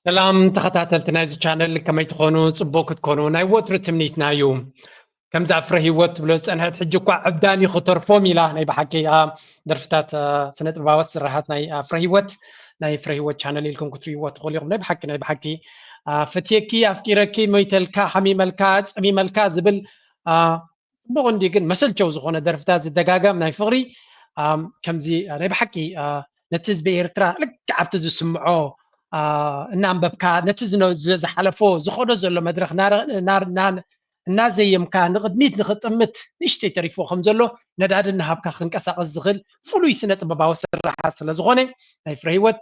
ሰላም ተኸታተልቲ ናይዚ ቻነል፣ ከመይ ትኾኑ? ጽቡቕ ክትኮኑ ናይ ወትሩ ትምኒትና እዩ። ከምዛ ፍረ ህይወት ትብሎ ዝጸንሐት ሕጂ እኳ ዕብዳን እዩ ክተርፎም ኢላ። ናይ ብሓቂ፣ ኣ፣ ደርፍታት፣ ኣ፣ ስነ ጥበባዊ ስራሓት ናይ፣ ኣ፣ ፍረ ህይወት፣ ናይ ፍረ ህይወት ቻነል ኢልኩም ክትርእይዎ ትኽእሉ ኢኹም። ናይ ብሓቂ፣ ናይ ብሓቂ፣ ኣ፣ ፈትየኪ፣ ኣፍቂረኪ፣ ሞይተልካ፣ ሓሚመልካ፣ ጸሚመልካ ዝብል፣ ኣ፣ ጽቡቕ እንዲ ግን መሰልቸው ዝኾነ ደርፍታት ዝደጋገም ናይ ፍቕሪ፣ ኣም፣ ከምዚ፣ ኣ፣ ናይ ብሓቂ፣ ኣ፣ ነቲ ህዝቢ ኤርትራ ልክዕ ኣብቲ ዝስምዖ፣ ኣ፣ እናንበብካ፣ ነቲ ዝነ-፣ ዝ-፣ ዝሓለፎ፣ ዝኸዶ ዘሎ መድረኽ እናረ-፣ እና-፣ እና-፣ እናዘየምካ፣ ንቕድሚት ንኽጥምት ንእሽተይ ተሪፎ ከም ዘሎ ነዳዲ እናሃብካ ክንቀሳቐስ ዝኽእል ፍሉይ ስነ ጥበባዊ ስራሓት ስለ ዝኾነ፣ ናይ ፍረ ህይወት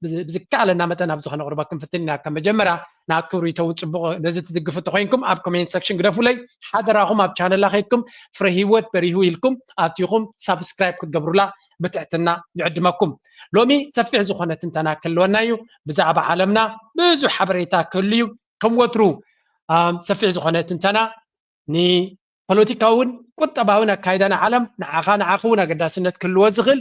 ብዝ-፣ ብዝከኣለና መጠን ኣብዚ ከነቕርቦ ክንፍትን ኢና። ከም መጀመርያ ንኣክብሪቶ እውን ጽቡቕ፣ ነዚ ትድግፉ እንተኾይንኩም ኣብ ኮሜንት ሰክሽን ግደፉለይ። ሓደራኹም ኣብ ቻነላ ከይድኩም ፍረ ህይወት በሪሁ ኢልኩም ኣትይኹም ሳብስክራይብ ክትገብሩላ ብትሕትና ይዕድመኩም። ሎሚ ሰፊሕ ዝኾነ ትንተና ክህልወና እዩ። ብዛዕባ ዓለምና ብዙሕ ሓበሬታ ክህሉ እዩ። ከም ወትሩ፣ ኣም፣ ሰፊሕ ዝኾነ ትንተና ንፖለቲካውን ቁጠባውን ኣካይዳና ዓለም ንዓኻ ንዓኺ እውን ኣገዳስነት ክህልዎ ዝኽእል፣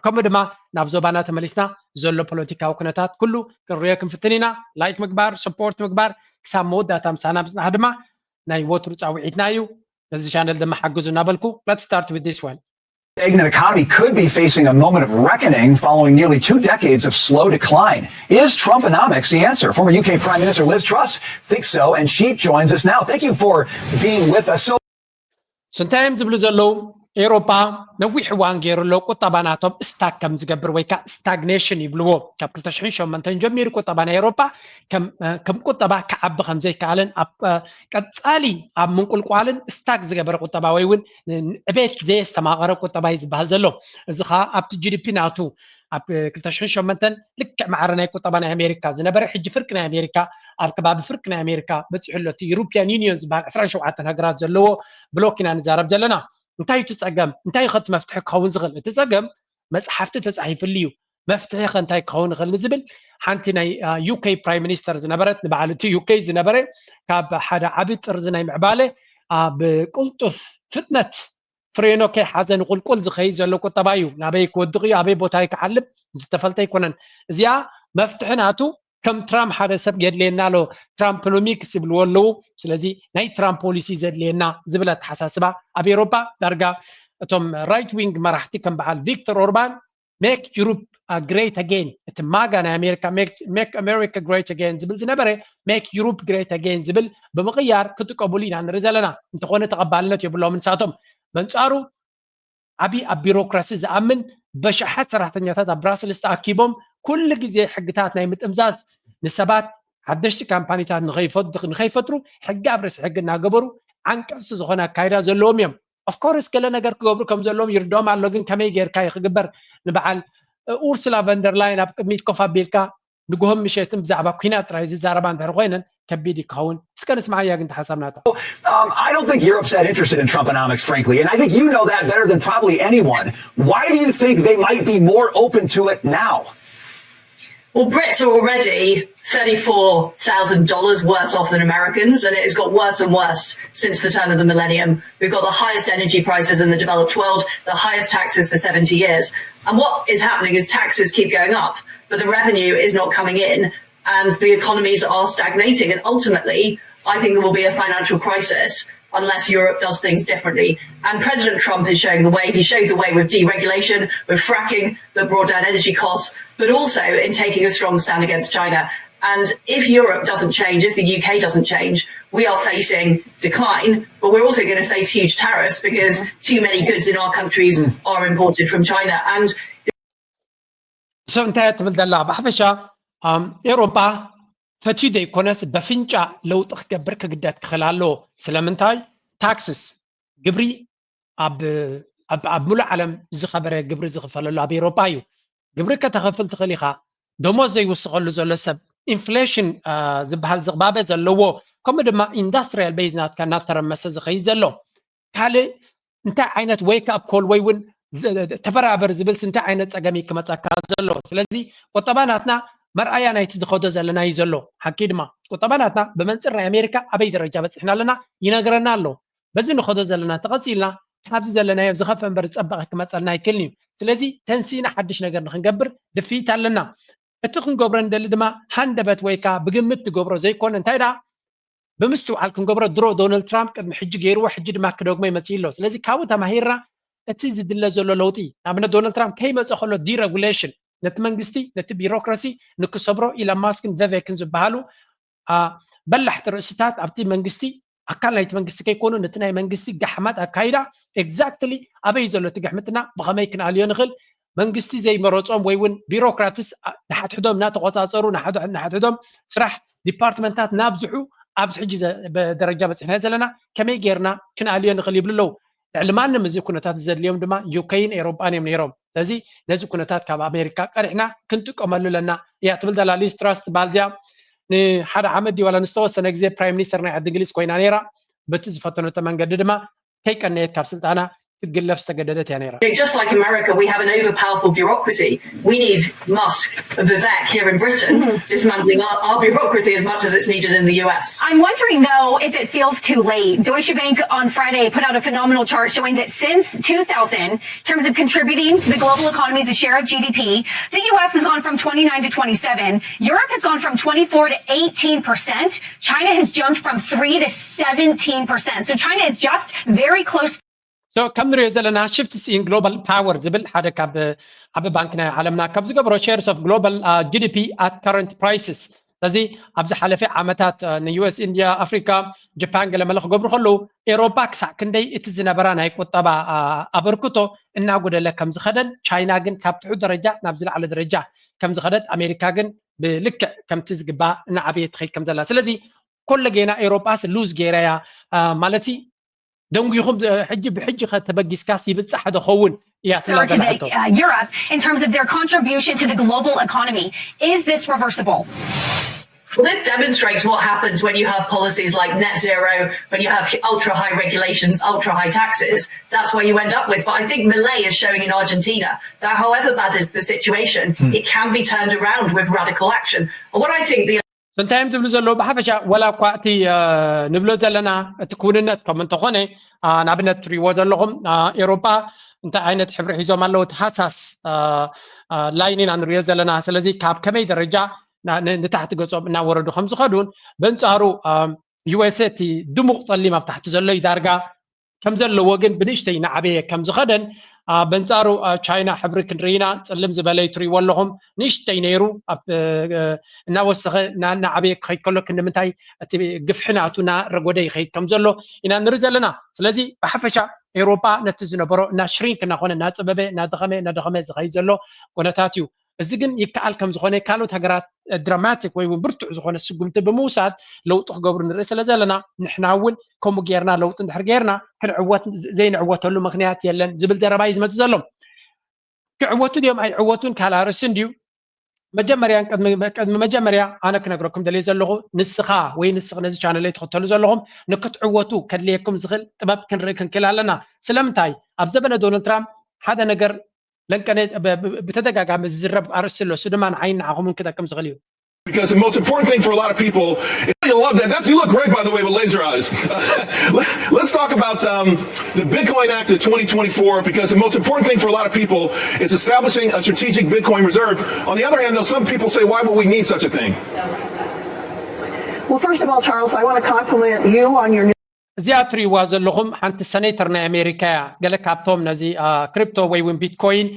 ከምኡ ድማ ናብ ዞባና ተመሊስና ዘሎ ፖለቲካዊ ኩነታት ኩሉ ክንሪኦ ክንፍትን ኢና። ላይክ ምግባር፣ ሰፖርት ምግባር፣ ክሳብ መወዳእታ ምሳና ምጽናሕ ድማ ናይ ወትሩ ጻውዒትና እዩ። ነዚ ቻነል ድማ ሓግዙ እናበልኩ፣ let's start with this one. Stagnant economy could be facing a moment of reckoning following nearly two decades of slow decline. Is Trumponomics the answer? Former U K Prime Minister Liz Truss thinks so, and she joins us now. Thank you for being with us. So, እንታይ እዮም ዝብሉ ዘለዉ? ኤውሮጳ ነዊሕ እዋን ገይሩ ኣሎ ቁጠባ ናቶም ስታክ ከም ዝገብር ወይ ከዓ ስታግኔሽን ይብልዎ። ካብ ክልተ ሽሕን ሸሞንተን ጀሚሩ ቁጠባ ናይ ኤውሮጳ ከም፣ እ፣ ከም ቁጠባ ክዓቢ ከም ዘይከኣልን ኣብ፣ እ፣ ቀጻሊ ኣብ ምንቁልቋልን ስታክ ዝገበረ ቁጠባ ወይ እውን ን-፣ ዕቤት ዘየስተማቐረ ቁጠባ እዩ ዝበሃል ዘሎ። እዚ ከዓ ኣብቲ ጂ ዲ ፒ ናቱ ኣብ ክልተ ሽሕን ሸሞንተን ልክዕ ማዕረ ናይ ቁጠባ ናይ ኣሜሪካ ዝነበረ፣ ሕጂ ፍርቂ ናይ ኣሜሪካ፣ ኣብ ከባቢ ፍርቂ ናይ ኣሜሪካ በፂሑ ኣሎ። እቲ ዩሮፒያን ዩኒየን ዝበሃል ዕስራን ሸውዓተን ሃገራት ዘለዎ ብሎክ ኢና ንዛረብ ዘለና። እንታይ እቲ ፀገም? እንታይ ከ እቲ መፍትሒ ክኸውን ዝኽእል? እቲ ፀገም መፅሓፍቲ ተፃሒፍሉ እዩ። መፍትሒ ከ እንታይ ክኸውን ይኽእል ንዝብል ሓንቲ ናይ፣ አ፣ ዩ ኬ ፕራይም ሚኒስተር ዝነበረት፣ ንበዓል እቲ ዩ ኬ ዝነበረ፣ ካብ ሓደ ዓቢ ጥርዚ ናይ ምዕባለ፣ አ፣ ብቅልጡፍ ፍጥነት ፍሬኖ ከይሓዘ ንቁልቁል ዝኸይድ ዘሎ ቁጠባ እዩ። ናበይ ክወድቕ እዩ፣ ኣበይ ቦታ እዩ ክዓልብ ዝተፈልጠ ኣይኮነን። እዚኣ መፍትሒ ናቱ ከም ትራምፕ ሓደ ሰብ የድልየና ኣሎ፣ ትራምፖኖሚክስ ይብልዎ ኣለዉ። ስለዚ ናይ ትራምፕ ፖሊሲ ዘድልየና ዝብል ኣተሓሳስባ ኣብ ኤውሮጳ ዳርጋ እቶም ራይት ዊንግ መራሕቲ ከም በዓል ቪክተር ኦርባን ሜክ ዩሮፕ ግሬት ኣጌን፣ እቲ ማጋ ናይ ኣሜሪካ፣ ሜክ ኣሜሪካ ግሬት ኣጌን ዝብል ዝነበረ ሜክ ዩሮፕ ግሬት ኣጌን ዝብል ብምቕያር ክጥቀሙሉ ኢና ንርኢ ዘለና። እንተኾነ ተቐባልነት የብሎምን ንሳቶም። በንጻሩ ዓቢ ኣብ ቢሮክራሲ ዝኣምን በሽሓት ሰራሕተኛታት ኣብ ብራስልስ ተኣኪቦም ኩሉ ግዜ ሕግታት ናይ ምጥምዛዝ ንሰባት ሓደሽቲ ካምፓኒታት ንኸይፈ-፣ ንኸይፈጥሩ ሕጊ ኣብ ርእሲ ሕጊ እናገበሩ ዓንቀጽቲ ዝኾነ ኣካይዳ ዘለዎም እዮም። ኦፍኮርስ ገለ ነገር ክገብሩ ከም ዘለዎም ይርድኦም ኣሎ፣ ግን ከመይ ጌርካ እዩ ክግበር? ንበዓል ኡርሱላ ቨንደርላይን ኣብ ቅድሚት ኮፍ ኣቢልካ ንግሆን ምሸትን ብዛዕባ ኲናት ጥራይ ዝዛረባ እንድሕር ኮይነን ከቢድ እዩ ክኸውን። እስከ ንስምዓያ ግን ተሓሳብ ናታ። Um, I don't think Europe's that interested in Trumponomics, frankly, and I think you know that better than probably anyone. Why do you think they might be more open to it now? Well, Brits are already thirty-four thousand dollars worse off than Americans, and it has got worse and worse since the turn of the millennium. We've got the highest energy prices in the developed world, the highest taxes for seventy years. And what is happening is taxes keep going up, but the revenue is not coming in, and the economies are stagnating. And ultimately, I think there will be a financial crisis unless Europe does things differently. And President Trump is showing the way. He showed the way with deregulation, with fracking that brought down energy costs, but also in taking a strong stand against China. And if Europe doesn't change, if the U K doesn't change, we are facing decline, but we're also going to face huge tariffs because too many goods in our countries are imported from China. And So እንታይ ትብል ዘላ? ብሓፈሻ፣ ኣም፣ ኤውሮጳ ፈትዩ ዘይኮነስ በፍንጫ ለውጢ ክገብር ክግደድ ክኽእል ኣለዎ። ስለምንታይ? ታክስስ፣ ግብሪ፣ ኣብ፣ ኣብ፣ ኣብ ሙሉእ ዓለም ዝኸበረ ግብሪ ዝኽፈለሉ ኣብ ኤውሮጳ እዩ። ግብሪ ከተኸፍል ትኽእል ኢኻ። ደሞዝ ዘይውስኸሉ ዘሎ ሰብ፣ ኢንፍሌሽን፣ አ፣ ዝበሃል ዝቕባበ ዘለዎ፣ ከምኡ ድማ ኢንዳስትሪያል ቤዝ ናትካ እናተረመሰ ዝኸይድ ዘሎ። ካልእ እንታይ ዓይነት ዌክ ኣፕ ኮል ወይ እውን ዝ-፣ ተበራበር ዝብልስ እንታይ ዓይነት ጸገም እዩ ክመጸካ ዘሎ? ስለዚ ቁጠባ ናትና መርኣያ ናይቲ ዝኸዶ ዘለና እዩ ዘሎ። ሓቂ ድማ ቁጠባ ናትና ብመንጽር ናይ ኣሜሪካ ኣበይ ደረጃ በጺሕና ኣለና ይነግረና ኣሎ። በዚ ንኸዶ ዘለና እንተቐጺልና ካብዚ ዘለናዮ ዝኸፍአ እምበር ዝጸበቐ ክመጸልና ኣይክእልን እዩ። ስለዚ ተንሲእና ሓድሽ ነገር ንኽንገብር ድፍኢት ኣለና። እቲ ክንገብሮ ንደሊ ድማ ሃንደበት ወይ ከዓ ብግምት ትገብሮ ዘይኮነ፣ እንታይ ደኣ ብምስትውዓል ክንገብሮ። ድሮ ዶናልድ ትራምፕ ቅድሚ ሕጂ ገይርዎ፣ ሕጂ ድማ ክደግሞ ይመፅእ ኣሎ። ስለዚ ካብኡ ተማሂርና እቲ ዝድለ ዘሎ ለውጢ፣ ንኣብነት ዶናልድ ትራምፕ ከይመፀ ከሎ ዲረጉሌሽን ነቲ መንግስቲ፣ ነቲ ቢሮክራሲ ንክሰብሮ ኢሎን ማስክን ቨቬክን ዝበሃሉ በላሕቲ ርእስታት ኣብቲ መንግስቲ፣ ኣካል ናይቲ መንግስቲ ከይኮኑ፣ ነቲ ናይ መንግስቲ ጋሕማት ኣካይዳ፣ ኤግዛክትሊ ኣበይ ዘሎ እቲ ግሕምትና፣ ብኸመይ ክንኣልዮ ንኽእል፣ መንግስቲ ዘይመረጾም ወይ እውን ቢሮክራትስ ንሓድሕዶም እናተቆጻጸሩ ንሓድሕዶም ስራሕ ዲፓርትመንታት እናብዝሑ ኣብዚ ሕጂ ደረጃ በፂሕና ዘለና፣ ከመይ ጌርና ክንኣልዮ ንኽእል ይብሉ ኣለዉ። ልዕሊ ማንም እዚ ኩነታት ዘድልዮም ድማ ዩኬን ኤሮጳን እዮም ነይሮም። ስለዚ ነዚ ኩነታት ካብ ኣሜሪካ ቀዲሕና ክንጥቀመሉ ኣለና እያ ትብል ዘላ ሊዝ ትራስ ትበሃል እዚኣ። ንሓደ ዓመት ድዩ ዋላ ንዝተወሰነ ግዜ ፕራይም ሚኒስተር ናይ ዓዲ እንግሊዝ ኮይና ነይራ። በቲ ዝፈተነቶ መንገዲ ድማ ከይቀነየት ካብ ስልጣና ክትግለፍ ዝተገደደት እያ ነይራ። Just like America, we have an overpowerful bureaucracy. We need Musk and Vivek here in Britain dismantling our, our bureaucracy as much as it's needed in the U S. I'm wondering, though, if it feels too late. Deutsche Bank on Friday put out a phenomenal chart showing that since two thousand, in terms of contributing to the global economy as a share of G D P, the U S has gone from twenty-nine to twenty-seven. Europe has gone from twenty-four to eighteen percent. China has jumped from three to seventeen percent. So China is just very close. So ከም ንሪኦ ዘለና ሽፍትስ ኢን ግሎባል ፓወር ዝብል ሓደ ካብ ዓቢ ባንክ ናይ ዓለምና ካብ ዝገብሮ ሼርስ ኦፍ ግሎባል ጂ ዲ ፒ ኣት ከረንት ፕራይስስ። ስለዚ ኣብ ዝሓለፈ ዓመታት ን ዩ ኤስ፣ ኢንድያ፣ ኣፍሪካ፣ ጃፓን ገለመለ ክገብሩ ከለዉ ኤሮፓ ክሳዕ ክንደይ እቲ ዝነበራ ናይ ቁጠባ ኣበርክቶ እናጎደለ ከም ዝኸደን፣ ቻይና ግን ካብ ትሑት ደረጃ ናብ ዝለዓለ ደረጃ ከም ዝኸደት፣ ኣሜሪካ ግን ብልክዕ ከምቲ ዝግባእ እናዓበየ ትኸይድ ከም ዘላ። ስለዚ ኮለጌና ኤሮጳስ ሉዝ ገይራ እያ ማለት እዩ። ደንጒኹም ሕጂ ብሕጂ ከተበጊስካስ ይብጻሕ ዶ ኸውን እያ ትብላ ዘላ ሕቶ። Europe in terms of their contribution to the global economy. Is this reversible? Well, this demonstrates what happens when you have policies like net zero, when you have ultra high regulations, ultra high taxes. That's where you end up with. But I think Milei is showing in Argentina that however bad is the situation, it can be turned around with radical action. And what I think the እንታይ እዮም ዝብሉ ዘለዉ? ብሓፈሻ ወላ እኳ እቲ ንብሎ ዘለና እቲ ክውንነት ከም እንተኾነ፣ ንኣብነት ትሪእዎ ዘለኹም ኤሮጳ እንታይ ዓይነት ሕብሪ ሒዞም ኣለዉ? እቲ ሃሳስ ላይን ኢና ንሪኦ ዘለና። ስለዚ ካብ ከመይ ደረጃ ንታሕቲ ገጾም እናወረዱ ከም ዝኸዱን፣ በንጻሩ ዩ ኤስ ኤ እቲ ድሙቕ ጸሊም ኣብ ታሕቲ ዘሎ እዩ ዳርጋ ከም ዘለዎ ግን ብንእሽተይ እናዓበየ ከም ዝኸደን፣ በንጻሩ ቻይና ሕብሪ ክንርኢ ኢና፣ ጽልም ዝበለ እዩ ትሪእዎ ኣለኹም፣ ንእሽተይ ነይሩ እናወሰኸ እናዓበየ ክኸይድ ከሎ ክንዲ ምንታይ እቲ ግፍሒ ናቱ እናረጎደ ይኸይድ ከም ዘሎ ኢና ንርኢ ዘለና። ስለዚ ብሓፈሻ ኤውሮጳ ነቲ ዝነበሮ እና ሽሪንክ እናኾነ እናጸበበ እናደኸመ እናደኸመ ዝኸይድ ዘሎ ኩነታት እዩ። እዚ ግን ይከኣል ከም ዝኾነ ካልኦት ሃገራት ድራማቲክ ወይ እውን ብርቱዕ ዝኾነ ስጉምቲ ብምውሳድ ለውጢ ክገብሩ ንርኢ ስለ ዘለና ንሕና እውን ከምኡ ጌርና ለውጢ እንድሕር ጌርና ክንዕወት ዘይንዕወተሉ ምክንያት የለን ዝብል ዘረባ እዩ ዝመፅእ ዘሎ። ክዕወቱ ድዮም ኣይዕወቱን ካልእ ኣርእስቲ እንድዩ። መጀመርያ ቅድሚ መጀመርያ ኣነ ክነግረኩም ደልየ ዘለኹ ንስኻ ወይ ንስኽ ነዚ ቻነለይ ትኽተሉ ዘለኹም ንክትዕወቱ ከድልየኩም ዝኽእል ጥበብ ክንርኢ ክንክእል ኣለና። ስለምንታይ ኣብ ዘበነ ዶናልድ ትራምፕ ሓደ ነገር ለንቀነ ብተደጋጋሚ ዝዝረብ ኣርእስቲ ኣሎ። እሱ ድማ ንዓይን ንዓኹምን ክጠቅም ዝኽእል እዩ። Because the most important thing for a lot of people, you love that. That's, you look great, by the way, with laser eyes. Let, let's talk about um, the Bitcoin Act of twenty twenty-four, because the most important thing for a lot of people is establishing a strategic Bitcoin reserve. On the other hand, though, some people say, why would we need such a thing? Well, first of all, Charles, I want to compliment you on your new እዚኣ ትሪእዋ ዘለኹም ሓንቲ ሰኔተር ናይ ኣሜሪካ እያ። ገለ ካብቶም ነዚ ክሪፕቶ ወይ እውን ቢትኮይን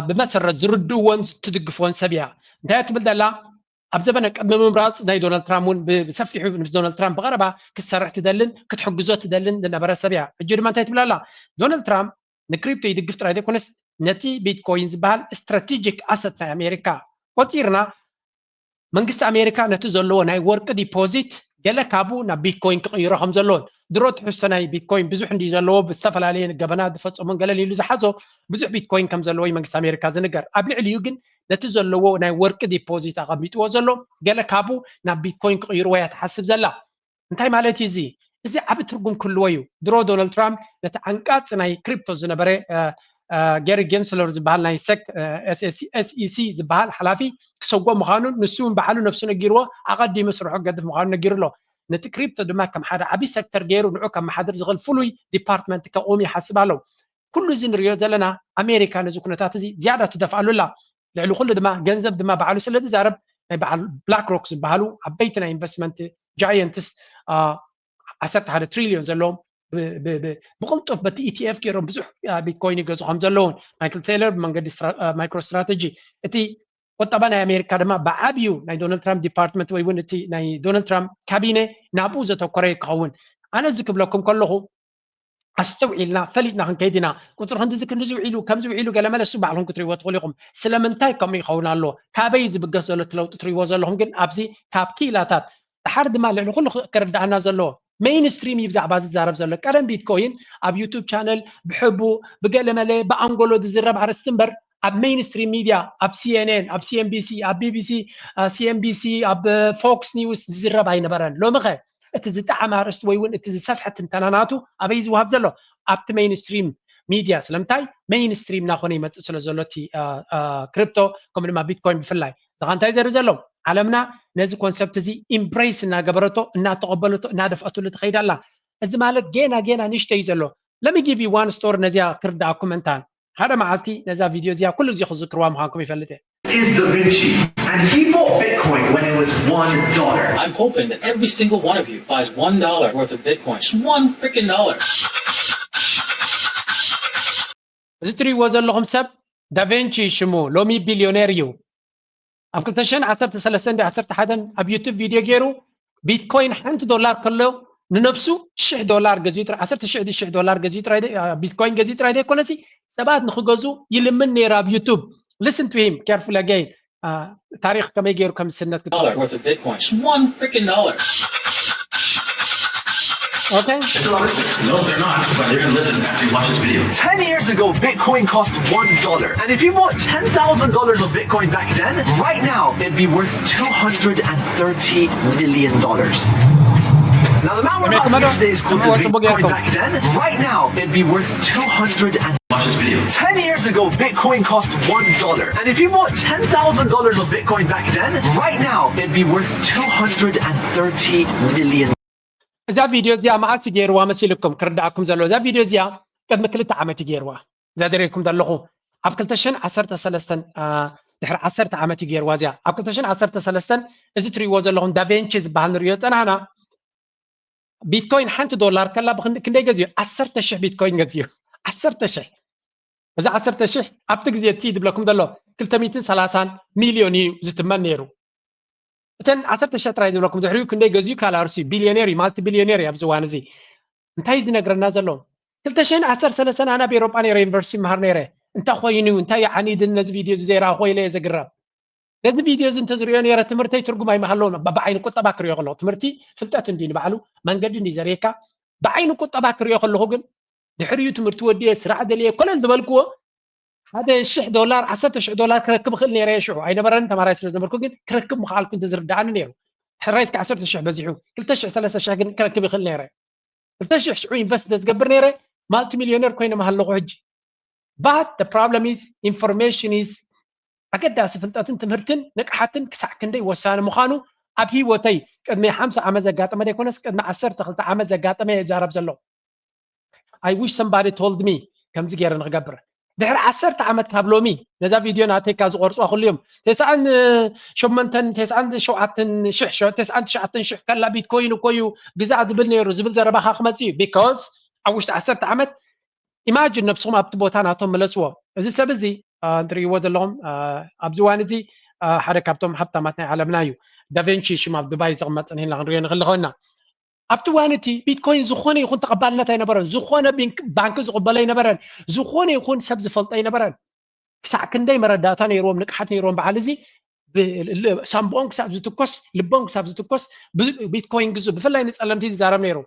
ብመሰረት ዝርድእዎን ትድግፍዎን ሰብ እያ። እንታይ ትብል ዘላ? ኣብ ዘበነ ቅድሚ ምምራፅ ናይ ዶናልድ ትራምፕ እውን ብሰፊሑ ምስ ዶናልድ ትራምፕ ብቐረባ ክትሰርሕ ትደልን ክትሕግዞ ትደልን ዝነበረ ሰብ እያ። ሕጂ ድማ እንታይ ትብል ኣላ? ዶናልድ ትራምፕ ንክሪፕቶ ይድግፍ ጥራይ ዘይኮነስ ነቲ ቢትኮይን ዝበሃል ስትራቴጂክ ኣሰት ናይ ኣሜሪካ ቆፂርና መንግስቲ ኣሜሪካ ነቲ ዘለዎ ናይ ወርቂ ዲፖዚት ገለ ካብኡ ናብ ቢትኮይን ክቕይሮ ከም ዘለዎን ድሮ ትሕዝቶ ናይ ቢትኮይን ብዙሕ እንዲ ዘለዎ ብዝተፈላለየ ገበናት ዝፈፀሙን ገለን ኢሉ ዝሓዞ ብዙሕ ቢትኮይን ከም ዘለዎ እዩ መንግስቲ ኣሜሪካ ዝንገር። ኣብ ልዕሊኡ ግን ነቲ ዘለዎ ናይ ወርቂ ዲፖዚት ኣቐሚጥዎ ዘሎ ገለ ካብኡ ናብ ቢትኮይን ክቕይርዎ እያ ትሓስብ ዘላ። እንታይ ማለት እዩ እዚ? እዚ ዓቢ ትርጉም ክህልዎ እዩ። ድሮ ዶናልድ ትራምፕ ነቲ ዓንቃጺ ናይ ክሪፕቶ ዝነበረ ጌሪ ጌንስለር ዝበሃል ናይ ሰክ ኤስኢሲ ዝበሃል ሓላፊ ክሰጎ ምዃኑን ንሱ እውን ባዕሉ ነብሱ ነጊርዎ ኣቐዲሙ ስርሑ ክገድፍ ምዃኑ ነጊሩ ኣሎ። ነቲ ክሪፕቶ ድማ ከም ሓደ ዓቢ ሴክተር ገይሩ ንዑ ከመሓድር ዝኽእል ፍሉይ ዲፓርትመንት ከቑም ይሓስብ ኣሎ። ኩሉ እዚ ንሪኦ ዘለና ኣሜሪካ ነዚ ኩነታት እዚ ዝያዳ ትደፍኣሉ ኣላ። ልዕሊ ኩሉ ድማ ገንዘብ ድማ ባዕሉ ስለ ዝዛረብ ናይ በዓል ብላክ ሮክ ዝበሃሉ ዓበይቲ ናይ ኢንቨስትመንት ጃየንትስ ዓሰርተ ሓደ ትሪልዮን ዘለዎም ብቕልጡፍ በቲ ኢቲኤፍ ገይሮም ብዙሕ ቢትኮይን ይገዙ ከም ዘለውን ማይክል ቴይለር ብመንገዲ ማይክሮ ስትራተጂ እቲ ቁጠባ ናይ ኣሜሪካ ድማ ብዓብዩ ናይ ዶናልድ ትራምፕ ዲፓርትመንት ወይ እውን እቲ ናይ ዶናልድ ትራምፕ ካቢነ ናብኡ ዘተኮረ ክኸውን ኣነ እዚ ክብለኩም ከለኹ ኣስተውዒልና ፈሊጥና ክንከይድ ኢና። ቁፅሪ ክንድዚ ክንድዚ ውዒሉ ከምዚ ውዒሉ ገለመለ እሱ ባዕልኩም ክትሪእዎ ትኽእሉ ኢኹም። ስለምንታይ ከምኡ ይኸውን ኣሎ? ካበይ ዝብገስ ዘሎ እቲ ለውጢ ትሪእዎ ዘለኹም? ግን ኣብዚ ካብ ክኢላታት ድሓር ድማ ልዕሊ ኩሉ ክርዳኣና ዘለዎ ሜይንስትሪም እዩ ብዛዕባ ዝዛረብ ዘሎ። ቀደም ቢትኮይን ኣብ ዩቱብ ቻነል ብሕቡ ብገለመለ ብኣንጎሎ ዝዝረብ ኣርእስቲ እምበር ኣብ ሜይንስትሪም ሚድያ ኣብ ሲኤንኤን ኣብ ሲኤንቢሲ ኣብ ቢቢሲ ሲኤንቢሲ ኣብ ፎክስ ኒውስ ዝዝረብ ኣይነበረን። ሎሚ ኸ እቲ ዝጠዓመ ኣርእስቲ ወይ እውን እቲ ዝሰፍሐ ትንተና ናቱ ኣበይ ዝወሃብ ዘሎ ኣብቲ ሜይንስትሪም ሚድያ ስለምንታይ ሜይንስትሪም እናኾነ ይመፅእ ስለ ዘሎ እቲ ክሪፕቶ ከምኡ ድማ ቢትኮይን ብፍላይ እዚኻ እንታይ ዘርኢ ዘሎ ዓለምና ነዚ ኮንሰፕት እዚ ኢምብሬስ እናገበረቶ እናተቐበለቶ እናደፍኣትሉ ትኸይድ ኣላ። እዚ ማለት ጌና ጌና ንሽተይ ዘሎ ለሚ ጊቭ ዋን ስቶር ነዚያ ክርዳኣኩም እንታን ሓደ መዓልቲ ነዛ ቪድዮ እዚኣ ኩሉ ግዜ ክዝክርዋ ምዃንኩም ይፈልጥ እየ is Da Vinci, and he bought Bitcoin when it was one dollar. I'm hoping that every single one of you buys one dollar worth of Bitcoin. Just one freaking dollar. እዚ ትሪእዎ ዘለኹም ሰብ ዳቬንቺ ሽሙ ሎሚ ቢልዮኔር እዩ። ኣብ ክልተ ሽሕን ዓሰርተ ሰለስተን ዲ ዓሰርተ ሓደን ኣብ ዩቱብ ቪድዮ ገይሩ ቢትኮይን ሓንቲ ዶላር ከሎ ንነብሱ ሽሕ ዶላር ገዚኡ ጥራይ ዓሰርተ ሽሕ ዲ ሽሕ ዶላር ገዚኡ ጥራይ ቢትኮይን ገዚኡ ጥራይ ዘይኮነሲ ሰባት ንክገዙ ይልምን ነይሩ ኣብ ዩቱብ። Listen to him careful again. ታሪክ ከመይ ገይሩ ከም ዝስነት Dollar worth of Bitcoin. Just one freaking dollar. Okay. No, they're not, but they're gonna listen after you watch this video. Ten years ago, Bitcoin cost one dollar. And if you bought ten thousand dollars of Bitcoin back then, right now, it'd be worth two hundred and thirty million dollars. Now, the amount we're about to do today is called the Bitcoin back then. Right now, it'd be worth two hundred and Watch this video. Ten years ago, Bitcoin cost one dollar. And if you bought ten thousand dollars of Bitcoin back then, right now, it'd be worth two hundred and thirty million. እዛ ቪድዮ እዚኣ መዓስ ገይርዋ መሲልኩም ክርዳኣኩም ዘሎ እዛ ቪድዮ እዚኣ ቅድሚ ክልተ ዓመት ገይርዋ እዛ ደሪርኩም ዘለኹ ኣብ ክልተ ሽሕን ዓሰርተ ሰለስተን ድሕሪ ዓሰርተ ዓመት ገይርዋ እዚኣ ኣብ ክልተ ሽሕን ዓሰርተ ሰለስተን እዚ ትሪእዎ ዘለኹም ዳቬንቺ ዝበሃል ንሪኦ ዝፀናሕና ቢትኮይን ሓንቲ ዶላር ከላ ክንደይ ገዚኡ ዓሰርተ ሽሕ ቢትኮይን ገዚኡ ዓሰርተ ሽሕ እዚ ዓሰርተ ሽሕ ኣብቲ ግዜ እቲ ዝብለኩም ዘሎ ክልተ ሚእትን ሰላሳን ሚልዮን እዩ ዝትመን ነይሩ እተን ዓሰርተ ሽሕ ጥራይ ዝብለኩም ድሕሪኡ ክንደይ ገዚኡ ካላርሲ ቢልዮኔር እዩ ማለት ቢልዮኔር እዩ ኣብዚ እዋን እዚ እንታይ ዝነግረና ዘሎ ክልተ ሽሕን ዓሰርተ ሰለስተን ኣነ ኣብ ኤሮጳ ነይረ ዩኒቨርሲቲ መሃር ነይረ እንታይ ኮይኑ እንታይ ዓኒድን ነዚ ቪድዮ እዚ ዘይረኣኹ ኢለ እየ ዘግረም ነዚ ቪድዮ እዚ እንተዝሪኦ ነይረ ትምህርተይ ትርጉም ኣይምሃለውን ብዓይኒ ቁጠባ ክሪኦ ከለኹ ትምህርቲ ፍልጠት እንዲ ንባዕሉ መንገዲ እንዲ ዘርእየካ ብዓይኒ ቁጠባ ክሪኦ ከለኹ ግን ድሕሪኡ ትምህርቲ ወዲየ ስራሕ ደልየ ኮለል ዝበልክዎ ሓደ ሽሕ ዶላር ዓሰርተ ሽሕ ዶላር ክረክብ እኽእል ነይረ ሽዑ ኣይነበረን ተማራይ ስለ ዝነበርኩ ግን ክረክብ ምኽኣልኩ እንተዝርድኣኒ ነይሩ ሕራይ እስከ ዓሰርተ ሽሕ በዚሑ ክልተ ሽሕ ሰለስተ ሽሕ ግን ክረክብ ይኽእል ነይረ ክልተ ሽሕ ሽዑ ኢንቨስት እንተዝገብር ነይረ ማልቲ ሚልዮነር ኮይነ ምሃለኹ ሕጂ But the problem is information is ኣገዳሲ ፍልጠትን ትምህርትን ንቅሓትን ክሳዕ ክንደይ ወሳኒ ምዃኑ ኣብ ህይወተይ ቅድሚ ሓምሳ ዓመት ዘጋጠመ ዘይኮነስ ቅድሚ ዓሰርተ ክልተ ዓመት ዘጋጠመ እየ ይዛረብ ዘሎ I wish somebody told me ከምዚ ገይረ ንክገብር ድሕሪ ዓሰርተ ዓመት ካብ ሎሚ ነዛ ቪድዮ ናተይካ ዝቆርፅዋ ኩሉ እዮም ተስዓን ሸመንተን ተስዓን ሸውዓተን ሽሕ ተስዓን ትሽዓተን ሽሕ ከላ ቢትኮይን እኮ እዩ ግዛእ ዝብል ነይሩ ዝብል ዘረባኻ ክመፅእ እዩ because ኣብ ውሽጢ ዓሰርተ ዓመት ኢማጅን ነብስኹም ኣብቲ ቦታ ናቶም ምለስዎ እዚ ሰብ እዚ እንትርእይዎ ዘለኹም ኣብዚ ዋን እዚ ሓደ ካብቶም ሃብታማት ናይ ዓለምና እዩ ዳቬንቺ ሽም ኣብ ዱባይ ዝቕመጥ ጸኒሕና ክንሪኦ ንኽእል ኾንና ኣብቲ ዋን እቲ ቢትኮይን ዝኾነ ይኹን ተቐባልነት ኣይነበረን ዝኾነ ባንኪ ዝቕበሎ ኣይነበረን ዝኾነ ይኹን ሰብ ዝፈልጦ ኣይነበረን ክሳዕ ክንደይ መረዳእታ ነይርዎም ንቅሓት ነይርዎም በዓል እዚ ሳምቦኦም ክሳብ ዝትኮስ ልቦም ክሳብ ዝትኮስ ቢትኮይን ግዙ ብፍላይ ንፀለምቲ ዝዛረብ ነይሩ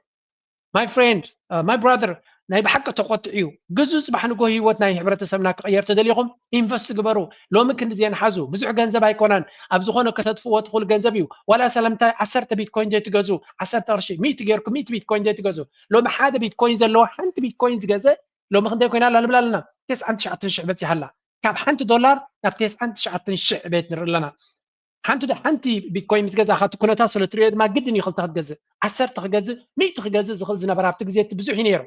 my friend my brother ናይ ብሓቂ ተቆጥዕ እዩ ግዙ ፅባሕ ንጎ ህይወት ናይ ሕብረተሰብና ክቀየር ተደሊኹም ኢንቨስት ግበሩ ሎሚ ክንድዜን ሓዙ ብዙሕ ገንዘብ ኣይኮነን ኣብ ዝኾነ ከተጥፍዎ ትኽእሉ ገንዘብ እዩ ዋላ ሰለምታይ ዓሰርተ ቢትኮይን ዘይትገዙ ዓሰርተ ቅርሺ ሚእቲ ገይርኩም ሚእቲ ቢትኮይን ዘይትገዙ ሎሚ ሓደ ቢትኮይን ዘለዎ ሓንቲ ቢትኮይን ዝገዘ ሎሚ ክንደይ ኮይና ኣላ ንብል ኣለና ተስዓን ትሽዓተን ሽሕ በፂሓ ኣላ ካብ ሓንቲ ዶላር ናብ ተስዓን ትሽዓተን ሽሕ ቤት ንርኢ ኣለና ሓንቲ ሓንቲ ቢትኮይን ምስ ገዛእኻ እቲ ኩነታት ስለ ትሪኦ ድማ ግድን እዩ ክልተ ክትገዝእ ዓሰርተ ክገዝእ ሚእቲ ክገዝእ ዝኽእል ዝነበረ ኣብቲ ግዜ እቲ ብዙሕ እዩ ነይሩ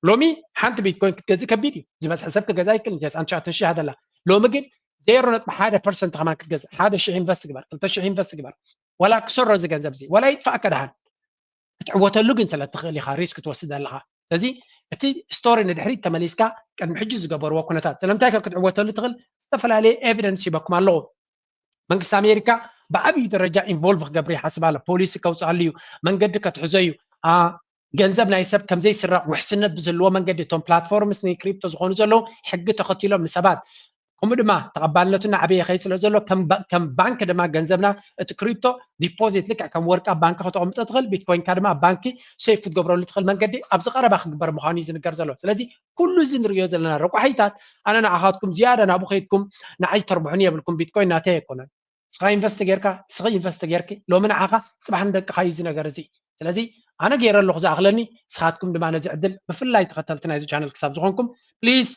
ሎሚ ሓንቲ ቢትኮይን ክትገዝእ ከቢድ እዩ ዝበዝሐ ሰብ ክገዛ ይክእል ተስዓን ትሽዓተን ሽሕ ኣደላ ሎሚ ግን ዜሮ ነጥቢ ሓደ ፐርሰንት ከማን ክትገዝእ፣ ሓደ ሽሕ ኢንቨስት ግበር፣ ክልተ ሽሕ ኢንቨስት ግበር፣ ዋላ ክሰሮ እዚ ገንዘብ እዚ ዋላ ይጥፋእካ ደሓን ክትዕወተሉ ግን ስለ ትኽእል ኢኻ ሪስክ ትወስድ ኣለኻ። ስለዚ እቲ ስቶሪ ንድሕሪት ተመሊስካ ቅድሚ ሕጂ ዝገበርዎ ኩነታት ስለምንታይ ከ ክትዕወተሉ ትኽእል ዝተፈላለየ ኤቪደንስ ሂበኩም ኣለኹ። መንግስቲ ኣሜሪካ ብዓብዪ ደረጃ ኢንቮልቭ ክገብር ይሓስብ ኣሎ። ፖሊሲ ከውፅኣሉ እዩ፣ መንገዲ ከትሕዞ እዩ። ገንዘብ ናይ ሰብ ከምዘይስረቕ ውሕስነት ብዝህልዎ መንገዲ እቶም ፕላትፎርምስ ንክሪፕቶ ዝኾኑ ዘለዉ ሕጊ ተኸቲሎም ንሰባት ከምኡ ድማ ተቐባልነቱ እናዓበየ ይኸይድ ስለ ዘሎ ከም ባንክ ድማ ገንዘብና እቲ ክሪፕቶ ዲፖዚት ልክዕ ከም ወርቂ ኣብ ባንክ ከተቐምጦ ትኽእል፣ ቢትኮይንካ ድማ ኣብ ባንኪ ሴፍ ክትገብረሉ ትኽእል መንገዲ ኣብዚ ቀረባ ክግበር ምዃኑ እዩ ዝንገር ዘሎ። ስለዚ ኩሉ እዚ ንሪኦ ዘለና ረቋሒታት ኣነ ንዓኻትኩም ዝያዳ ናብኡ ከይድኩም ንዓይ ተርብሑኒ የብልኩም። ቢትኮይን ናተይ ኣይኮነን። ንስኻ ኢንቨስት ጌርካ ንስኺ ኢንቨስት ጌርኪ ሎሚ ንዓኻ ፅባሕ ንደቅኻ እዩ እዚ ነገር እዚ። ስለዚ ኣነ ገይረ ኣለኹ ዝኣኽለኒ፣ ንስኻትኩም ድማ ነዚ ዕድል ብፍላይ ተኸተልቲ ናይዚ ቻነል ክሳብ ዝኾንኩም please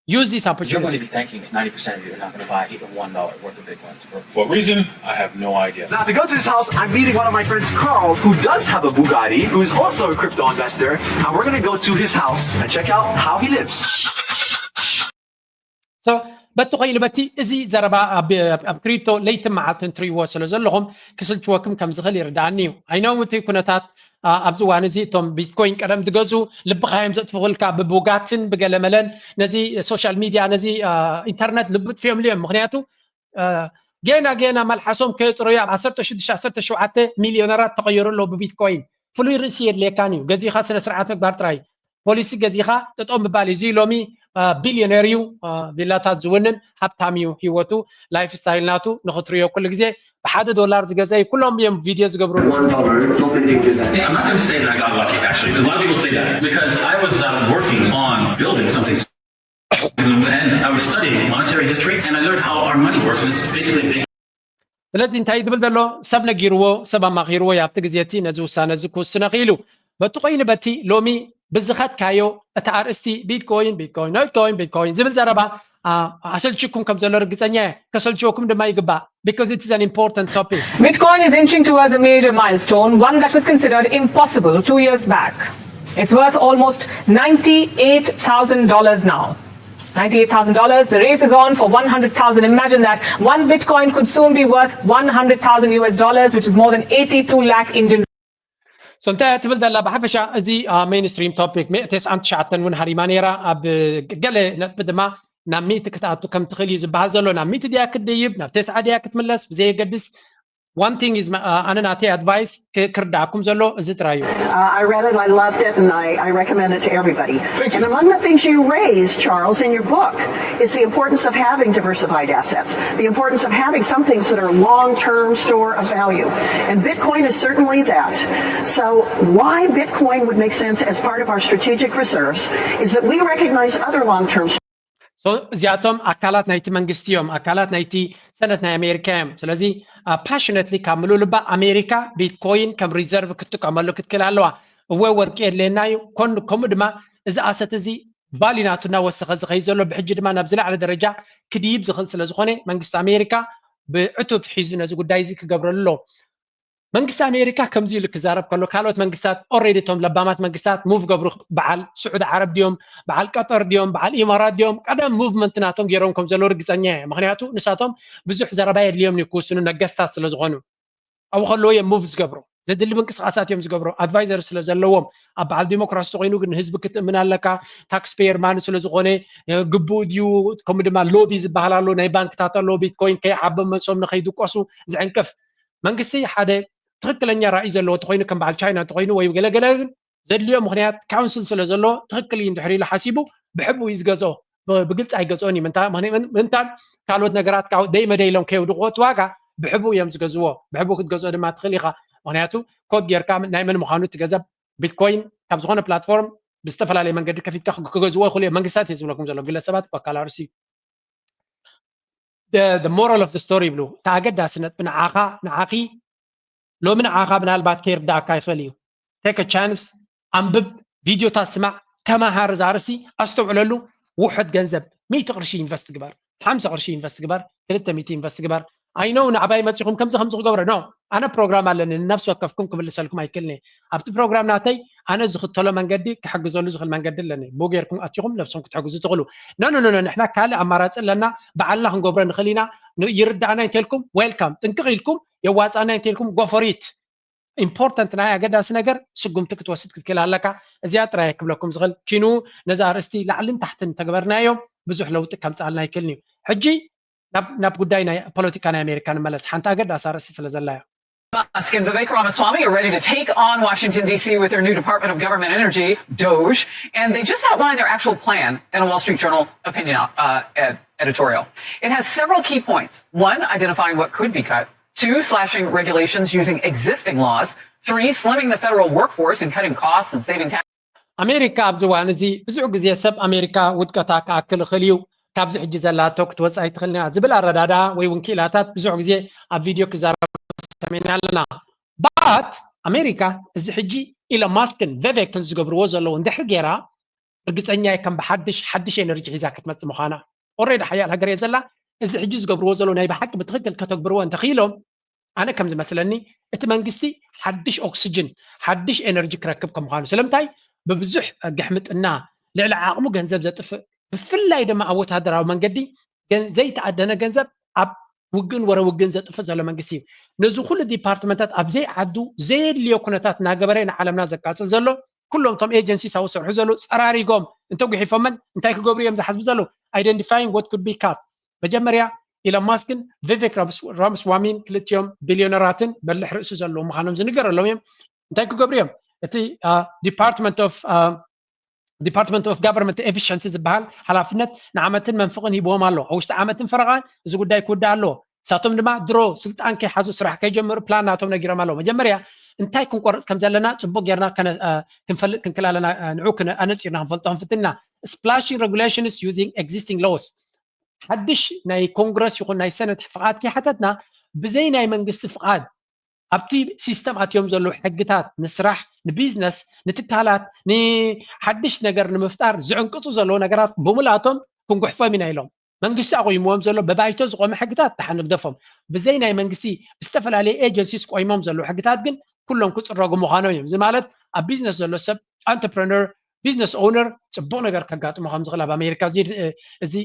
use this You're going opportunity. to be thanking me ninety percent of you are not going to buy even one dollar worth of Bitcoins. For what reason? I have no idea. Now, to go to his house, I'm meeting one of my friends, Carl, who does have a Bugatti, who is also a crypto investor, and we're going to go to his house and check out how he lives. So በቲ ኮይኑ በቲ እዚ ዘረባ ኣብ ኣብ ክሪፕቶ ለይትን መዓልትን ትሪእዎ ስለ ዘለኹም ክስልችወኩም ከም ዝኽእል ይርዳእኒ እዩ። ኣይነው እቲ ኩነታት ኣ፣ ኣብዚ እዋን እዚ እቶም ቢትኮይን ቀደም ዝገዙ ልብኻ እዮም ዘጥፍኹልካ ብቡጋትን ብገለመለን ነዚ ሶሻል ሚድያ ነዚ አ፣ ኢንተርነት ልቢ ጥፍዮምሉ እዮም። ምክንያቱ አ፣ ጌና ጌና መልሓሶም ከየፅረዩ ኣብ ዓሰርተ ሽዱሽተ ዓሰርተ ሸውዓተ ሚልዮነራት ተቐየሩ ኣለዉ ብቢትኮይን። ፍሉይ ርእሲ የድልየካን እዩ። ገዚኻ ስነ ስርዓት ምግባር ጥራይ። ፖሊሲ ገዚኻ ጠጠው ምባል እዩ። እዚ ሎሚ ቢልዮነር እዩ፣ ቪላታት ዝውንን ሃብታም እዩ። ህይወቱ ላይፍ ስታይል ናቱ ንኽትሪዮ ኩሉ ግዜ ብሓደ ዶላር ዝገዘ እዩ። ኩሎም እዮም ቪድዮ ዝገብሩ። Warren Buffett, don't think you did that. I'm not going to say that I got lucky, actually, because a lot of people say that. Because I was uh, working on building something. And I was studying monetary history, and I learned how our money works. And it's basically a big ስለዚ እንታይ ዝብል ዘሎ ሰብ ነጊርዎ ሰብ ኣማኺርዎ ኣብቲ ግዜ እቲ ነዚ ውሳነ እዚ ክውስነ ክኢሉ። በቲ ኮይኑ በቲ ሎሚ ብዝኸድካዮ እቲ ኣርእስቲ ቢትኮይን ቢትኮይን ቢትኮይን ቢትኮይን ዝብል ዘረባ ኣ፣ ኣሰልችኩም ከም ዘሎ ርግፀኛ እየ። ከሰልችወኩም ድማ ይግባእ because it is an important topic. Bitcoin is inching towards a major milestone, one that was considered impossible two years back. It's worth almost ninety-eight thousand dollars now. Ninety-eight thousand dollars. The race is on for one hundred thousand. Imagine that. One Bitcoin could soon be worth one hundred thousand U S dollars, which is more than eighty-two lakh Indian So እንታይ እያ ትብል ዘላ ብሓፈሻ እዚ ሜይንስትሪም ቶፒክ ሚእቲ ተስዓን ትሽዓተን እውን ሃሪማ ነይራ። ኣብ ገለ ነጥቢ ድማ ናብ ሚእቲ ክትኣቱ ከም ትኽእል እዩ ዝበሃል ዘሎ። ናብ ሚእቲ ድያ ክትድይብ ናብ ተስዓ ድያ ክትምለስ ብዘየገድስ one thing is ኣነ ናተይ ኣድቫይስ ክርዳእኩም ዘሎ እዚ ጥራይ እዩ። Uh, I read it, I loved it, and I, I recommend it to everybody. And among the things you raised, Charles, in your book is the importance of having diversified assets, the importance of having some things that are long-term store of value. And Bitcoin is certainly that. So why Bitcoin would make sense as part of our strategic reserves is that we recognize other long-term So እዚኣቶም ኣካላት ናይቲ መንግስቲ እዮም፣ ኣካላት ናይቲ ሰነት ናይ ኣሜሪካ እዮም። ስለዚ ፓሽነትሊ ካብ ምሉእ ልባ ኣሜሪካ ቢትኮይን ከም ሪዘርቭ ክትጥቀመሉ ክትክእል ኣለዋ። እወ ወርቂ የድልየና እዩ፣ ኮን- ከምኡ ድማ እዚ ኣሰት እዚ ቫሊ ናቱ እናወሰኸ ዝኸይድ ዘሎ ብሕጂ ድማ ናብ ዝለዓለ ደረጃ ክድይብ ዝኽእል ስለ ዝኾነ መንግስቲ ኣሜሪካ ብዕቱብ ሒዙ ነዚ ጉዳይ እዚ ክገብረሉ ኣለዎ። መንግስቲ ኣሜሪካ ከምዚ ኢሉ ክዛረብ ከሎ ካልኦት መንግስታት ኦሬዲ እቶም ለባማት መንግስታት ሙቭ ገብሩ በዓል ስዑድ ዓረብ ድዮም በዓል ቀጠር ድዮም በዓል ኢማራት ድዮም ቀደም ሙቭመንት ናቶም ገይሮም ከም ዘለዉ ርግፀኛ እየ። ምክንያቱ ንሳቶም ብዙሕ ዘረባ የድልዮም እዩ ክውስኑ ነገስታት ስለ ዝኾኑ ኣብኡ ከለዉ እዮም ሙቭ ዝገብሩ ዘድሊ ምንቅስቃሳት እዮም ዝገብሩ ኣድቫይዘር ስለ ዘለዎም ኣብ በዓል ዲሞክራሲ ተኮይኑ ግን ህዝቢ ክትእምን ኣለካ ታክስፔየር ማኒ ስለ ዝኾነ ግቡእ ድዩ ከምኡ ድማ ሎቢ ዝበሃል ኣሎ ናይ ባንክታት ኣሎ ቢትኮይን ከይዓበ መሶም ንከይድቆሱ ዝዕንቅፍ መንግስቲ ሓደ ትክክለኛ ራእይ ዘለዎ ተኮይኑ ከም በዓል ቻይና ተኮይኑ ወይ ገለገለ ግን ዘድልዮ ምክንያት ካውንስል ስለ ዘሎ ትክክል እዩ እንድሕር ኢሉ ሓሲቡ ብሕቡ እዩ ዝገዝኦ ብግልፂ ኣይገዝኦን እዩ ምንታን ካልኦት ነገራት ደይ መደይ ኢሎም ከየውድቅዎ እቲ ዋጋ ብሕቡ እዮም ዝገዝዎ ብሕቡ ክትገዝኦ ድማ ትክእል ኢካ ምክንያቱ ኮድ ጌርካ ናይ መን ምኳኑ እቲ ገንዘብ ቢትኮይን ካብ ዝኾነ ፕላትፎርም ብዝተፈላለየ መንገዲ ከፊትካ ክገዝዎ ይኽእሉ እዮም መንግስታት እየ ዝብለኩም ዘሎ ግለሰባት እኳ ካልኣርሲ ሞራል ኦፍ ስቶሪ ይብሉ እቲ ኣገዳሲ ነጥቢ ንዓኻ ንዓኺ ሎሚ ንዓኻ ምናልባት ከይርዳእካ ይኽእል እዩ take chance ኣንብብ ቪድዮታት ስማዕ ተማሃር ዛርሲ ኣስተውዕለሉ ውሑድ ገንዘብ ሚእቲ ቅርሺ ኢንቨስት ግበር ሓምሳ ቅርሺ ኢንቨስት ግበር ክልተ ሚእቲ ኢንቨስት ግበር I know ንዓባይ መፂኹም ከምዚ ከምዚ ክገብረ no ኣነ ፕሮግራም ኣለኒ ንነፍሲ ወከፍኩም ክምልሰልኩም ኣይክልኒ ኣብቲ ፕሮግራም ናተይ ኣነ ዝኽተሎ መንገዲ ክሕግዘሉ ዝኽእል መንገዲ ኣለኒ ብኡ ጌርኩም ኣቲኹም ነፍሶም ክትሕግዙ ትኽእሉ no no no ንሕና ካልእ ኣማራፂ ኣለና በዓልና ክንገብሮ ንኽእል ኢና ይርዳእና እንተልኩም welcome ጥንቅቕ ኢልኩም የዋፃና እንተልኩም go for it important ናይ ኣገዳሲ ነገር ስጉምቲ ክትወስድ ክትክእል ኣለካ እዚኣ ጥራይ ክብለኩም ዝኽእል ኪኑ ነዛ ኣርእስቲ ላዕልን ታሕትን ተግበርናዮ ብዙሕ ለውጢ ከምፅኣልና ኣይክእልን እዩ ሕጂ ናብ ጉዳይ ናይ ፖለቲካ ናይ ኣሜሪካ ንመለስ ሓንቲ ኣገዳሲ ኣርእስቲ ስለ ዘላ እያ Musk and Vivek Ramaswamy are ready to take on Washington, D C with their new Department of Government Energy, DOGE, and they just outlined their actual plan in a Wall Street Journal opinion uh, editorial. It has several key points. One, identifying what could be cut. Two, slashing regulations using existing laws. Three, slimming the federal workforce and cutting costs and saving tax. ኣሜሪካ ኣብዚ እዋን እዚ ብዙሕ ግዜ ሰብ ኣሜሪካ ውድቀታ ክኣክል ይኽእል እዩ ካብዚ ሕጂ ዘላቶ ክትወፅእ ኣይትኽእልን እያ ዝብል ኣረዳድኣ ወይ እውን ክኢላታት ብዙሕ ግዜ ኣብ ቪድዮ ክዛረብ ሰሚዕና ኣለና but ኣሜሪካ እዚ ሕጂ ኢሎን ማስክን ቬቬክን ዝገብርዎ ዘለዉ እንድሕር ገይራ ርግፀኛ እየ ከም ብሓድሽ ሓድሽ ኤነርጂ ሒዛ ክትመፅእ ምዃና already ሓያል ሃገር እየ ዘላ እዚ ሕጂ ዝገብርዎ ዘለዉ ናይ ብሓቂ ብትኽክል ከተግብርዎ እንተኽኢሎም ኣነ ከም ዝመስለኒ እቲ መንግስቲ ሓድሽ ኦክስጅን ሓድሽ ኤነርጂ ክረክብ ከም ምዃኑ ስለምንታይ ብብዙሕ ግሕምጥና ልዕሊ ዓቕሙ ገንዘብ ዘጥፍእ ብፍላይ ድማ ኣብ ወታደራዊ መንገዲ ዘይተኣደነ ገንዘብ ኣብ ውግን ወረ ውግን ዘጥፍእ ዘሎ መንግስቲ እዩ ነዚ ኩሉ ዲፓርትመንታት ኣብ ዘይዓዱ ዘየድልዮ ኩነታት እናገበረ ንዓለምና ዘቃፅል ዘሎ ኩሎም እቶም ኤጀንሲስ ኣብ ዝሰርሑ ዘለዉ ፀራሪጎም እንተጉሒፎመን እንታይ ክገብሩ እዮም ዝሓስቡ ዘለዉ identifying what could be cut መጀመርያ ኢሎን ማስክን ቪቬክ ራምስዋሚን ክልቲኦም ቢልዮነራትን በልሕ ርእሲ ዘለዉ ምዃኖም ዝንገረሎም እዮም እንታይ ክገብሩ እዮም እቲ Department of Government Efficiency ዝበሃል ሓላፍነት ንዓመትን መንፍቕን ሂብዎም ኣሎ ኣብ ውሽጢ ዓመትን ፈረቓን እዚ ጉዳይ ክውዳእ ኣለዎ ንሳቶም ድማ ድሮ ስልጣን ከይሓዙ ስራሕ ከይጀመሩ ፕላን ናቶም ነጊሮም ኣለዉ መጀመርያ እንታይ ክንቆርፅ ከም ዘለና ፅቡቅ ጌርና ክንፈልጥ ክንክል ኣለና ንዑ ኣነፂርና ክንፈልጦ ክንፍትን ኢና splashing regulations using existing laws ሓድሽ ናይ ኮንግረስ ይኹን ናይ ሰነት ፍቃድ ከይሓተትና ብዘይ ናይ መንግስቲ ፍቃድ ኣብቲ ሲስተም ኣትዮም ዘለዉ ሕግታት ንስራሕ ንቢዝነስ ንትካላት ንሓድሽ ነገር ንምፍጣር ዝዕንቅፁ ዘለዉ ነገራት ብምልኣቶም ክንጉሕፎም ኢና ኢሎም መንግስቲ ኣቑይምዎም ዘሎ ብባይቶ ዝቖመ ሕግታት ደሓን ንግደፎም ብዘይ ናይ መንግስቲ ብዝተፈላለየ ኤጀንሲስ ቆይሞም ዘለዉ ሕግታት ግን ኩሎም ክፅረጉ ምዃኖም እዮም እዚ ማለት ኣብ ቢዝነስ ዘሎ ሰብ entrepreneur business owner ፅቡቕ ነገር ከጋጥሞ ከም ዝኽእል ኣብ ኣሜሪካ እዚ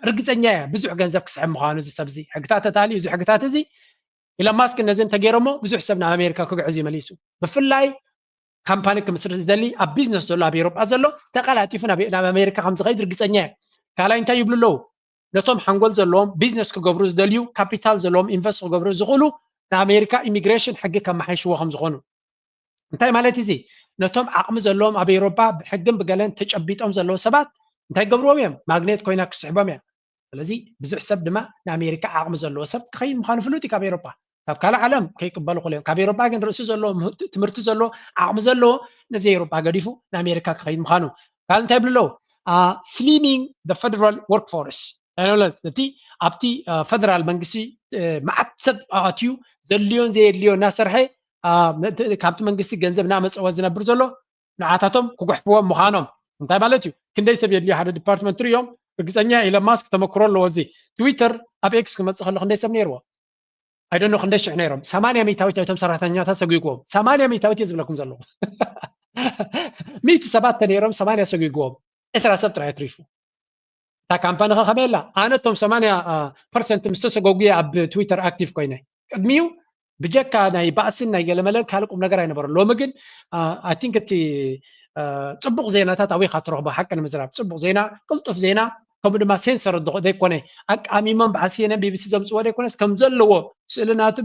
ርግፀኛ እያ ብዙሕ ገንዘብ ክስሕብ ምዃኑ እዚ ሰብ እዚ ሕግታት ተታልዩ እዚ ሕግታት እዚ ኢሎን ማስክ ነዚ እንተገይሮሞ ብዙሕ ሰብ ናብ ኣሜሪካ ክግዕዝ እዩ መሊሱ ብፍላይ ካምፓኒ ክምስርት ዝደሊ ኣብ ቢዝነስ ዘሎ ኣብ ኤሮጳ ዘሎ ተቀላጢፉ ናብ ኣሜሪካ ከም ዝኸይድ ርግፀኛ እየ ካልኣይ እንታይ ይብሉ ኣለዉ ነቶም ሓንጎል ዘለዎም ቢዝነስ ክገብሩ ዝደልዩ ካፒታል ዘለዎም ኢንቨስት ክገብሩ ዝኽእሉ ንኣሜሪካ ኢሚግሬሽን ሕጊ ከመሓይሽዎ ከም ዝኾኑ እንታይ ማለት እዚ ነቶም ዓቕሚ ዘለዎም ኣብ ኤሮጳ ብሕግን ብገለን ተጨቢጦም ዘለዉ ሰባት እንታይ ገብርዎም እዮም ማግኔት ኮይና ክስሕቦም እያ ስለዚ ብዙሕ ሰብ ድማ ንኣሜሪካ ዓቕሚ ዘለዎ ሰብ ክኸይድ ምዃኑ ፍሉጥ እዩ ካብ ኤሮጳ ካብ ካልእ ዓለም ከይቅበሉ ክእሉ እዮም ካብ ኤሮጳ ግን ርእሲ ዘለዎ ትምህርቲ ዘለዎ ዓቕሚ ዘለዎ ነዚ ኤሮጳ ገዲፉ ንኣሜሪካ ክኸይድ ምዃኑ ካልእ እንታይ ይብሉ ኣለዉ slimming the federal workforce እቲ ኣብቲ ፈደራል መንግስቲ መዓት ሰብ ኣትዩ ዘድልዮን ዘየድልዮ እናሰርሐ ካብቲ መንግስቲ ገንዘብ እናመፀወ ዝነብር ዘሎ ንዓታቶም ክጉሕፍዎም ምዃኖም እንታይ ማለት እዩ ክንደይ ሰብ የድልዮ ሓደ ዲፓርትመንት ትርእዮም ርግፀኛ ኢሎን ማስክ ተመክሮ ኣለዎ እዚ ትዊተር ኣብ ኤክስ ክመፅእ ከሎ ክንደይ ሰብ ነይርዎ ኣይደኖ ክንደይ ሽሕ ነይሮም ሰማንያ ሚታዊት ናይቶም ሰራሕተኛታት ሰጒግዎም ሰማንያ ሚታዊት እየ ዝብለኩም ዘለኹ ሚእቲ ሰባት ተነይሮም ሰማንያ ሰጒግዎም ዕስራ ሰብ ጥራይ ኣትሪፉ እታ ካምፓኒ ከ ከመይ ኣላ ኣነ እቶም ሰማንያ ፐርሰንት ምስ ተሰጎጉ እየ ኣብ ትዊተር ኣክቲቭ ኮይነ ቅድሚኡ ብጀካ ናይ ባእስን ናይ ገለመለን ካልእ ቁም ነገር ኣይነበረን ሎሚ ግን ኣይ ቲንክ እቲ ፅቡቅ ዜናታት ኣበይ ካ ትረኽቦ ሓቂ ንምዝራብ ፅቡቅ ዜና ቅልጡፍ ዜና ከምኡ ድማ ሴንሰር ዘይኮነ ኣቃሚሞም በዓል ሲኤንኤን ቢቢሲ ዘምፅዎ ዘይኮነስ ከም ዘለዎ ስእሊ ናቱ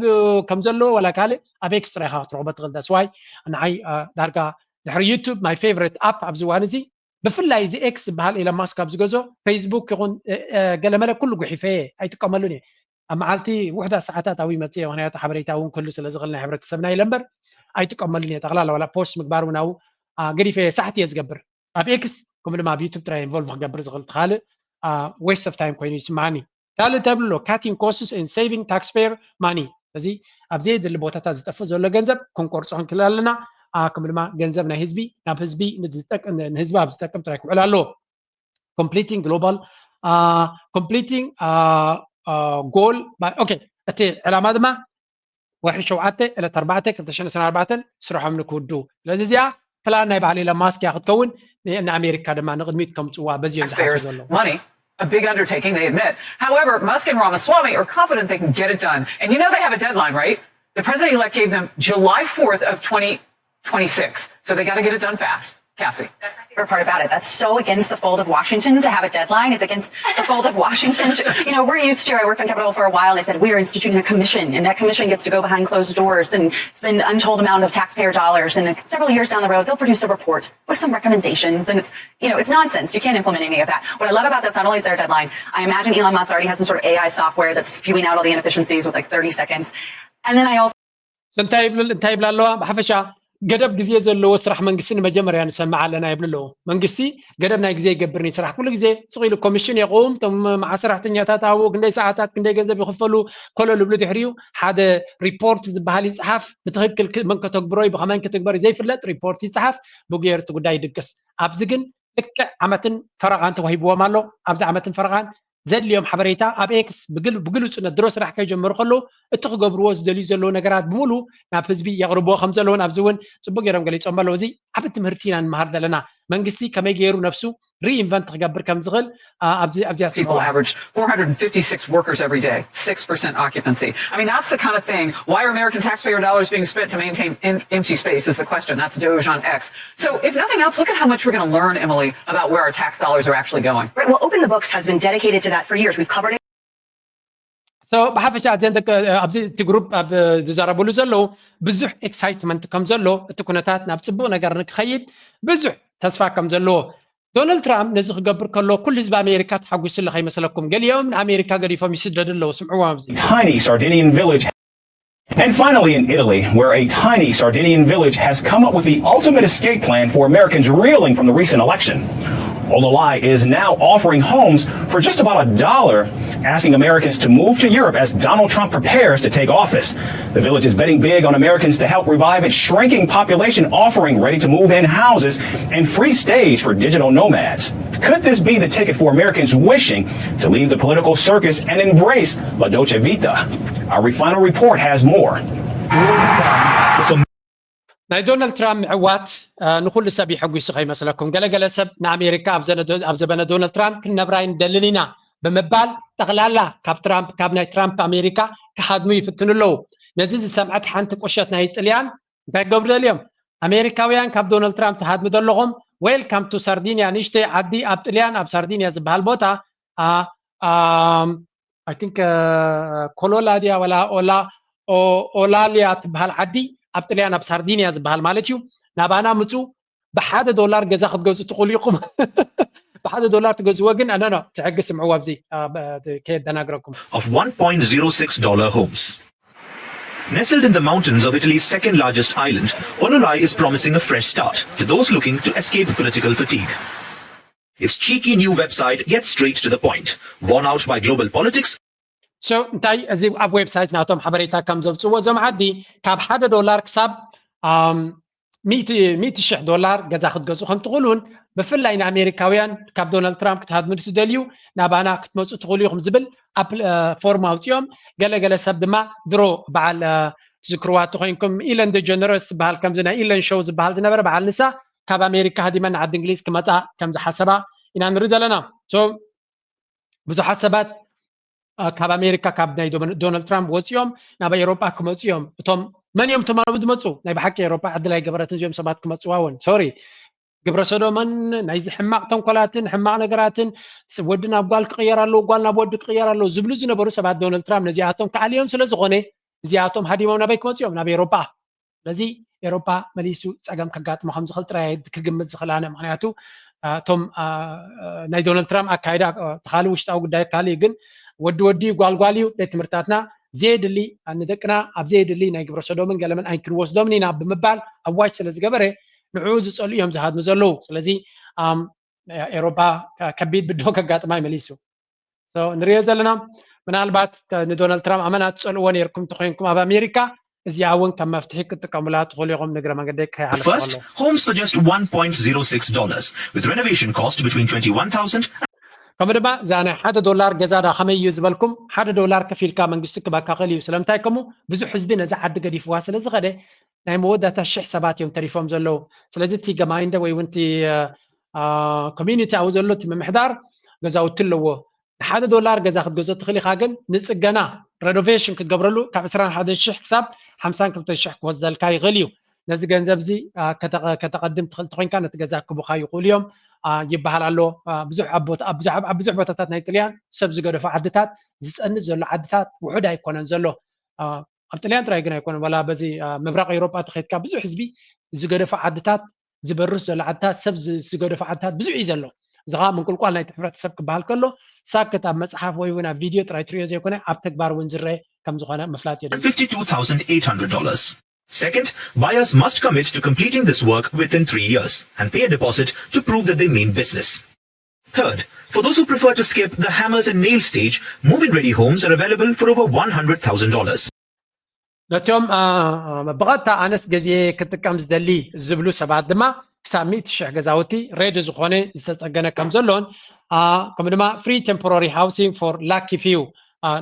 ከም ዘለዎ ዋላ ካልእ ኣብ ኤክስ ጥራይ ኢኻ ክትረኽቦ ትኽእል that's why ንዓይ ዳርጋ ድሕሪ ዩቱብ my favorite app ኣብዚ እዋን እዚ ብፍላይ እዚ ኤክስ ዝበሃል ኢሎን ማስክ ኣብ ዝገዝኦ ፌስቡክ ይኹን ገለመለ ኩሉ ጉሒፈ እየ ኣይጥቀመሉን እየ ኣብ መዓልቲ ውሕዳት ሰዓታት ኣብኡ ይመፅእ እየ ምክንያቱ ሓበሬታ እውን ክህሉ ስለ ዝኽእል ናይ ሕብረተሰብና ኢለ እምበር ኣይጥቀመሉን እየ ጠቕላላ ዋላ ፖስት ምግባር እውን ኣብኡ ገዲፈ እየ ሳሕቲ እየ ዝገብር ኣብ ኤክስ ከምኡ ድማ ኣብ ዩቱብ ጥራይ ኢንቮልቭ ክገብር ዝኽእል እቲ ካልእ waste of time ኮይኑ ይስምዓኒ ካልእ እንታይ ይብሉ ኣሎ cutting costs and saving taxpayer money እዚ ኣብ ዘየድሊ ቦታታት ዝጠፍእ ዘሎ ገንዘብ ክንቆርፆ ክንክእል ኣለና ከምኡ ድማ ገንዘብ ናይ ህዝቢ ናብ ህዝቢ ንህዝቢ ኣብ ዝጠቅም ጥራይ ክውዕል ኣለዎ completing global completing goal okay እቲ ዕላማ ድማ ወርሒ ሸውዓተ ዕለት ኣርባዕተ ክልተ ሽሕን ዕስራን ኣርባዕተን ስርሖም ንክውድኡ። ስለዚ እዚኣ ፕላን ናይ በዓል ኢሎን ማስክ እያ ክትከውን። ንኣሜሪካ ድማ ንቕድሚት ከምፅዋ በዚ እዮም ዝሓስቡ ዘለዉ። A big undertaking, they admit. However, Musk and Ramaswamy are confident they can get it done. And you know they have a deadline, right? The president-elect gave them July fourth of twenty twenty-six. So they got to get it done fast. Cassie. That's my favorite part about it. That's so against the fold of Washington to have a deadline. It's against the fold of Washington. To, you know, we're used to, I worked on Capitol for a while. They said, "We are instituting a commission, and that commission gets to go behind closed doors and spend untold amount of taxpayer dollars. And several years down the road, they'll produce a report with some recommendations." And it's, you know, it's nonsense. You can't implement any of that. What I love about this, not only is there a deadline, I imagine Elon Musk already has some sort of A I software that's spewing out all the inefficiencies with like thirty seconds. And then I also እንታይ ይብል እንታይ ይብላ ኣለዋ? ብሓፈሻ ገደብ ግዜ ዘለዎ ስራሕ መንግስቲ ንመጀመርያ ንሰምዕ ኣለና ይብሉ ኣለዉ። መንግስቲ ገደብ ናይ ግዜ ይገብር ኒ ስራሕ ኩሉ ግዜ ስቕ ኢሉ ኮሚሽን የቕውም፣ እቶም መዓ ሰራሕተኛታት ኣብኡ ክንደይ ሰዓታት ክንደይ ገንዘብ ይኽፈሉ ኮለል ይብሉ። ድሕሪኡ ሓደ ሪፖርት ዝበሃል ይፅሓፍ፣ ብትኽክል መን ከተግብሮ እዩ ብኸመን ክትግበር እዩ ዘይፍለጥ ሪፖርት ይፅሓፍ፣ ብጉየርቲ ጉዳይ ይድቅስ። ኣብዚ ግን ልክዕ ዓመትን ፈረቓን ተዋሂብዎም ኣሎ። ኣብዚ ዓመትን ፈረቓን ዘድልዮም ሓበሬታ ኣብ ኤክስ ብግልፁነት ድሮ ስራሕ ከይጀመሩ ከለዉ እቲ ክገብርዎ ዝደልዩ ዘለዉ ነገራት ብምሉ ናብ ህዝቢ የቕርብዎ ከም ዘለዉን ኣብዚ እውን ፅቡቅ ገይሮም ገሊፆም ኣለዉ። እዚ ዓብ ትምህርቲ ኢና ንምሃር ዘለና። መንግስቲ ከመይ ገይሩ ነፍሱ ሪኢንቨንት ክገብር ከም ዝኽእል ኣብዚ ኣብዚኣ People average four hundred and fifty-six workers every day, six percent occupancy. I mean, that's the kind of thing. Why are American taxpayer dollars being spent to maintain empty space is the question. That's Doge on X. So, if nothing else, look at how much we're going to learn, Emily, about where our tax dollars are actually going. Right, well, Open the Books has been dedicated to that for years. We've covered it. So ብሓፈሻ ኣዘን ደቂ ኣብዚ እቲ ግሩፕ ኣብ ዝዛረብሉ ዘለዉ ብዙሕ ኤክሳይትመንት ከም ዘሎ እቲ ኩነታት ናብ ፅቡቕ ነገር ንክኸይድ ብዙሕ ተስፋ ከም ዘለዎ ዶናልድ ትራምፕ ነዚ ክገብር ከሎ ኩሉ ህዝቢ ኣሜሪካ ተሓጒሱሉ ከይመስለኩም። ገሊኦም ንኣሜሪካ ገዲፎም ይስደዱ ኣለዉ። ስምዕዎም ኣብዚ። Tiny Sardinian village. And finally, in Italy, where a tiny Sardinian village has come up with the ultimate escape plan for Americans reeling from the recent election. Ololai is now offering homes for just about a dollar, asking Americans to move to Europe as Donald Trump prepares to take office. The village is betting big on Americans to help revive its shrinking population, offering ready to move in houses and free stays for digital nomads. Could this be the ticket for Americans wishing to leave the political circus and embrace La Dolce Vita? Our final report has more. ናይ ዶናልድ ትራምፕ ምዕዋት ንኩሉ ሰብ ይሐጒሱ ከይመስለኩም። ገለገለ ሰብ ንኣሜሪካ ኣብ ዘበነ ዶናልድ ትራምፕ ክንነብራ ኣይንደልን ኢና ብምባል ጠቕላላ ካብ ትራምፕ ካብ ናይ ትራምፕ ኣሜሪካ ክሃድሙ ይፍትኑ ኣለዉ። ነዚ ዝሰምዐት ሓንቲ ቁሸት ናይ ጥልያን እንታይ ክገብሩ ደልዮም? ኣሜሪካውያን ካብ ዶናልድ ትራምፕ ትሃድሙ ዘለኹም፣ ዌልካም ቱ ሳርዲንያ፣ ንእሽተይ ዓዲ ኣብ ጥልያን ኣብ ሳርዲንያ ዝበሃል ቦታ I think ኮሎላድያ ወላ ኦላሊያ ትበሃል ዓዲ ኣብ ጥልያን ኣብ ሳርዲንያ ዝበሃል ማለት እዩ። ናባና ምፁ፣ ብሓደ ዶላር ገዛ ክትገዝኡ ትኽእሉ ኢኹም። ብሓደ ዶላር ትገዝዎ ግን ኣነኖ ትሕጊ ስምዕዎ ኣብዚ ከየደናግረኩም። Of one point zero six dollar homes. Nestled in the mountains of Italy's second largest island, Ololai is promising a fresh start to those looking to escape political fatigue. Its cheeky new website gets straight to the point. Worn out by global politics, So እንታይ እዚ ኣብ ዌብሳይት ናቶም ሓበሬታ ከም ዘውፅዎ እዞም ዓዲ ካብ ሓደ ዶላር ክሳብ ሚእቲ ሽሕ ዶላር ገዛ ክትገዝኡ ከም ትኽእሉን ብፍላይ ንኣሜሪካውያን ካብ ዶናልድ ትራምፕ ክትሃድሙ ትደልዩ ናባና ክትመፁ ትኽእሉ ኢኹም ዝብል ፎርም ኣውፂኦም። ገለገለ ሰብ ድማ ድሮ በዓል ትዝክርዋ እንተኮይንኩም ኢለን ደጀነረስ ትበሃል ከምዚ ናይ ኢለን ሾው ዝበሃል ዝነበረ በዓል ንሳ ካብ ኣሜሪካ ሃዲመን ንዓዲ እንግሊዝ ክመፃ ከም ዝሓሰባ ኢና ንርኢ ዘለና። ብዙሓት ሰባት ካብ ኣሜሪካ ካብ ናይ ዶናልድ ትራምፕ ወፂኦም ናብ ኤሮጳ ክመፁ እዮም። እቶም መን እዮም እቶም ኣብ ዝመፁ? ናይ ብሓቂ ኤሮጳ ዕድል ኣይገበረትን እዚኦም ሰባት ክመፅዋ እውን። ሶሪ ግብረ ሰዶምን ናይዚ ሕማቕ ተንኮላትን ሕማቕ ነገራትን ወዲ ናብ ጓል ክቕየር ኣለዎ፣ ጓል ናብ ወዲ ክቕየር ኣለዎ ዝብሉ ዝነበሩ ሰባት ዶናልድ ትራምፕ ነዚኣቶም ክኣልዮም ስለ ዝኾነ እዚኣቶም ሃዲሞም ናበይ ክመፁ እዮም? ናብ ኤሮጳ። ስለዚ ኤሮጳ መሊሱ ፀገም ከጋጥሞ ከም ዝኽእል ጥራይ ክግምት ዝኽእል ኣነ። ምክንያቱ እቶም ናይ ዶናልድ ትራምፕ ኣካይዳ ተኻሊ ውሽጣዊ ጉዳይ ካሊ ግን ወዲ ወዲ ጓልጓል እዩ ቤት ትምህርታትና ዘየድሊ ንደቅና ኣብ ዘየድሊ ናይ ግብረ ሰዶምን ገለመን ኣይክንወስዶምን ኢና ብምባል ኣዋጅ ስለ ዝገበረ ንዕኡ ዝፀሉ እዮም ዝሃድሙ ዘለዉ። ስለዚ ኤሮፓ ከቢድ ብድሆ ከጋጥማ ይመሊሱ ንሪኦ ዘለና። ምናልባት ንዶናልድ ትራምፕ ኣመና ትፀልእዎ ነርኩም ተኮይንኩም ኣብ ኣሜሪካ እዚኣ እውን ከም መፍትሒ ክትጥቀሙላ ትኽእሉ ኢኹም። ንግረ መንገደይ ከይሓለፍ First, homes for just one point zero six dollars with renovation cost between twenty-one thousand ከምኡ ድማ እዛ ናይ ሓደ ዶላር ገዛ ዳ ከመይ እዩ ዝበልኩም፣ ሓደ ዶላር ከፊልካ መንግስቲ ክባካ ክእል እዩ። ስለምንታይ ከምኡ? ብዙሕ ህዝቢ ነዛ ዓዲ ገዲፍዋ ስለ ዝኸደ ናይ መወዳእታ ሽሕ ሰባት እዮም ተሪፎም ዘለዉ። ስለዚ እቲ ገማይንደ ወይ እውን እቲ ኮሚኒቲ ኣብኡ ዘሎ እቲ ምምሕዳር ገዛውቲ ኣለዎ። ንሓደ ዶላር ገዛ ክትገዝኦ ትኽእል ኢኻ፣ ግን ንፅገና፣ ሬኖቬሽን ክትገብረሉ ካብ ዕስራን ሓደን ሽሕ ክሳብ ሓምሳን ክልተን ሽሕ ክወስደልካ ይኽእል እዩ። ነዚ ገንዘብ እዚ ከተቐድም ትኽእል ተኾይንካ ነቲ ገዛ ክቡኻ ይኽእሉ እዮም ይበሃል ኣሎ። ብዙሕ ኣብ ብዙሕ ቦታታት ናይ ጥልያን ሰብ ዝገደፎ ዓድታት፣ ዝፀንት ዘሎ ዓድታት ውሑድ ኣይኮነን ዘሎ። ኣብ ጥልያን ጥራይ ግን ኣይኮነን፣ ዋላ በዚ ምብራቕ ኤውሮጳ ተኸይድካ ብዙሕ ህዝቢ ዝገደፎ ዓድታት፣ ዝበርስ ዘሎ ዓድታት፣ ሰብ ዝገደፎ ዓድታት ብዙሕ እዩ ዘሎ። እዚ ከዓ ምንቁልቋል ናይቲ ሕብረተሰብ ክበሃል ከሎ ሳክት ኣብ መፅሓፍ ወይ እውን ኣብ ቪድዮ ጥራይ ትሪኦ ዘይኮነ ኣብ ተግባር እውን ዝረአ ከም ዝኾነ ምፍላጥ የድሊ። fifty-two thousand eight hundred dollars. Second, buyers must commit to completing this work within three years and pay a deposit to prove that they mean business. Third, for those who prefer to skip the hammers and nails stage, move-in ready homes are available for over one hundred thousand dollars. ነቲኦም ብቐጥታ ኣነስ ገዜ ክጥቀም ዝደሊ ዝብሉ ሰባት ድማ ክሳብ ሚእቲ ሽሕ ገዛውቲ ሬዲ ዝኾነ ዝተፀገነ ከም ዘሎን ከምኡ ድማ free temporary housing for lucky few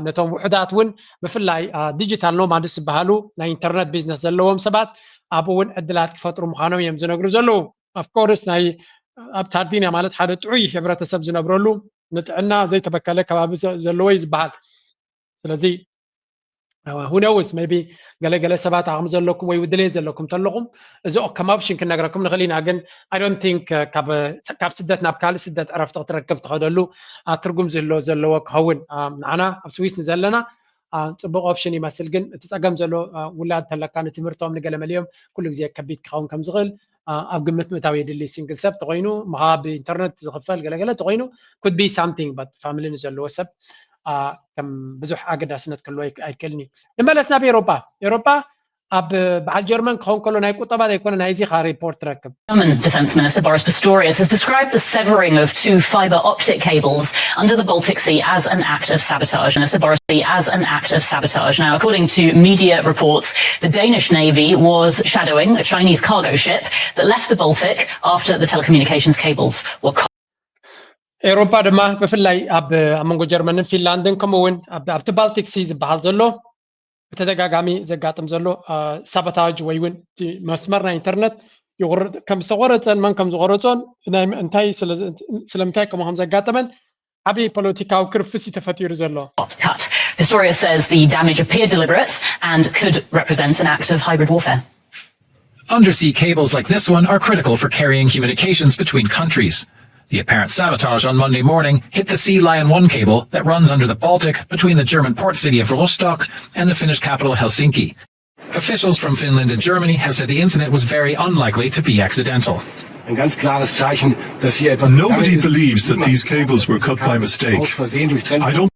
ነቶም ውሑዳት እውን ብፍላይ ዲጂታል ኖማድስ ዝበሃሉ ናይ ኢንተርነት ቢዝነስ ዘለዎም ሰባት ኣብኡ እውን ዕድላት ክፈጥሩ ምዃኖም እዮም ዝነግሩ ዘለዉ። ኣፍኮርስ ናይ ኣብ ሳርዲንያ ማለት ሓደ ጥዑይ ሕብረተሰብ ዝነብረሉ ንጥዕና ዘይተበከለ ከባቢ ዘለዎ እዩ ዝበሃል። ስለዚ who knows maybe ገለገለ ሰባት ዓቕሚ ዘለኩም ወይ ድሌት ዘለኩም ተለኹም እዚ ከም ኦፕሽን ክንነግረኩም ንኽእል ኢና። ግን I don't think ካብ ስደት ናብ ካልእ ስደት ዕረፍቲ ክትረክብ ትኸደሉ ትርጉም ዝህልዎ ዘለዎ ክኸውን ንዓና ኣብ ስዊስ ንዘለና ፅቡቕ ኦፕሽን ይመስል። ግን እቲ ፀገም ዘሎ ውላድ ተለካ ንትምህርቶም ንገለ መሊኦም ኩሉ ግዜ ከቢድ ክኸውን ከም ዝኽእል ኣብ ግምት ምእታው የድሊ። ሲንግል ሰብ ተኮይኑ ምሃብ ኢንተርነት ዝኽፈል ገለገለ ተኮይኑ could be something but family ንዘለዎ ሰብ ከም ብዙሕ ኣገዳስነት ክህልዎ ኣይክእልን እዩ። ንመለስ ናብ ኤሮጳ። ኤሮጳ ኣብ በዓል ጀርመን ክኸውን ከሎ ናይ ቁጠባ ዘይኮነ ናይዚ ካ ሪፖርት ትረክብ። German Defence Minister Boris Pistorius has described the severing of two fibre optic cables under the Baltic Sea as an act of sabotage. Minister Boris as an act of sabotage. Now, according to media reports, the Danish Navy was shadowing a Chinese cargo ship that left the Baltic after the telecommunications cables were cut. ኤሮፓ ድማ ብፍላይ ኣብ ኣብ መንጎ ጀርመንን ፊንላንድን ከምኡ እውን ኣብቲ ባልቲክ ሲ ዝበሃል ዘሎ ብተደጋጋሚ ዘጋጥም ዘሎ ሳቦታጅ ወይ እውን እቲ መስመር ናይ ኢንተርነት ከም ዝተቆረፀን መን ከም ዝቆረፆን እንታይ ስለምንታይ ከምኡ ከም ዘጋጠመን ዓብዪ ፖለቲካዊ ክርፍስ እዩ ተፈጢሩ ዘሎ። Cut. Pistorius says the damage appeared deliberate and could represent an act of hybrid warfare. Undersea cables like this one are critical for carrying communications between countries. The apparent sabotage on Monday morning hit the Sea Lion one cable that runs under the Baltic between the German port city of Rostock and the Finnish capital Helsinki. Officials from Finland and Germany have said the incident was very unlikely to be accidental. Nobody believes that these cables were cut by mistake. I don't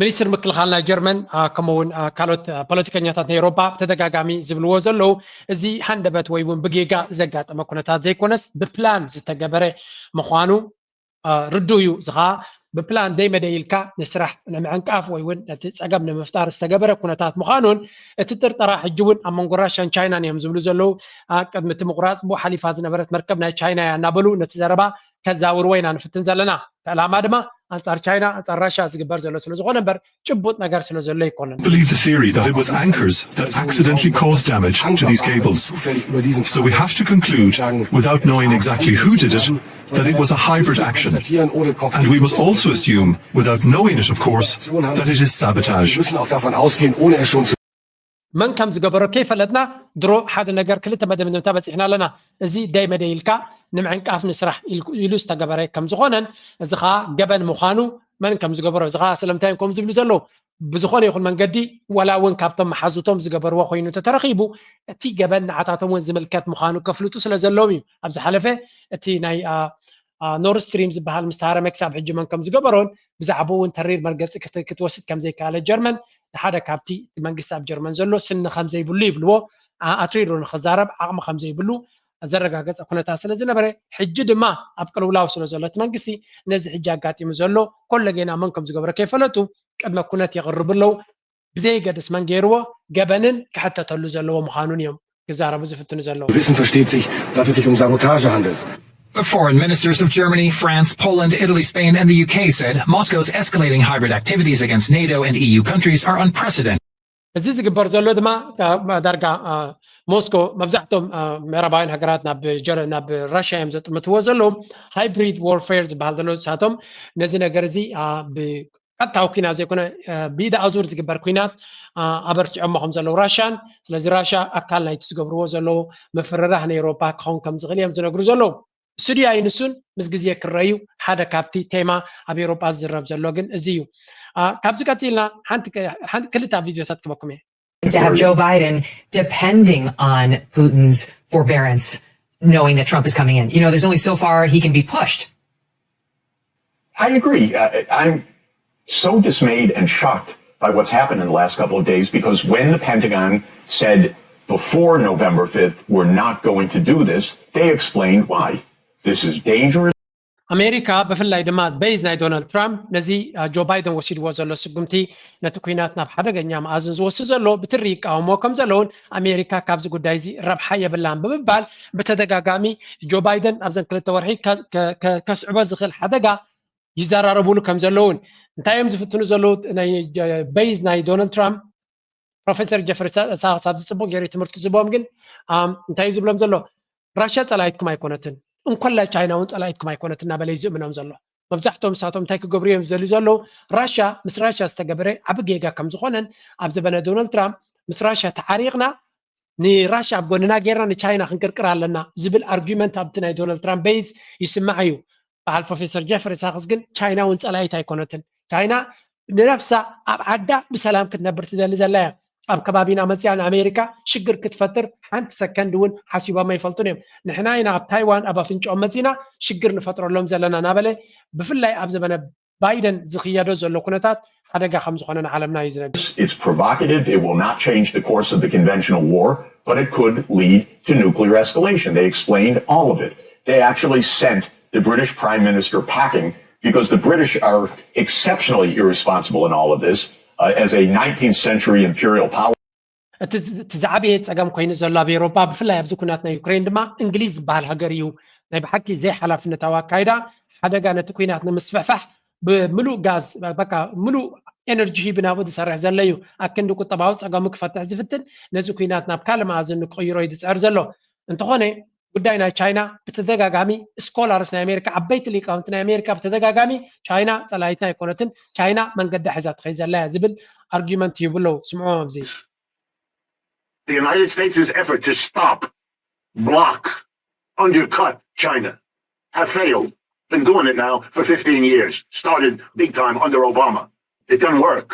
ሚኒስትር ምክልኻል ናይ ጀርመን ከምኡውን ካልኦት ፖለቲከኛታት ናይ ኤሮፓ ብተደጋጋሚ ዝብልዎ ዘለዉ እዚ ሃንደበት ወይ እውን ብጌጋ ዘጋጠመ ኩነታት ዘይኮነስ ብፕላን ዝተገበረ ምዃኑ ርዱ እዩ። እዚ ከዓ ብፕላን ደይመደይ ኢልካ ንስራሕ ንምዕንቃፍ ወይ እውን ነቲ ፀገም ንምፍጣር ዝተገበረ ኩነታት ምዃኑን እቲ ጥርጠራ ሕጂ እውን ኣብ መንጎ ራሽያን ቻይናን እዮም ዝብሉ ዘለዉ። ቅድሚ እቲ ምቁራፅ ብኡ ሓሊፋ ዝነበረት መርከብ ናይ ቻይና እያ እናበሉ ነቲ ዘረባ ከዛውርዎ ኢና ንፍትን ዘለና። እቲ ዕላማ ድማ ኣንጻር ቻይና ኣንጻር ራሽያ ዝግበር ዘሎ ስለ ዝኾነ እምበር ጭቡጥ ነገር ስለ ዘሎ ኣይኮነን። believe the theory that it was anchors that accidentally caused damage to these cables. So we have to conclude, without knowing exactly who did it, that it was a hybrid action. And we must also assume, without knowing it of course, that it is sabotage. Wir müssen auch davon ausgehen, ohne es schon zu መን ከም ዝገበሮ ከይፈለጥና ድሮ ሓደ ነገር ክልተ መደምደምታ በፂሕና ኣለና። እዚ ደይ መደይ ኢልካ ንምዕንቃፍ ንስራሕ ኢሉ ዝተገበረ ከም ዝኾነን እዚ ከዓ ገበን ምዃኑ መን ከም ዝገበሮ እዚ ከዓ ስለምንታይ እዮም ከም ዝብሉ ዘለዉ ብዝኾነ ይኹን መንገዲ ዋላ እውን ካብቶም መሓዙቶም ዝገበርዎ ኮይኑ እንተተረኺቡ እቲ ገበን ንዓታቶም እውን ዝምልከት ምዃኑ ከፍልጡ ስለ ዘለዎም እዩ። ኣብ ዝሓለፈ እቲ ናይ ኖርስትሪም ዝበሃል ምስ ተሃረመ ክሳብ ሕጂ መን ከም ዝገበሮን ብዛዕባኡ እውን ተሪር መርገፂ ክትወስድ ከም ዘይከኣለት ጀርመን ንሓደ ካብቲ እቲ መንግስቲ ኣብ ጀርመን ዘሎ ስኒ ከም ዘይብሉ ይብልዎ ኣትሪሩ ንክዛረብ ዓቕሚ ከም ዘይብሉ ዘረጋገፀ ኩነታት ስለ ዝነበረ ሕጂ ድማ ኣብ ቅልውላው ስለ ዘሎ እቲ መንግስቲ ነዚ ሕጂ ኣጋጢሙ ዘሎ ኮለጌና መን ከም ዝገበረ ከይፈለጡ ቅድመ ኩነት የቕርቡ ኣለዉ። ብዘየገድስ መን ገይርዎ ገበንን ክሕተተሉ ዘለዎ ምዃኑን እዮም ክዛረቡ ዝፍትኑ ዘለዉ። Wissen versteht sich, dass es sich um Sabotage handelt. The foreign ministers of Germany, France, Poland, Italy, Spain, and the U K said Moscow's escalating hybrid activities against NATO and E U countries are unprecedented. እዚ ዝግበር ዘሎ ድማ ዳርጋ ሞስኮ መብዛሕቶም ምዕራባውያን ሃገራት ናብ ራሽያ እዮም ዘጥምትዎ ዘለዉ። Hybrid warfare ዝበሃል ዘሎ ንሳቶም ነዚ ነገር እዚ ብቀጥታዊ ኩናት ዘይኮነ ብኢድ ኣዙር ዝግበር ኩናት ኣበርቲዖሞ ከም ዘለዉ ራሽያን፣ ስለዚ ራሽያ ኣካል ናይቲ ዝገብርዎ ዘለዉ ምፍርራህ ንኤውሮፓ ክኸውን ከም ዝኽእል እዮም ዝነግሩ ዘለዉ። ስቱድዮ ኣይንሱን፣ ምስ ግዜ ክረዩ ሓደ ካብቲ ቴማ ኣብ ኤውሮጳ ዝዝረብ ዘሎ ግን እዚ እዩ። ካብዚ ቀፂልና ሓንቲ ክልተ ቪድዮታት ክበኩም እየ። To have Joe Biden depending on Putin's forbearance, knowing that Trump is coming in. You know, there's only so far he can be pushed. I agree. Uh, I'm so dismayed and shocked by what's happened in the last couple of days because when the Pentagon said before November fifth, we're not going to do this, they explained why. This is dangerous. ኣሜሪካ ብፍላይ ድማ ቤዝ ናይ ዶናልድ ትራምፕ ነዚ ጆ ባይደን ወሲድዎ ዘሎ ስጉምቲ ነቲ ኩናት ናብ ሓደገኛ መኣዝን ዝወስድ ዘሎ ብትሪ ይቃወሞ ከም ዘለውን ኣሜሪካ ካብዚ ጉዳይ እዚ ረብሓ የብላን ብምባል ብተደጋጋሚ ጆ ባይደን ኣብዘን ክልተ ወርሒ ከስዕቦ ዝኽእል ሓደጋ ይዘራረቡሉ ከም ዘለውን እንታይ እዮም ዝፍትኑ ዘለዉ ቤዝ ናይ ዶናልድ ትራምፕ ፕሮፌሰር ጀፍሪ ሳክስ ኣብዚ ፅቡቅ ገይሩ ትምህርቲ ዝቦም ግን እንታይ እዩ ዝብሎም ዘሎ ራሽያ ፀላይትኩም ኣይኮነትን እንኮላ ቻይና እውን ፀላይትኩም ኣይኮነትን እናበለ እዩ ዝእምኖም ዘሎ መብዛሕትኦም ንሳቶም እንታይ ክገብሩ እዮም ዝደልዩ ዘለዉ ራሽያ ምስ ራሽያ ዝተገበረ ዓቢ ጌጋ ከም ዝኾነን ኣብ ዘበነ ዶናልድ ትራምፕ ምስ ራሽያ ተዓሪቕና ንራሽያ ኣብ ጎንና ጌርና ንቻይና ክንቅርቅር ኣለና ዝብል ኣርጊመንት ኣብቲ ናይ ዶናልድ ትራምፕ ቤዝ ይስማዕ እዩ በዓል ፕሮፌሰር ጀፍሪ ሳክስ ግን ቻይና እውን ፀላይት ኣይኮነትን ቻይና ንነብሳ ኣብ ዓዳ ብሰላም ክትነብር ትደሊ ዘላ እያ ኣብ ከባቢና መፅያ ንኣሜሪካ ሽግር ክትፈጥር ሓንቲ ሰከንድ እውን ሓሲቦም ኣይፈልጡን እዮም ንሕና ኢና ኣብ ታይዋን ኣብ ኣፍንጫኦም መፂና ሽግር ንፈጥረሎም ዘለና እናበለ ብፍላይ ኣብ ዘበነ ባይደን ዝኽየዶ ዘሎ ኩነታት ሓደጋ ከም ዝኾነ ንዓለምና እዩ ዝነግር It's provocative. It will not change the course of the conventional war, but it could lead to nuclear escalation. They explained all of it. They actually sent the British Prime Minister packing because the British are exceptionally irresponsible in all of this. Uh, as a nineteenth century imperial power, እቲ ዝዓበየ ፀገም ኮይኑ ዘሎ ኣብ ኤውሮፓ ብፍላይ ኣብዚ ኩናት ናይ ዩክሬን ድማ እንግሊዝ ዝበሃል ሃገር እዩ ናይ ብሓቂ ዘይሓላፍነታዊ ኣካይዳ ሓደጋ ነቲ ኩናት ንምስፍሕፋሕ ብምሉእ ጋዝ በቃ ምሉእ ኤነርጂ ሂቢ ናብኡ ዝሰርሕ ዘሎ እዩ ኣክንዲ ቁጠባዊ ፀገሙ ክፈትሕ ዝፍትን ነዚ ኩናት ናብ ካልእ መኣዝን ንክቕይሮ እዩ ዝፅዕር ዘሎ እንተኾነ ጉዳይ ናይ ቻይና ብተደጋጋሚ ስኮላርስ ናይ ኣሜሪካ ዓበይቲ ሊቃውንቲ ናይ ኣሜሪካ ብተደጋጋሚ ቻይና ፀላይትና ኣይኮነትን ቻይና መንገዳ ሒዛ ትኸይ ዘላ እያ ዝብል ኣርጊመንት ይህቡ ኣለዉ ስምዖም ኣብዚ The United States' effort to stop, block, undercut China have failed. Been doing it now for fifteen years. Started big time under Obama. It doesn't work.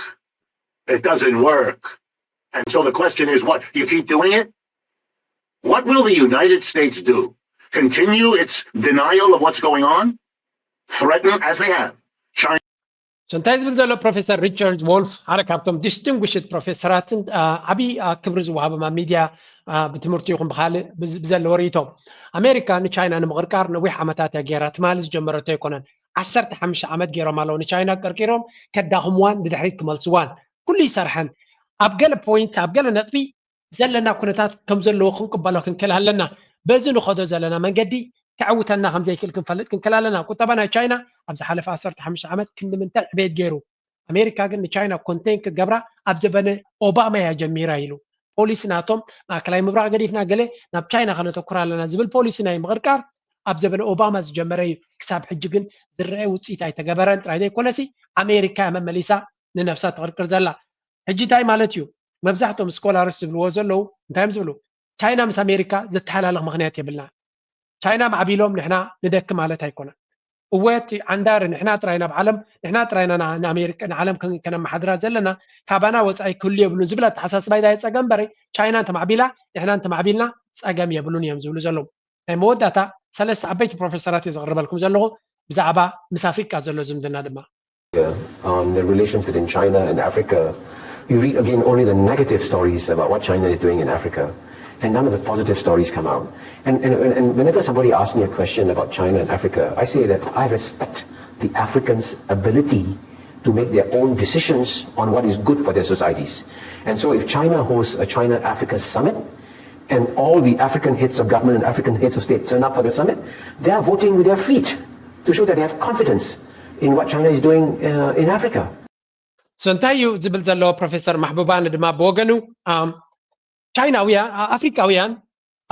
It doesn't work. And so the question is what? You keep doing it? What will the United States do? Continue its denial of what's going on? Threaten, as they have, China. እንታይ ዝብል ዘሎ ፕሮፌሰር ሪቻርድ ዎልፍ ሓደ ካብቶም ዲስቲንጉሽድ ፕሮፌሰራትን ዓብዪ ክብሪ ዝወሃቦም ኣብ ሚድያ ብትምህርቲ ይኹን ብካልእ ብዘለዎ ርእይቶ ኣሜሪካ ንቻይና ንምቕርቃር ነዊሕ ዓመታት እያ ገይራ ትማሊ ዝጀመረቶ ኣይኮነን ዓሰርተ ሓሙሽተ ዓመት ገይሮም ኣለዉ ንቻይና ቀርቂሮም ከዳኽምዋን ንድሕሪት ክመልስዋን ኩሉ ይሰርሐን ኣብ ገለ ፖይንት ኣብ ገለ ነጥቢ ዘለና ኩነታት ከም ዘለዎ ክንቅበሎ ክንክእል ኣለና በዚ ንኸዶ ዘለና መንገዲ ከዕውተና ከም ዘይክእል ክንፈልጥ ክንክእል ኣለና። ቁጠባ ናይ ቻይና ኣብ ዝሓለፈ ዓሰርተ ሓሙሽተ ዓመት ክንዲ ምንታይ ዕቤት ገይሩ? ኣሜሪካ ግን ንቻይና ኮንቴን ክትገብራ ኣብ ዘበነ ኦባማ እያ ጀሚራ ኢሉ። ፖሊሲ ናቶም ማእከላይ ምብራቕ ገዲፍና ገለ ናብ ቻይና ከነተኩር ኣለና ዝብል ፖሊሲ ናይ ምቕርቃር ኣብ ዘበነ ኦባማ ዝጀመረ እዩ። ክሳብ ሕጂ ግን ዝረአ ውፅኢት ኣይተገበረን ጥራይ ዘይኮነሲ ኣሜሪካ እያ መመሊሳ ንነብሳ ትቕርቅር ዘላ። ሕጂ እንታይ ማለት እዩ? መብዛሕትኦም ስኮላርስ ዝብልዎ ዘለዉ እንታይ እዮም ዝብሉ? ቻይና ምስ ኣሜሪካ ዘተሓላለኽ ምኽንያት የብልና። ቻይና ማዕቢሎም ንሕና ንደኪ ማለት ኣይኮነን። እወ እቲ ዓንዳሪ ንሕና ጥራይ ናብ ዓለም ንሕና ጥራይ ኢና ንኣሜሪካ ንዓለም ከነመሓድራ ዘለና ካባና ወፃኢ ክህሉ የብሉን ዝብል ኣተሓሳስባ ይዳ የፀገም እምበረ ቻይና እንተማዕቢላ ንሕና እንተማዕቢልና ፀገም የብሉን እዮም ዝብሉ ዘለዉ። ናይ መወዳእታ ሰለስተ ዓበይቲ ፕሮፌሰራት እየ ዘቕርበልኩም ዘለኹ ብዛዕባ ምስ ኣፍሪቃ ዘሎ ዝምድና ድማ። on the relations between China and Africa, you read again only the negative stories about what China is doing in Africa, and none of the positive stories come out. And, and, and whenever somebody asks me a question about China and Africa, I say that I respect the Africans' ability to make their own decisions on what is good for their societies. And so if China hosts a China Africa summit, and all the African heads of government and African heads of state turn up for the summit, they are voting with their feet to show that they have confidence in what China is doing uh, in Africa. So እንታይ እዩ ዝብል ዘሎ ፕሮፌሰር ማሕቡባ ንድማ ብወገኑ ቻይናውያን ኣፍሪካውያን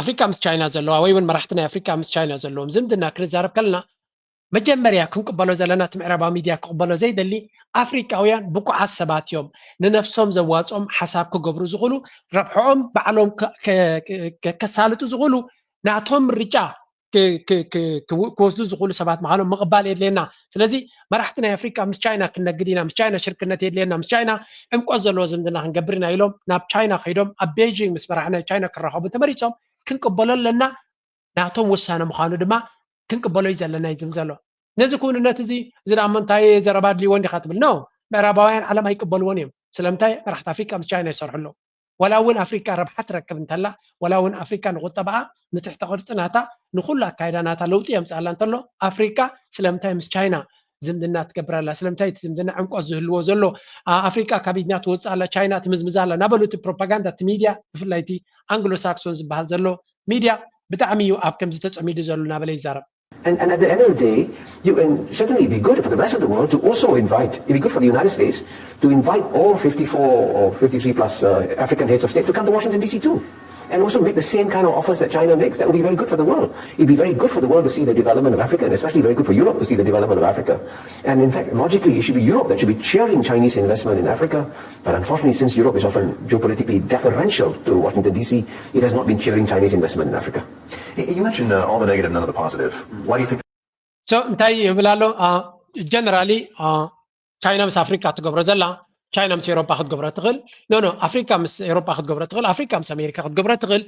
ኣፍሪካ ምስ ቻይና ዘለዋ ወይ እውን መራሕቲ ናይ ኣፍሪካ ምስ ቻይና ዘለዎም ዝምድና ክንዛረብ ከለና መጀመርያ ክንቅበሎ ዘለና እቲ ምዕራባዊ ሚድያ ክቕበሎ ዘይደሊ ኣፍሪካውያን ብቁዓት ሰባት እዮም ንነፍሶም ዘዋፅኦም ሓሳብ ክገብሩ ዝኽእሉ ረብሕኦም ባዕሎም ከሳልጡ ዝኽእሉ ናቶም ምርጫ ክወስዱ ዝኽእሉ ሰባት ምዃኖም ምቕባል የድልየና ስለዚ መራሕቲ ናይ ኣፍሪካ ምስ ቻይና ክነግድ ኢና ምስ ቻይና ሽርክነት የድልየና ምስ ቻይና ዕምቆት ዘለዎ ዝምድና ክንገብር ኢና ኢሎም ናብ ቻይና ከይዶም ኣብ ቤጂንግ ምስ መራሒ ናይ ቻይና ክራኸቡ ተመሪፆም ክንቅበሎ ኣለና ናቶም ውሳነ ምዃኑ ድማ ክንቅበሎ እዩ ዘለና እዩ ዝብል ዘሎ ነዚ ክውንነት እዚ እዚ ደኣ እንታይ ዘረባ ድልይዎ እንዲኻ ትብል ነው ምዕራባውያን ዓለም ኣይቅበልዎን እዮም ስለምንታይ መራሕቲ ኣፍሪካ ምስ ቻይና ይሰርሑ ኣለዉ ዋላ እውን ኣፍሪካ ረብሓ ትረክብ እንተላ ዋላ እውን ኣፍሪካ ንቁጠባኣ ንትሕተ ቅርፂ ናታ ንኩሉ ኣካይዳ ናታ ለውጢ የምፅኣላ እንተሎ ኣፍሪካ ስለምንታይ ምስ ቻይና ዝምድና ትገብር ኣላ ስለምንታይ እቲ ዝምድና ዕምቆት ዝህልዎ ዘሎ ኣፍሪካ ካብ ኢድና ትወፅእ ኣላ ቻይና ትምዝምዛ ኣላ እናበሉ እቲ ፕሮፓጋንዳ እቲ ሚድያ ብፍላይ እቲ ኣንግሎ ሳክሶን ዝበሃል ዘሎ ሚድያ ብጣዕሚ እዩ ኣብ ከምዚ ተፀሚዱ ዘሎ እናበለ ይዛረብ And, and at the end of the day, you, and certainly it'd be good for the rest of the world to also invite, it'd be good for the United States to invite all fifty-four or fifty-three plus uh, African heads of state to come to Washington, D C too. And also make the same kind of offers that China makes. That would be very good for the world. It'd be very good for the world to see the development of Africa, and especially very good for Europe to see the development of Africa. And in fact, logically, it should be Europe that should be cheering Chinese investment in Africa. But unfortunately, since Europe is often geopolitically deferential to Washington, D C, it has not been cheering Chinese investment in Africa. You mentioned uh, all the negative, none of the positive. Why do you think? So እንታይ ይብል ኣሎ generally ቻይና ምስ ኣፍሪካ ትገብሮ ዘላ ቻይና ምስ ኤሮፓ ክትገብሮ ትኽእል ኖ ኖ ኣፍሪካ ምስ ኤሮፓ ክትገብሮ ትኽእል ኣፍሪካ ምስ ኣሜሪካ ክትገብሮ ትኽእል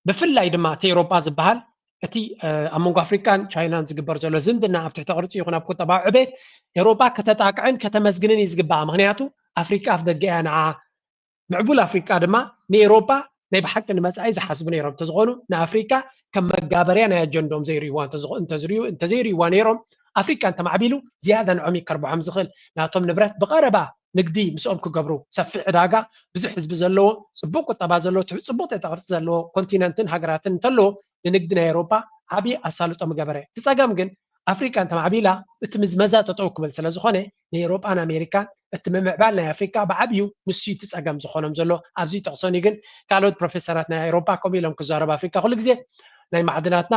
ብፍላይ ድማ እቲ ኤሮፓ ዝበሃል እቲ ኣብ መንጎ ኣፍሪካን ቻይናን ዝግበር ዘሎ ዝምድና ኣብ ትሕቲ ቅርፂ ይኹን ኣብ ቁጠባዊ ዕቤት ኤሮፓ ከተጣቅዕን ከተመስግንን እዩ ዝግባኣ ምክንያቱ ኣፍሪካ ኣፍ ደገ እያ ንዓ ምዕቡል ኣፍሪቃ ድማ ንኤሮጳ ናይ ብሓቂ ንመጻኢ ዝሓስቡ ነይሮም እንተዝኾኑ ንኣፍሪቃ ከም መጋበርያ ናይ ኣጀንድኦም ዘይርእይዋ እንተዘይርእይዋ ነይሮም ኣፍሪቃ እንተማዕቢሉ ዝያዳ ንዖም ይከርብሖም ዝኽእል ናቶም ንብረት ብቐረባ ንግዲ ምስኦም ክገብሩ ሰፊሕ ዕዳጋ ብዙሕ ህዝቢ ዘለዎ ፅቡቅ ቁጠባ ዘለዎ ፅቡቅ ቅርፂ ዘለዎ ኮንቲነንትን ሃገራትን እንተለዎ ንንግዲ ናይ ኤሮጳ ዓብዪ ኣሳልጦ ምገበረ እቲ ፀገም ግን ኣፍሪቃ እንተማዕቢላ እቲ ምዝመዛ ጠጠው ክብል ስለዝኾነ ንኤሮጳን ኣሜሪካን እቲ ምምዕባል ናይ ኣፍሪካ ብዓብዩ ንሱ እቲ ፀገም ዝኾኖም ዘሎ ኣብዚ ጠቕሶን ግን ካልኦት ፕሮፌሰራት ናይ ኤሮፓ ከምኡ ኢሎም ክዛረቡ ኣፍሪካ ኩሉ ግዜ ናይ ማዕድናትና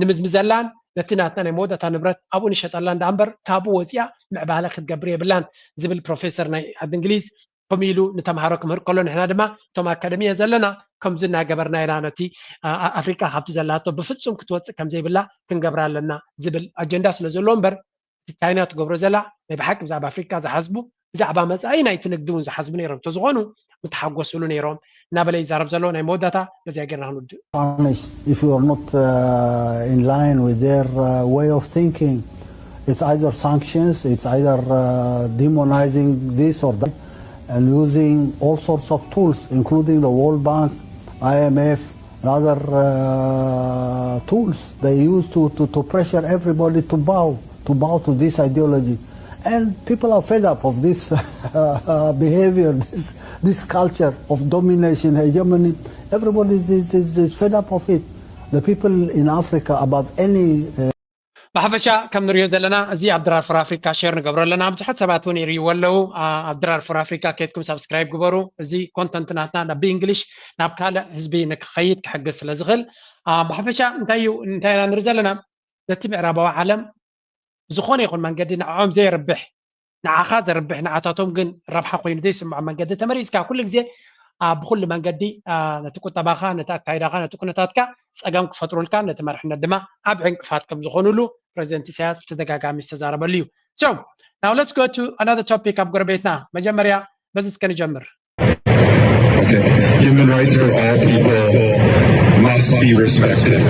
ንምዝምዘላን ነቲ ናትና ናይ መወዳእታ ንብረት ኣብኡ ንሸጠላ እንዳ እምበር ካብኡ ወፂኣ ምዕባለ ክትገብር የብላን ዝብል ፕሮፌሰር ናይ ዓዲ እንግሊዝ ከምኡ ኢሉ ንተምሃሮ ክምህር ከሎ ንሕና ድማ እቶም ኣካደሚያ ዘለና ከምዚ እናገበርና ኢና ነቲ ኣፍሪካ ካብቲ ዘላቶ ብፍፁም ክትወፅእ ከምዘይብላ ክንገብራ ኣለና ዝብል ኣጀንዳ ስለ ዘለዎ እምበር እቲ ቻይና ትገብሮ ዘላ ናይ ብሓቂ ብዛዕባ ኣፍሪካ ዝሓስቡ ብዛዕባ መፃኢ ናይቲ ንግዲ እውን ዝሓስቡ ነይሮም እንተዝኾኑ ምተሓጎስሉ ነይሮም እናበለ ይዛረብ ዘሎ ናይ መወዳእታ በዚኣ ጌርና ክንውድእ Honest, if you are not uh, in line with their uh, way of thinking, it's either sanctions, it's either uh, demonizing this or that, and using all sorts of tools, including the World Bank, I M F, and other uh, tools they use to, to, to pressure everybody to bow, to bow to this ideology. And people are fed up of this uh, behavior, this, this culture of domination, hegemony. Everybody is, is, is fed up of it. The people in Africa, above any uh, ብሓፈሻ ከም ንሪኦ ዘለና እዚ ኣብ ድራር ፎር ኣፍሪካ ሼር ንገብሮ ኣለና ብዙሓት ሰባት እውን ይርእይዎ ኣለዉ ኣብ ድራር ፎር ኣፍሪካ ከድኩም ሳብስክራይብ ግበሩ እዚ ኮንተንት ናትና ናብ ብእንግሊሽ ናብ ካልእ ህዝቢ ንክኸይድ ክሕግዝ ስለ ዝኽእል ብሓፈሻ እንታይ እዩ እንታይ ኢና ንርኢ ዘለና ነቲ ምዕራባዊ ዓለም ብዝኾነ ይኹን መንገዲ ንዕኦም ዘየርብሕ ንዓኻ ዘርብሕ ንዓታቶም ግን ረብሓ ኮይኑ ዘይስምዖም መንገዲ ተመሪፅካ ኩሉ ግዜ ብኩሉ መንገዲ ነቲ ቁጠባኻ ነቲ ኣካይዳኻ ነቲ ኩነታትካ ፀገም ክፈጥሩልካ ነቲ መርሕነት ድማ ዓብ ዕንቅፋት ከም ዝኾኑሉ ፕሬዚደንት ኢሳያስ ብተደጋጋሚ ዝተዛረበሉ እዩ so now let's go to another topic ኣብ ጎረቤትና መጀመርያ በዚ እስከ ንጀምር Okay. Human rights for all people must be respected.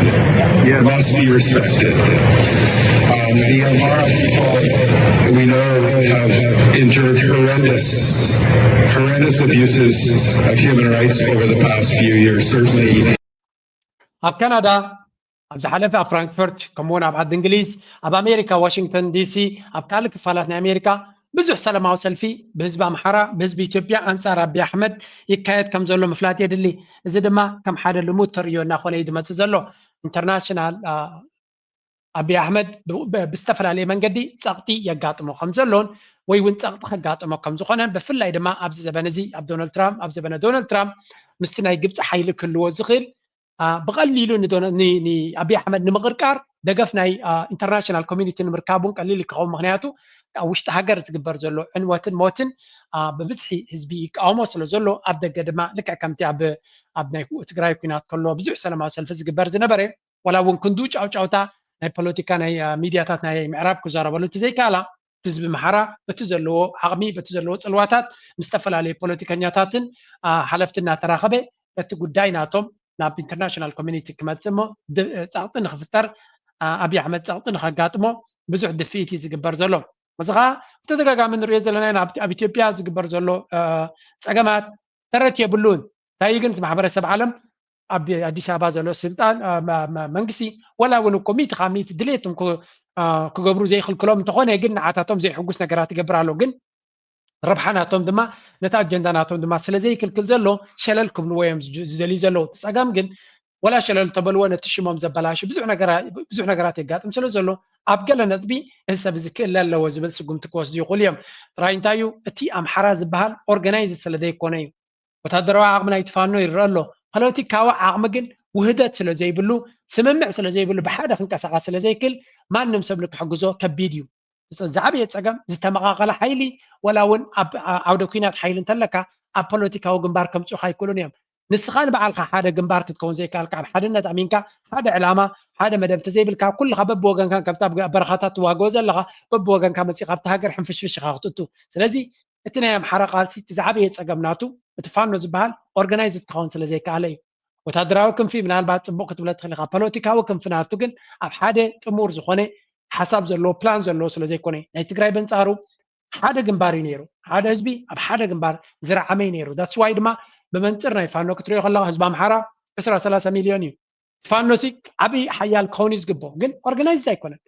Must be respected. Um, the Amhara people, we know, have endured horrendous, horrendous abuses of human rights over the past few years. Certainly. ኣብ ካናዳ ኣብ ዝሓለፈ ኣብ ፍራንክፈርት ከምኡውን ኣብ ዓዲ እንግሊዝ ኣብ ኣሜሪካ ዋሽንግተን ዲሲ ኣብ ካልእ ክፋላት ናይ ኣሜሪካ ብዙሕ ሰላማዊ ሰልፊ ብህዝቢ ኣምሓራ፣ ብህዝቢ ኢትዮጵያ ኣንጻር ኣቢ ኣሕመድ ይካየድ ከም ዘሎ ምፍላጥ የድሊ። እዚ ድማ ከም ሓደ ልሙድ ተርእዮ እናኾነ እዩ ዝመጽእ ዘሎ። ኢንተርናሽናል ኣቢ ኣሕመድ ብዝተፈላለየ መንገዲ ጸቕጢ የጋጥሞ ከም ዘሎን ወይ እውን ጸቕጢ ከጋጥሞ ከም ዝኾነ፣ ብፍላይ ድማ ኣብዚ ዘበን እዚ ኣብ ዶናልድ ትራምፕ፣ ኣብ ዘበነ ዶናልድ ትራምፕ ምስቲ ናይ ግብፂ ሓይሊ ክህልዎ ዝኽእል ብቐሊሉ ንኣቢ ኣሕመድ ንምቕርቃር ደገፍ ናይ ኢንተርናሽናል ኮሚኒቲ ንምርካብ እውን ቀሊል ክኸውን። ምክንያቱ ኣብ ውሽጢ ሃገር ዝግበር ዘሎ ዕንወትን ሞትን ብብዝሒ ህዝቢ ይቃወሞ ስለ ዘሎ፣ ኣብ ደገ ድማ ልክዕ ከምቲ ኣብ ናይ ትግራይ ኩናት ከሎ ብዙሕ ሰላማዊ ሰልፊ ዝግበር ዝነበረ፣ ዋላ እውን ክንዱ ጫውጫውታ ናይ ፖለቲካ ናይ ሚድያታት ናይ ምዕራብ ክዛረበሉ እንተዘይከኣላ፣ ህዝቢ ኣምሓራ በቲ ዘለዎ ዓቕሚ፣ በቲ ዘለዎ ፅልዋታት ምስ ዝተፈላለዩ ፖለቲከኛታትን ሓለፍቲ እናተራኸበ በቲ ጉዳይ ናቶም ናብ ኢንተርናሽናል ኮሚኒቲ ክመፅእ እሞ ጸቕጢ ንክፍጠር፣ ኣቢ ኣሕመድ ጸቕጢ ንከጋጥሞ ብዙሕ ድፍኢት እዩ ዝግበር ዘሎ። እዚ ከዓ ብተደጋጋሚ ንሪኦ ዘለና ኢና። ኣብ ኢትዮጵያ ዝግበር ዘሎ ፀገማት ተረት የብሉን። እንታይ ግን እቲ ማሕበረሰብ ዓለም ኣብ ኣዲስ ኣበባ ዘሎ ስልጣን መንግስቲ ዋላ እውን እኮ ሚእቲ ካብ ሚእቲ ድሌቶም ክገብሩ ዘይክልክሎም እንተኾነ ግን ንዓታቶም ዘይሕጉስ ነገራት ይገብር ኣሎ። ግን ረብሓ ናቶም ድማ ነቲ ኣጀንዳ ናቶም ድማ ስለ ዘይክልክል ዘሎ ሸለል ክብልዎ እዮም ዝደልዩ ዘለዉ። እቲ ጸገም ግን ወላ ሸለል ተበልዎ ነቲ ሽሞም ዘበላሹ ብዙሕ ነገራት የጋጥም ስለ ዘሎ ኣብ ገለ ነጥቢ እዚ ሰብ እዚ ክእለ ኣለዎ ዝብል ስጉምቲ ክወስዱ ይኽእሉ እዮም። ጥራይ እንታይ እዩ እቲ ኣምሓራ ዝበሃል ኦርጋናይዝ ስለ ዘይኮነ እዩ። ወታደራዊ ዓቕሚ ናይ ፋኖ ይረአ ኣሎ። ፖለቲካዊ ዓቕሚ ግን ውህደት ስለ ዘይብሉ፣ ስምምዕ ስለ ዘይብሉ፣ ብሓደ ክንቀሳቐስ ስለ ዘይክእል ማንም ሰብ ንክሕግዞ ከቢድ እዩ። ዝዓበየ ፀገም ዝተመቓቐለ ሓይሊ ወላ እውን ኣብ ዓውደ ኩናት ሓይሊ እንተለካ ኣብ ፖለቲካዊ ግንባር ከምፅኡካ ኣይክእሉን እዮም። ንስኻ ንባዕልካ ሓደ ግንባር ክትከውን ዘይከኣልካ ኣብ ሓድነት ኣሚንካ ሓደ ዕላማ ሓደ መደብ እንተዘይብልካ ኩልካ በብወገንካ ከምቲ ኣብ በረኻታት ትዋግኦ ዘለካ በብወገንካ መፂእካ ኣብቲ ሃገር ሕንፍሽፍሽ ኢካ ክትእቱ። ስለዚ እቲ ናይ ኣምሓራ ቃልሲ እቲ ዝዓበየ ፀገም ናቱ እቲ ፋኖ ዝበሃል ኦርጋናይዝድ ክኸውን ስለ ዘይከኣለ እዩ። ወታደራዊ ክንፊ ምናልባት ፅቡቅ ክትብለ ትኽእል ኢካ። ፖለቲካዊ ክንፊ ናቱ ግን ኣብ ሓደ ጥሙር ዝኾነ ሓሳብ ዘለዎ ፕላን ዘለዎ ስለ ዘይኮነ ናይ ትግራይ በንፃሩ ሓደ ግንባር እዩ ነይሩ። ሓደ ህዝቢ ኣብ ሓደ ግንባር ዝረዓመ እዩ ነይሩ። ዳትስ ዋይ ድማ ብመንፅር ናይ ፋኖ ክትሪኦ ከለካ ህዝቢ ኣምሓራ ዕስራ ሰላሳ ሚልዮን እዩ። ፋኖ ሲ ዓብዪ ሓያል ክኸውን እዩ ዝግብኦ፣ ግን ኦርጋናይዝድ ኣይኮነን።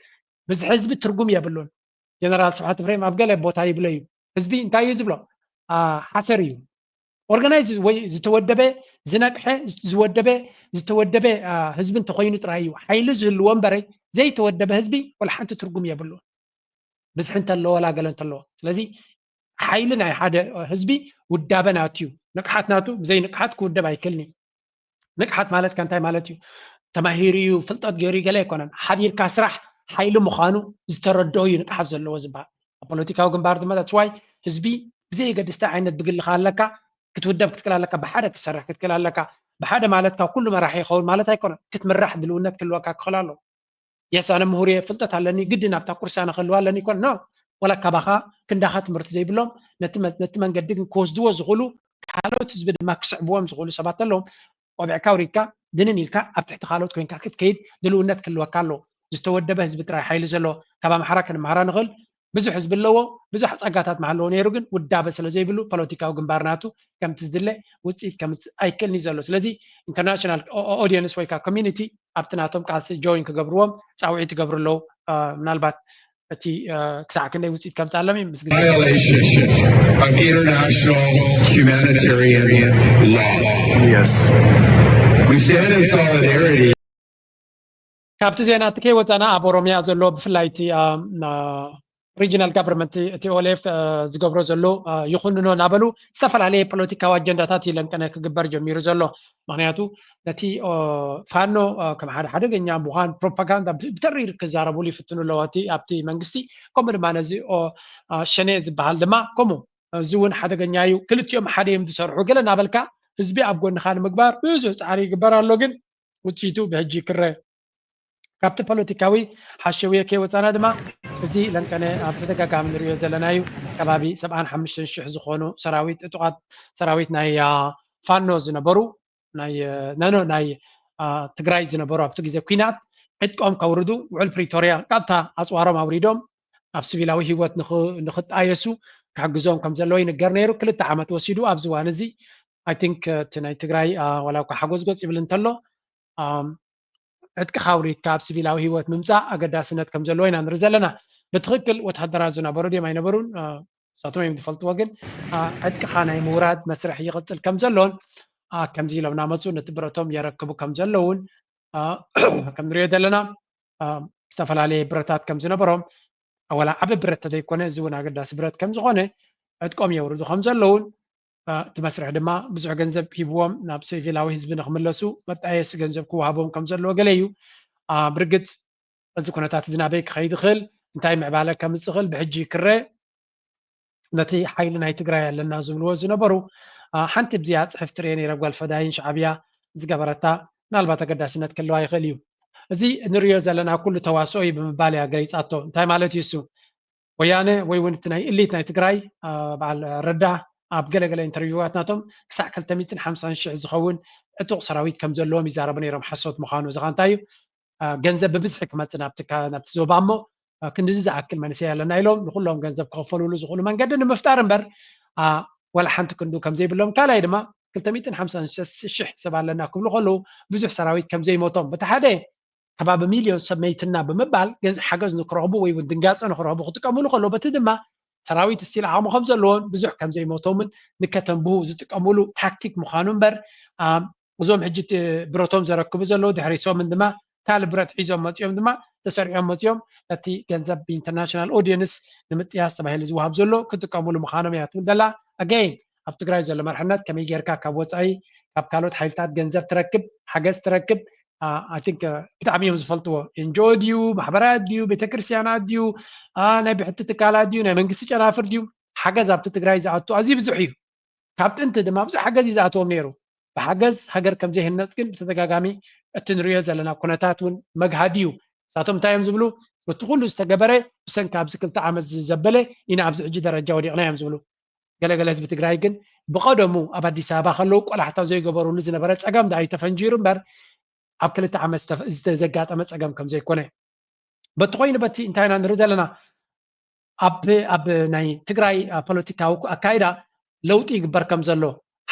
ብዝሒ ህዝቢ ትርጉም የብሉን። ጀነራል ስብሓት ኤፍሬም ኣብ ገለ ቦታ ይብሎ እዩ፣ ህዝቢ እንታይ እዩ ዝብሎ? ሓሰር እዩ። ኦርጋናይዝ ወይ ዝተወደበ ዝነቅሐ ዝወደበ ዝተወደበ ህዝቢ እንተኮይኑ ጥራይ እዩ ሓይሊ ዝህልዎ እምበረ ዘይተወደበ ህዝቢ ወላ ሓንቲ ትርጉም የብሉ። ብዝሒ እንተለዎ ወላ ገለ እንተለዎ። ስለዚ ሓይሊ ናይ ሓደ ህዝቢ ውዳበ ናቱ እዩ። ንቅሓት ናቱ ብዘይ ንቅሓት ክውደብ ኣይክእልን እዩ። ንቅሓት ማለት ከ እንታይ ማለት እዩ? ተማሂሩ እዩ ፍልጠት ገይሩ እዩ ገለ ኣይኮነን። ሓቢርካ ስራሕ ሓይሊ ምዃኑ ዝተረድኦ እዩ ንቅሓት ዘለዎ ዝበሃል። ኣብ ፖለቲካዊ ግንባር ድማ that's why ህዝቢ ብዘየገድስ እንታይ ዓይነት ብግልኻ ኣለካ ክትውደብ ክትክእል ኣለካ፣ ብሓደ ክትሰርሕ ክትክእል ኣለካ። ብሓደ ማለት ካብ ኩሉ መራሒ ይኸውን ማለት ኣይኮነን። ክትምራሕ ድልውነት ክህልወካ ክኽእል ኣለዎ። የስ ኣነ ምሁር እየ ፍልጠት ኣለኒ ግድን ኣብታ ኩርሲ ኣነ ክህልዋ ኣለኒ ይኮን ኖ። ወላ ካባኻ ክንዳኻ ትምህርቲ ዘይብሎም ነቲ መንገዲ ግን ክወስድዎ ዝኽእሉ ካልኦት ህዝቢ ድማ ክስዕብዎም ዝኽእሉ ሰባት ኣለዎም። ቆቢዕካ ኣውሪድካ ድንን ኢልካ ኣብ ትሕቲ ካልኦት ኮይንካ ክትከይድ ድልውነት ክህልወካ ኣለዎ። ዝተወደበ ህዝቢ ጥራይ ሓይሊ ዘለዎ ካብ ኣምሓራ ክንመሃራ ንኽእል ብዙሕ ህዝቢ ኣለዎ፣ ብዙሕ ፀጋታት ምሃለዎ ነይሩ ግን ውዳበ ስለ ዘይብሉ ፖለቲካዊ ግንባር ናቱ ከምቲ ዝድለ ውፅኢት ከምፅእ ኣይክእልን እዩ ዘሎ። ስለዚ ኢንተርናሽናል ኦዲየንስ ወይ ከዓ ኮሚኒቲ ኣብቲ ናቶም ቃልሲ ጆይን ክገብርዎም ፃውዒት ይገብሩ ኣለዉ። ምናልባት እቲ ክሳዕ ክንደይ ውፅኢት ከምፅኣሎም እዩ ምስ ግዜ violation of international humanitarian law. Yes. We stand in solidarity. ካብቲ ዜና እቲ ከይወፃና ኣብ ኦሮሚያ ዘሎ ብፍላይ እቲ ሪጂናል ጋቨርንመንት እቲ ኦልኤፍ ዝገብሮ ዘሎ ይኹንኖ እናበሉ ዝተፈላለየ ፖለቲካዊ ኣጀንዳታት እዩ ለንቀነ ክግበር ጀሚሩ ዘሎ። ምክንያቱ ነቲ ፋኖ ከም ሓደ ሓደገኛ ምዃን ፕሮፓጋንዳ ብተሪር ክዛረብሉ ይፍትኑ ኣለዎ እቲ ኣብቲ መንግስቲ። ከምኡ ድማ ነዚ ሸኔ ዝበሃል ድማ ከምኡ እዚ እውን ሓደገኛ እዩ። ክልቲኦም ሓደ እዮም ዝሰርሑ ገለ እናበልካ ህዝቢ ኣብ ጎንኻ ንምግባር ብዙሕ ፃዕሪ ይግበር ኣሎ፣ ግን ውፅኢቱ ብሕጂ ክረ ካብቲ ፖለቲካዊ ሓሸውየ ከይወፃና ድማ እዚ ለንቀነ ኣብ ተደጋጋሚ ንሪኦ ዘለና እዩ። ከባቢ ሰብዓን ሓሙሽተን ሽሕ ዝኾኑ ሰራዊት ዕጡቓት ሰራዊት ናይ ፋኖ ዝነበሩ ናይ ነኖ ናይ ትግራይ ዝነበሩ ኣብቲ ግዜ ኩናት ዕጥቆም ከውርዱ ውዕል ፕሪቶርያ ቀጥታ ኣፅዋሮም ኣውሪዶም ኣብ ሲቪላዊ ህይወት ንክጣየሱ ክሕግዞም ከም ዘለዎ ይንገር ነይሩ። ክልተ ዓመት ወሲዱ ኣብዚ እዋን እዚ ኣይ ቲንክ እቲ ናይ ትግራይ ዋላ እኳ ሓጎዝጎዝ ይብል እንተሎ ዕጥቅኻ ኣውሪድካ ኣብ ሲቪላዊ ህይወት ምምፃእ ኣገዳስነት ከም ዘለዎ ኢና ንርኢ ዘለና። ብትኽክል ወታደራት ዝነበሩ ድዮም ኣይነበሩን ንሳቶም እዮም ዝፈልጥዎ። ግን ዕጥቅኻ ናይ ምውራድ መስርሕ ይቕፅል ከም ዘሎን ከምዚ ኢሎም እናመፁ ነቲ ብረቶም የረክቡ ከም ዘለውን ከም ንሪኦ ዘለና ዝተፈላለየ ብረታት ከም ዝነበሮም፣ ወላ ዓቢ ብረት ተዘይኮነ፣ እዚ እውን ኣገዳሲ ብረት ከም ዝኾነ፣ ዕጥቆም የውርዱ ከም ዘለውን እቲ መስርሕ ድማ ብዙሕ ገንዘብ ሂብዎም ናብ ሲቪላዊ ህዝቢ ንክምለሱ መጣየሲ ገንዘብ ክወሃቦም ከም ዘለዎ ገለ እዩ። ብርግጽ እዚ ኩነታት እዚ ናበይ ክኸይድ ይኽእል፣ እንታይ ምዕባለ ከምጽእ ይኽእል ብሕጂ ክረ ነቲ ሓይሊ ናይ ትግራይ ኣለና ዝብልዎ ዝነበሩ ሓንቲ ብዚኣ ጽሕፍ ትርየ ነይረ ጓል ፈዳይን ሻዕብያ ዝገበረታ ምናልባት ኣገዳስነት ክህልዋ ይኽእል እዩ። እዚ ንሪዮ ዘለና ኩሉ ተዋስኦ እዩ ብምባል እያ ገሊፃቶ። እንታይ ማለት እዩ እሱ? ወያነ ወይ እውን እቲ ናይ እሊት ናይ ትግራይ በዓል ረዳ ኣብ ገለገለ ኢንተርቪዋት ናቶም ክሳዕ ክልተ ሚእትን ሓምሳን ሽሕ ዝኸውን ዕጡቕ ሰራዊት ከም ዘለዎም ይዛረቡ ነይሮም። ሓሶት ምዃኑ እዚ ኸ እንታይ እዩ? ገንዘብ ብብዝሒ ክመፅእ ናብቲ ዞባ እሞ ክንድዚ ዝኣክል መንእሰይ ኣለና ኢሎም ንኩሎም ገንዘብ ክኸፈልሉ ዝኽእሉ መንገዲ ንምፍጣር እምበር ወላ ሓንቲ ክንዱ ከም ዘይብሎም፣ ካልኣይ ድማ ክልተ ሚእትን ሓምሳን ሽሕ ሰብ ኣለና ክብሉ ከለዉ ብዙሕ ሰራዊት ከም ዘይሞቶም፣ በቲ ሓደ ከባቢ ሚልዮን ሰብ መይትና ብምባል ሓገዝ ንክረኽቡ ወይ እውን ድንጋፀ ንክረኽቡ ክጥቀምሉ ከለዉ፣ በቲ ድማ ሰራዊት ስቲል ዓቕሚ ከም ዘለዎን ብዙሕ ከም ዘይሞቶምን ንከተንብሁ ዝጥቀምሉ ታክቲክ ምዃኑ እምበር እዞም ሕጂ ብረቶም ዘረክቡ ዘለዉ ድሕሪ ሰሙን ድማ ካልእ ብረት ሒዞም መፂኦም ድማ ተሰሪዖም መፂኦም ነቲ ገንዘብ ብኢንተርናሽናል ኦዲየንስ ንምጥያስ ተባሂሉ ዝወሃብ ዘሎ ክጥቀምሉ ምዃኖም እያ ትብል ዘላ። ኣገይን ኣብ ትግራይ ዘሎ መርሕነት ከመይ ጌርካ ካብ ወፃኢ ካብ ካልኦት ሓይልታት ገንዘብ ትረክብ ሓገዝ ትረክብ ብጣዕሚ እዮም ዝፈልጥዎ። ኤንጂኦ ድዩ ማሕበራት ድዩ ቤተክርስትያናት ድዩ ናይ ብሕቲ ትካላት ድዩ ናይ መንግስቲ ጨናፍር ድዩ ሓገዝ ኣብቲ ትግራይ ዝኣቱ ኣዝዩ ብዙሕ እዩ። ካብ ጥንቲ ድማ ብዙሕ ሓገዝ እዩ ዝኣትዎም ነይሩ። ብሓገዝ ሃገር ከም ዘይህነፅ ግን ብተደጋጋሚ እቲ ንሪኦ ዘለና ኩነታት እውን መግሃዲ እዩ። ንሳቶም እንታይ እዮም ዝብሉ? እቲ ኩሉ ዝተገበረ ብሰንኪ ኣብዚ ክልተ ዓመት ዘበለ ኢና ኣብዚ ሕጂ ደረጃ ወዲቕና እዮም ዝብሉ። ገለገለ ህዝቢ ትግራይ ግን ብቐደሙ ኣብ ኣዲስ ኣበባ ከለዉ ቆላሕታ ዘይገበሩሉ ዝነበረ ፀገም ደኣ እዩ ተፈንጂሩ እምበር ኣብ ክልተ ዓመት ዘጋጠመ ፀገም ከም ዘይኮነ። በቲ ኮይኑ በቲ እንታይ ኢና ንርኢ ዘለና? ኣብ ኣብ ናይ ትግራይ ፖለቲካዊ ኣካይዳ ለውጢ ይግበር ከም ዘሎ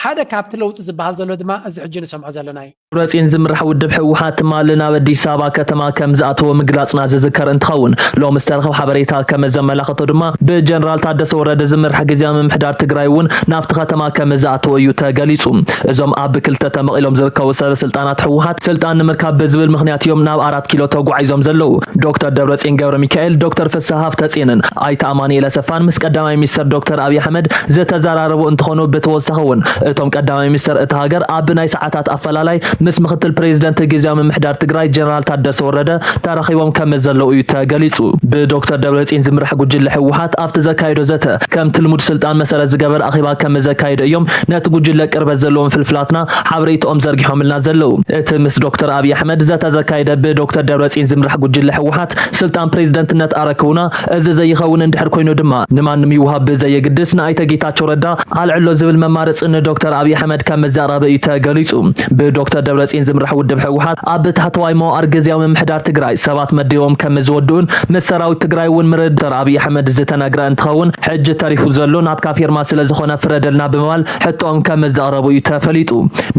ሓደ ካብቲ ለውጢ ዝበሃል ዘሎ ድማ እዚ ሕጂ ንሰምዖ ዘለና እዩ። ደብረፅዮን ዝምራሕ ውድብ ህወሓት ትማሊ ናብ ኣዲስ ኣበባ ከተማ ከም ዝኣተወ ምግላፅና ዝዝከር እንትኸውን፣ ሎሚ ዝተረኸብ ሓበሬታ ከም ዘመላኸቶ ድማ ብጀነራል ታደሰ ወረደ ዝምራሕ ግዝያዊ ምምሕዳር ትግራይ እውን ናብቲ ከተማ ከም ዝኣተወ እዩ ተገሊፁ። እዞም ኣብ ክልተ ተመቒሎም ዝርከቡ ሰበ ስልጣናት ህወሓት ስልጣን ንምርካብ ብዝብል ምኽንያት እዮም ናብ ኣራት ኪሎ ተጓዒዞም ዘለዉ። ዶክተር ደብረፅዮን ገብረ ሚካኤል፣ ዶክተር ፍስሃ ሃብተፅዮንን ኣይተ ኣማኑኤል ኣሰፋን ምስ ቀዳማይ ሚኒስትር ዶክተር ኣብይ ኣሕመድ ዝተዘራረቡ እንትኾኑ፣ ብተወሳኺ እውን እቶም ቀዳማይ ሚኒስትር እታ ሃገር ኣብ ናይ ሰዓታት ኣፈላላይ ምስ ምክትል ፕሬዚደንት ግዝያዊ ምምሕዳር ትግራይ ጀነራል ታደሰ ወረደ ተራኺቦም ከም ዘለዉ እዩ ተገሊፁ። ብዶክተር ደብረፅዮን ዝምራሕ ጉጅለ ህወሓት ኣብቲ ዘካየዶ ዘተ ከምቲ ልሙድ ስልጣን መሰረት ዝገበረ ኣኼባ ከም ዘካየደ እዮም ነቲ ጉጅለ ቅርበት ዘለዎም ፍልፍላትና ሓበሬትኦም ዘርጊሖምልና ዘለዉ። እቲ ምስ ዶክተር ኣብይ ኣሕመድ ዘተ ዘካየደ ብዶክተር ደብረፅዮን ዝምራሕ ጉጅለ ህወሓት ስልጣን ፕሬዚደንትነት ኣረክቡና፣ እዚ ዘይኸውን እንድሕር ኮይኑ ድማ ንማንም ይውሃብ ብዘየግድስ ንኣይተ ጌታቸው ረዳ ኣልዕሎ ዝብል መማረፂ ንዶክተር ኣብይ ኣሕመድ ከም መዘራረቢ እዩ ተገሊፁ። ብዶክተር ደብረፅዮን ዝምራሕ ውድብ ህወሓት ኣብ ታሕተዋይ መዋቕር ግዝያዊ ምምሕዳር ትግራይ ሰባት መዲቦም ከም ዝወድኡን ምስ ሰራዊት ትግራይ እውን ምርድዳእ ኣብይ ኣሕመድ ዝተነግረ እንትኸውን፣ ሕጂ ተሪፉ ዘሎ ናትካ ፊርማ ስለ ዝኾነ ፍረደልና ብምባል ሕቶኦም ከም ዘቕረቡ እዩ ተፈሊጡ።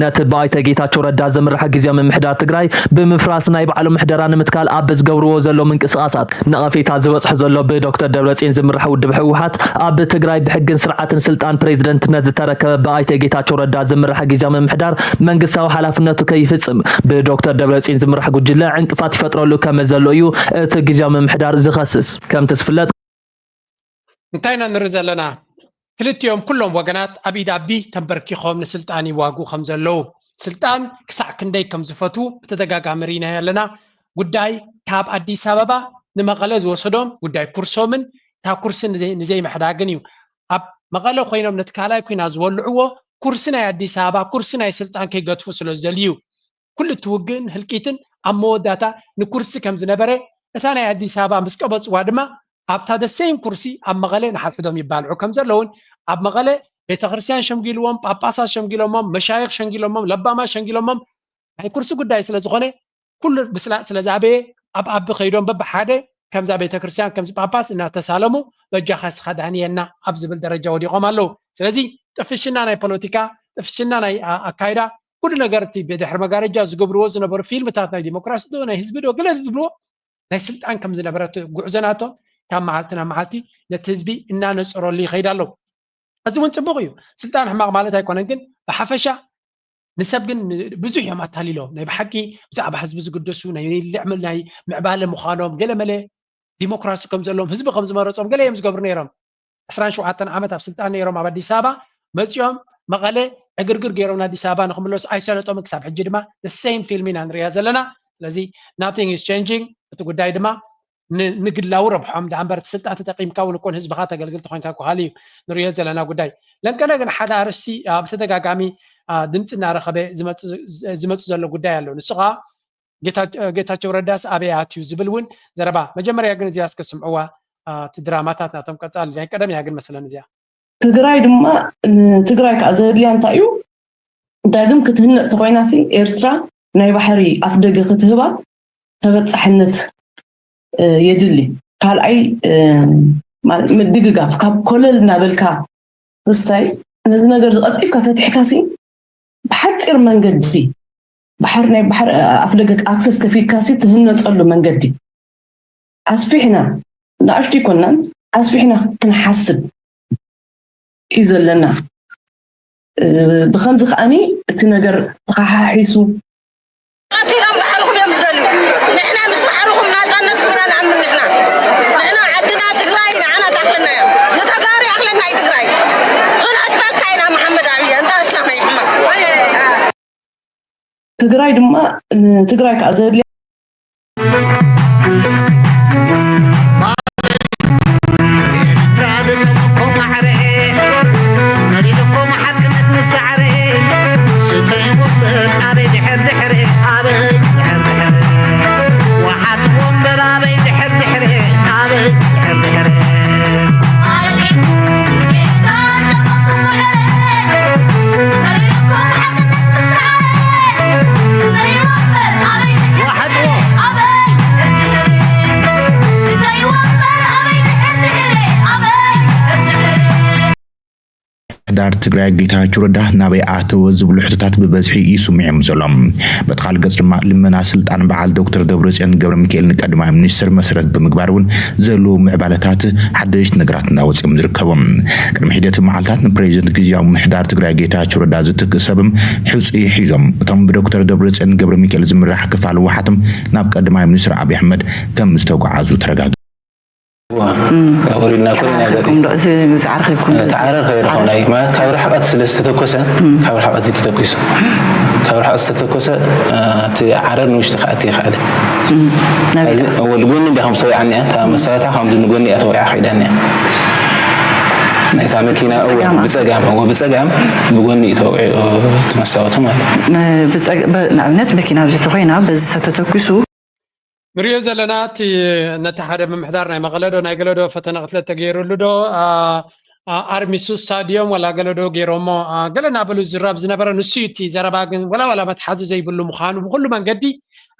ነቲ ብኣይተ ጌታቸው ረዳ ዝምራሕ ግዝያዊ ምምሕዳር ትግራይ ብምፍራስ ናይ ባዕሉ ምሕደራ ንምትካል ኣብ ዝገብርዎ ዘሎ ምንቅስቓሳት ነቐፌታ ዝበፅሑ ዘሎ ብዶክተር ደብረፅዮን ዝምራሕ ውድብ ህወሓት ኣብ ትግራይ ብሕግን ስርዓትን ስልጣን ፕሬዚደንትነት ዝተረከበ ብኣይተ ጌታቸው ረዳ ዝምራሕ ግዝያዊ ምምሕዳር መንግስታዊ ሓላፍነቱ ከይፍፅም ብዶክተር ደብረፅዮን ዝምራሕ ጉጅለ ዕንቅፋት ይፈጥረሉ ከም ዘሎ እዩ እቲ ግዝያዊ ምምሕዳር ዝኸስስ። ከምቲ ዝፍለጥ እንታይ ኢና ንርኢ ዘለና? ክልቲኦም ኩሎም ወገናት ኣብ ኢድ ኣቢ ተንበርኪኾም ንስልጣን ይዋጉ ከም ዘለዉ፣ ስልጣን ክሳዕ ክንደይ ከም ዝፈትዉ ብተደጋጋሚ ርኢናዮ ኣለና። ጉዳይ ካብ ኣዲስ ኣበባ ንመቐለ ዝወሰዶም ጉዳይ ኩርሶምን እታ ኩርሲ ንዘይ- ንዘይምሕዳግን እዩ። ኣብ መቐለ ኮይኖም ነቲ ካልኣይ ኲናት ዝወልዕዎ ኩርሲ ናይ ኣዲስ ኣበባ ኩርሲ ናይ ስልጣን ከይገድፉ ስለ ዝደልዩ እዩ። ኩሉ እቲ ውግእን ህልቂትን ኣብ መወዳእታ ንኩርሲ ከም ዝነበረ እታ ናይ ኣዲስ ኣበባ ምስ ቀበፅዋ ድማ ኣብታ the same ኩርሲ ኣብ መቐለ ንሓድሕዶም ይባልዑ ከም ዘለውን ኣብ መቐለ ቤተክርስትያን ሸምጊልዎም ጳጳሳት ሸምጊሎሞም መሻይኽ ሸንጊሎሞም ለባማት ሸንጊሎሞም ናይ ኩርሲ ጉዳይ ስለ ዝኾነ ኩሉ ብስላጥ ስለ ዝኣበየ ኣብ ኣቢ ከይዶም በብሓደ ከምዛ ቤተክርስትያን ከምዚ ጳጳስ እናተሳለሙ በጃኻ ስኻ ዳህንየና ኣብ ዝብል ደረጃ ወዲቖም ኣለዉ። ስለዚ ጥፍሽና ናይ ፖለቲካ ጥፍሽና ናይ ኣካይዳ ኩሉ ነገር እቲ ብድሕሪ መጋረጃ ዝገብርዎ ዝነበሩ ፊልምታት ናይ ዲሞክራሲ ዶ ናይ ህዝቢ ዶ ገለ ዝብልዎ ናይ ስልጣን ከም ዝነበረ እቲ ጉዕዞ ናቶም ካብ መዓልቲ ናብ መዓልቲ ነቲ ህዝቢ እናነፀረሉ ይኸይድ ኣሎ። እዚ እውን ፅቡቕ እዩ። ስልጣን ሕማቕ ማለት ኣይኮነን፣ ግን ብሓፈሻ ንሰብ ግን ብዙሕ እዮም ኣታሊሎም። ናይ ብሓቂ ብዛዕባ ህዝቢ ዝግደሱ ናይ ልዕሚ ናይ ምዕባለ ምዃኖም ገለ መለ ዲሞክራሲ ከም ዘለዎም ህዝቢ ከም ዝመረፆም ገለ እዮም ዝገብሩ ነይሮም። ዕስራን ሸውዓተን ዓመት ኣብ ስልጣን ነይሮም ኣብ ኣዲስ ኣበባ መፂኦም መቐለ ዕግርግር ገይሮም ንኣዲስ ኣበባ ንክምለሱ ኣይሰለጦምን። ክሳብ ሕጂ ድማ the same ፊልም ኢና ንሪኣ ዘለና። ስለዚ nothing is changing። እቲ ጉዳይ ድማ ን- ንግላዊ ረብሖም ደኣ እምበር እቲ ስልጣን ተጠቂምካ እውን እኮ ንህዝብኻ ተገልግል ተኮይንካ እኮ ካልእ እዩ ንሪኦ ዘለና ጉዳይ። ለንቀነ ግን ሓደ ኣርእስቲ ኣብ ተደጋጋሚ አ፣ ድምፂ እናረኸበ ዝመፅ- ዝመፅ ዘሎ ጉዳይ ኣሎ። ንሱ ከዓ ጌታ- ጌታቸው ረዳስ ኣበይ ኣትዩ ዝብል እውን ዘረባ። መጀመርያ ግን እዚኣ እስከ ስምዕዋ፣ አ፣ እቲ ድራማታት ናቶም ቀፃሊ ናይ ቀደም እያ ግን መስለን እዚኣ። ትግራይ ድማ ንትግራይ ከዓ ዘድልያ እንታይ እዩ? ዳግም ክትህነፅ ተኮይናሲ ኤርትራ ናይ ባሕሪ ኣፍደገ ክትህባ ተበፃሕነት እ፣ የድሊ። ካልኣይ እ፣ ማለት ምድግጋፍ ካብ ኮለል እናበልካ ክስታይ ነዚ ነገር ዝቐልጢፍካ ፈቲሕካሲ ብሓፂር መንገዲ ባሕር ናይ ባሕር ኣፍደገ ኣክሰስ ከፊትካሲ ትህነፀሉ መንገዲ ኣስፊሕና ንኣሽቱ ይኮናን ኣስፊሕና ክንሓስብ እዩ ዘለና። እ፣ ብኸምዚ ከዓኒ እቲ ነገር ተኸሓሒሱ ኣንቲሎም ባሕርኹም እዮም ዝደልዩ። ንሕና ምስ ባሕርኹም ናፃነት ኢና ንኣምን ንሕና። ንሕና ዓድና ትግራይ ንዓና ትኣኽለና እያ። ንተጋሩ ይኣኽለና እዩ ትግራይ። ክንኣትፈካ ኢና መሓመድ ዓብየ፣ እንተ ኣስላማይ ሕማቕ። ትግራይ ድማ ንትግራይ ከዓ ዘድልያ ምምሕዳር ትግራይ ጌታቸው ረዳ ናበይ ኣተወ ዝብሉ ሕቶታት ብበዝሒ ይስምዑ እዮም ዘሎ። በቲ ካልእ ገፅ ድማ ልመና ስልጣን በዓል ዶክተር ደብረፅዮን ገብረ ሚካኤል ንቀዳማይ ሚኒስትር መሰረት ብምግባር እውን ዘለዉ ምዕባለታት ሓደሽቲ ነገራት እናወፅኦም ዝርከቡ። ቅድሚ ሒደት መዓልታት ንፕሬዚደንት ግዝያዊ ምምሕዳር ትግራይ ጌታቸው ረዳ ዝትክእ ሰብም ሕፁይ ሒዞም እቶም ብዶክተር ደብረፅዮን ገብረ ሚካኤል ዝምራሕ ክፋል ህወሓትም ናብ ቀዳማይ ሚኒስትር ኣብይ ኣሕመድ ከም ዝተጓዓዙ ተረጋጊ ወሪድና ኮ ኢና ዘርኢ ዝዓረኸኩም ዶ እዚ ዝዓረኸኩም ዶ እዚ ተዓረር ከይረኸብና እዩ ማለት ካብ ርሕቀት ስለ ዝተተኮሰ ካብ ርሕቀት እዩ ተተኪሱ ካብ ርሕቀት ዝተተኮሰ እቲ ዓረር ንውሽጢ ክኣቲ ይኽኣል ናበይ እዚ ወል ጎኒ እንዲያ ከም ሰዊዓኒ እያ እታ መሳሪታ ከምዚ ንጎኒ እያ ተወቂዓ ከይዳኒ እያ ናይታ መኪና እወ ብፀጋም እወ ብፀጋም ብጎኒ እዩ ተወቂዑ እቲ መሳወቱ ማለት እዩ ም- ብፀግ- በ- ንኣብነት መኪና ኣብዚ ተኮይና በዚ ተተተኩሱ ንሪኦ ዘለና እቲ ነቲ ሓደ ምምሕዳር ናይ መቐለ ዶ ናይ ገለ ዶ ፈተነ ቅትለት ተገይሩሉ ዶ ኣ- ኣ- ኣርሚሱ ስታድዮም ዋላ ገለ ዶ ገይሮሞ ኣ፣ ገለ እናበሉ ዝዝረብ ዝነበረ ንሱ እዩ እቲ ዘረባ ግን ወላ ዋላ መትሓዚ ዘይብሉ ምዃኑ ብኩሉ መንገዲ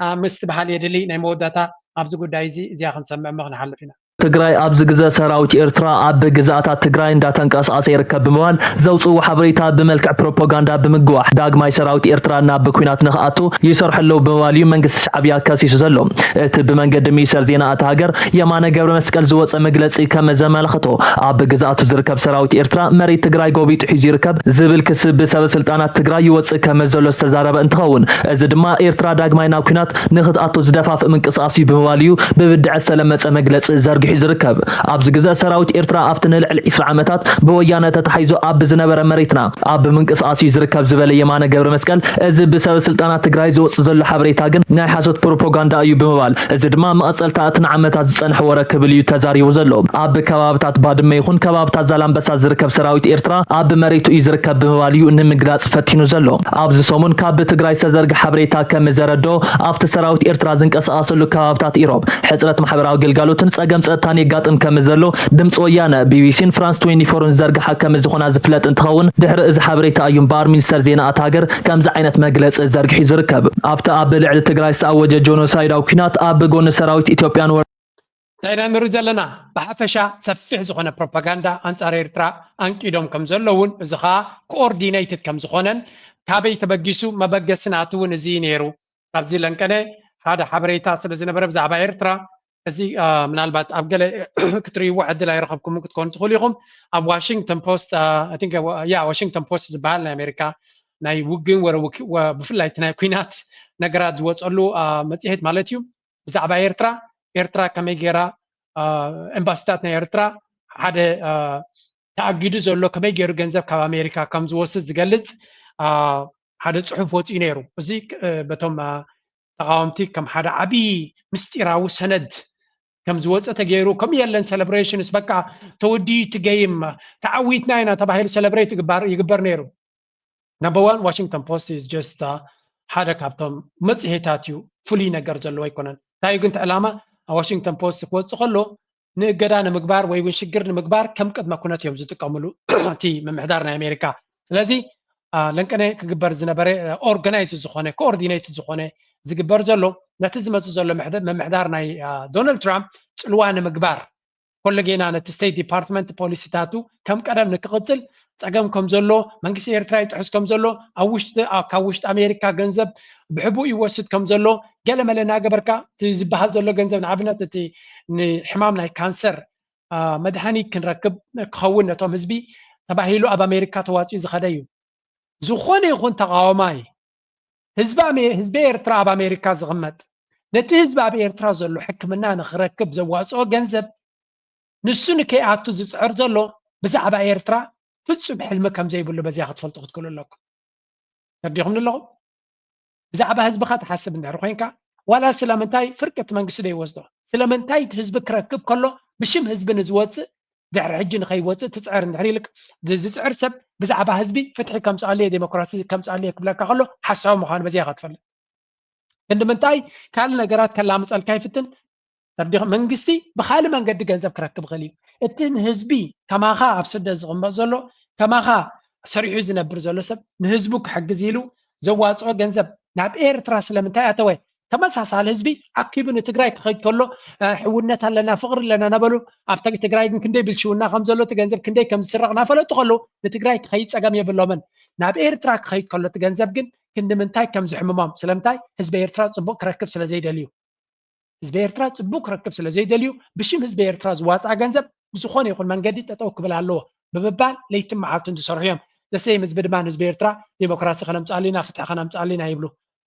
ኣ፣ ምስትብሃል የድሊ ናይ መወዳእታ ኣብዚ ጉዳይ እዚ እዚኣ ክንሰምዕ እሞ ክንሓልፍ ኢና ትግራይ ኣብዚ ግዘ ሰራዊት ኤርትራ ኣብ ግዝኣታት ትግራይ እንዳተንቀሳቐሰ ይርከብ ብምባል ዘውፅእዎ ሓበሬታ ብመልክዕ ፕሮፓጋንዳ ብምግዋሕ ዳግማይ ሰራዊት ኤርትራ ናብ ኲናት ንኽኣቱ ይሰርሑ ኣለዉ ብምባል እዩ መንግስቲ ሻዕብያ ከሲሱ ዘሎ። እቲ ብመንገዲ ሚኒስተር ዜና እታ ሃገር የማነ ገብረ መስቀል ዝወፀ መግለፂ ከም ዘመልክቶ ኣብ ግዝኣቱ ዝርከብ ሰራዊት ኤርትራ መሬት ትግራይ ጎቢጡ ሒዙ ይርከብ ዝብል ክሲ ብሰበ ስልጣናት ትግራይ ይወፅእ ከም ዘሎ ዝተዛረበ እንትኸውን እዚ ድማ ኤርትራ ዳግማይ ናብ ኲናት ንኽትኣቱ ዝደፋፍእ ምንቅስቃስ እዩ ብምባል እዩ ብብድዐት ዝተለመፀ መግለፂ ዘርጊሑ ዝርከብ። ኣብዚ ግዘ ሰራዊት ኤርትራ ኣብቲ ንልዕሊ ዒስራ ዓመታት ብወያነ ተታሒዙ ኣብ ዝነበረ መሬትና ኣብ ምንቅስቃስ እዩ ዝርከብ ዝበለ የማነ ገብረ መስቀል እዚ ብሰበ ስልጣናት ትግራይ ዝወፅእ ዘሎ ሓበሬታ ግን ናይ ሓሶት ፕሮፓጋንዳ እዩ ብምባል እዚ ድማ መቐፀልታ እቲ ንዓመታት ዝፀንሐ ወረ ክብል እዩ ተዛሪቡ ዘሎ። ኣብ ከባብታት ባድመ ይኹን ከባብታት ዛላምበሳ ዝርከብ ሰራዊት ኤርትራ ኣብ መሬቱ እዩ ዝርከብ ብምባል እዩ ንምግላፅ ፈቲኑ ዘሎ። ኣብዚ ሰሙን ካብ ትግራይ ዝተዘርግሐ ሓበሬታ ከም ዘረድኦ ኣብቲ ሰራዊት ኤርትራ ዝንቀሳቐሰሉ ከባብታት ኢሮብ ሕፅረት ማሕበራዊ ግልጋሎትን ፀገም ፀጥታን የጋጥም ከም ዘሎ ድምፂ ወያነ፣ ቢቢሲን ፍራንስ ትዌንቲ ፎርን ዝዘርግሓ ከም ዝኾና ዝፍለጥ እንትኸውን ድሕሪ እዚ ሓበሬታ እዩ እምበኣር ሚኒስተር ዜና እታ ሃገር ከምዚ ዓይነት መግለፂ ዘርጊሑ ዝርከብ። ኣብቲ ኣብ ልዕሊ ትግራይ ዝተኣወጀ ጆኖሳይዳዊ ኲናት ኣብ ጎኒ ሰራዊት ኢትዮጵያን ወረ እንታይ ኢና ንርኢ ዘለና ብሓፈሻ ሰፊሕ ዝኾነ ፕሮፓጋንዳ ኣንፃር ኤርትራ ኣንቂዶም ከም ዘለውን እዚ ከዓ ኮኦርዲነይትድ ከም ዝኾነን ካበይ ተበጊሱ መበገሲ ናቱ እውን እዚ ነይሩ ኣብዚ ለንቀነ ሓደ ሓበሬታ ስለ ዝነበረ ብዛዕባ ኤርትራ እዚ ምናልባት ኣብ ገለ ክትርእይዎ ዕድል ኣይረኸብኩምን ክትኮኑ ትኽእሉ ኢኹም። ኣብ ዋሽንግተን ፖስት፣ ያ ዋሽንግተን ፖስት ዝበሃል ናይ ኣሜሪካ ናይ ውግን ወረ ብፍላይ እቲ ናይ ኩናት ነገራት ዝወፀሉ መፅሄት ማለት እዩ። ብዛዕባ ኤርትራ፣ ኤርትራ ከመይ ገይራ፣ ኤምባሲታት ናይ ኤርትራ ሓደ ተኣጊዱ ዘሎ ከመይ ገይሩ ገንዘብ ካብ ኣሜሪካ ከም ዝወስድ ዝገልፅ ሓደ ፅሑፍ ወፂኡ ነይሩ። እዚ በቶም ተቃወምቲ ከም ሓደ ዓብዪ ምስጢራዊ ሰነድ ከም ዝወፀ ተገይሩ፣ ከም የለን ሴሌብሬሽንስ፣ በቃ ተወዲኡ እቲ ገይም፣ ተዓዊትና ኢና ተባሂሉ ሴሌብሬት ይግበር ነይሩ። ነምበር ዋን ዋሽንግተን ፖስት is just ሓደ ካብቶም መፅሄታት እዩ፣ ፍሉይ ነገር ዘለዎ ኣይኮነን። እንታይ ግን ዕላማ ዋሽንግተን ፖስት ክወፅእ ከሎ ንእገዳ ንምግባር ወይ እውን ሽግር ንምግባር ከም ቅድመ ኩነት እዮም ዝጥቀምሉ እቲ ምምሕዳር ናይ ኣሜሪካ። ስለዚ ለንቀነ ክግበር ዝነበረ ኦርጋናይዝ ዝኾነ ኮኦርዲኔት ዝኾነ ዝግበር ዘሎ ነቲ ዝመፅእ ዘሎ ምምሕዳር ናይ ዶናልድ ትራምፕ ፅልዋ ንምግባር ኮለጌና ነቲ ስቴት ዲፓርትመንት ፖሊሲታቱ ከም ቀደም ንክቕፅል ፀገም ከም ዘሎ መንግስቲ ኤርትራ ይጥሕስ ከም ዘሎ ኣብ ውሽጢ ካብ ውሽጢ ኣሜሪካ ገንዘብ ብሕቡእ ይወስድ ከም ዘሎ ገለ መለ እናገበርካ እቲ ዝበሃል ዘሎ ገንዘብ ንኣብነት እቲ ንሕማም ናይ ካንሰር መድሃኒት ክንረክብ ክኸውን ነቶም ህዝቢ ተባሂሉ ኣብ ኣሜሪካ ተዋፂኡ ዝኸደ እዩ። ዝኾነ ይኹን ተቃዋማይ ህዝቢ ኤርትራ ኣብ ኣሜሪካ ዝቕመጥ ነቲ ህዝቢ ኣብ ኤርትራ ዘሎ ሕክምና ንክረክብ ዘዋፅኦ ገንዘብ ንሱ ንከይኣቱ ዝፅዕር ዘሎ ብዛዕባ ኤርትራ ፍጹም ሕልሚ ከም ዘይብሉ በዚኣ ክትፈልጡ ክትክእሉ ኣለኩም። ተርዲኹም ኣለኹም? ብዛዕባ ህዝብኻ ትሓስብ እንድሕር ኮይንካ ዋላ ስለምንታይ ፍርቂ እቲ መንግስቲ ዶ ይወስዶ? ስለምንታይ እቲ ህዝቢ ክረክብ ከሎ ብሽም ህዝቢ ንዝወፅእ ድሕሪ ሕጂ ንኸይወፅእ ትፅዕር እንድሕር ኢልክ ዝፅዕር ሰብ ብዛዕባ ህዝቢ ፍትሒ ከምፅኣሉ እየ ዴሞክራሲ ከምፅኣሉ እየ ክብለካ ከሎ ሓሳዊ ምዃኑ በዚኣ ኢኻ ትፈልጥ። ክንዲ ምንታይ ካልእ ነገራት ከላምፀልካ ይፍትን ተርዲኹም መንግስቲ ብካልእ መንገዲ ገንዘብ ክረክብ ይኽእል እዩ። እቲ ንህዝቢ ከማኻ ኣብ ስደት ዝቕመጥ ዘሎ ከማኻ ሰሪሑ ዝነብር ዘሎ ሰብ ንህዝቡ ክሕግዝ ኢሉ ዘዋፅኦ ገንዘብ ናብ ኤርትራ ስለምንታይ ኣተወ? ተመሳሳሊ ህዝቢ ኣኪቡ ንትግራይ ክኸይድ ከሎ ሕውነት ኣለና ፍቕሪ ኣለና እናበሉ ኣብ ትግራይ ግን ክንደይ ብልሽውና ከም ዘሎ እቲ ገንዘብ ክንደይ ከም ዝስረቕ እናፈለጡ ከለዉ ንትግራይ ክኸይድ ፀገም የብሎምን። ናብ ኤርትራ ክኸይድ ከሎ እቲ ገንዘብ ግን ክንዲ ምንታይ ከም ዝሕምሞም ስለምንታይ ህዝቢ ኤርትራ ፅቡቕ ክረክብ ስለ ዘይደልዩ ህዝቢ ኤርትራ ፅቡቕ ክረክብ ስለ ዘይደልዩ ብሽም ህዝቢ ኤርትራ ዝዋፅኣ ገንዘብ ብዝኾነ ይኹን መንገዲ ጠጠው ክብል ኣለዎ ብምባል ለይትን መዓልትን ዝሰርሑ እዮም። ዘሰይም ህዝቢ ድማ ንህዝቢ ኤርትራ ዲሞክራሲ ከነምፅኣሉ ኢና፣ ፍትሒ ከነምፅኣሉ ኢና ይብሉ።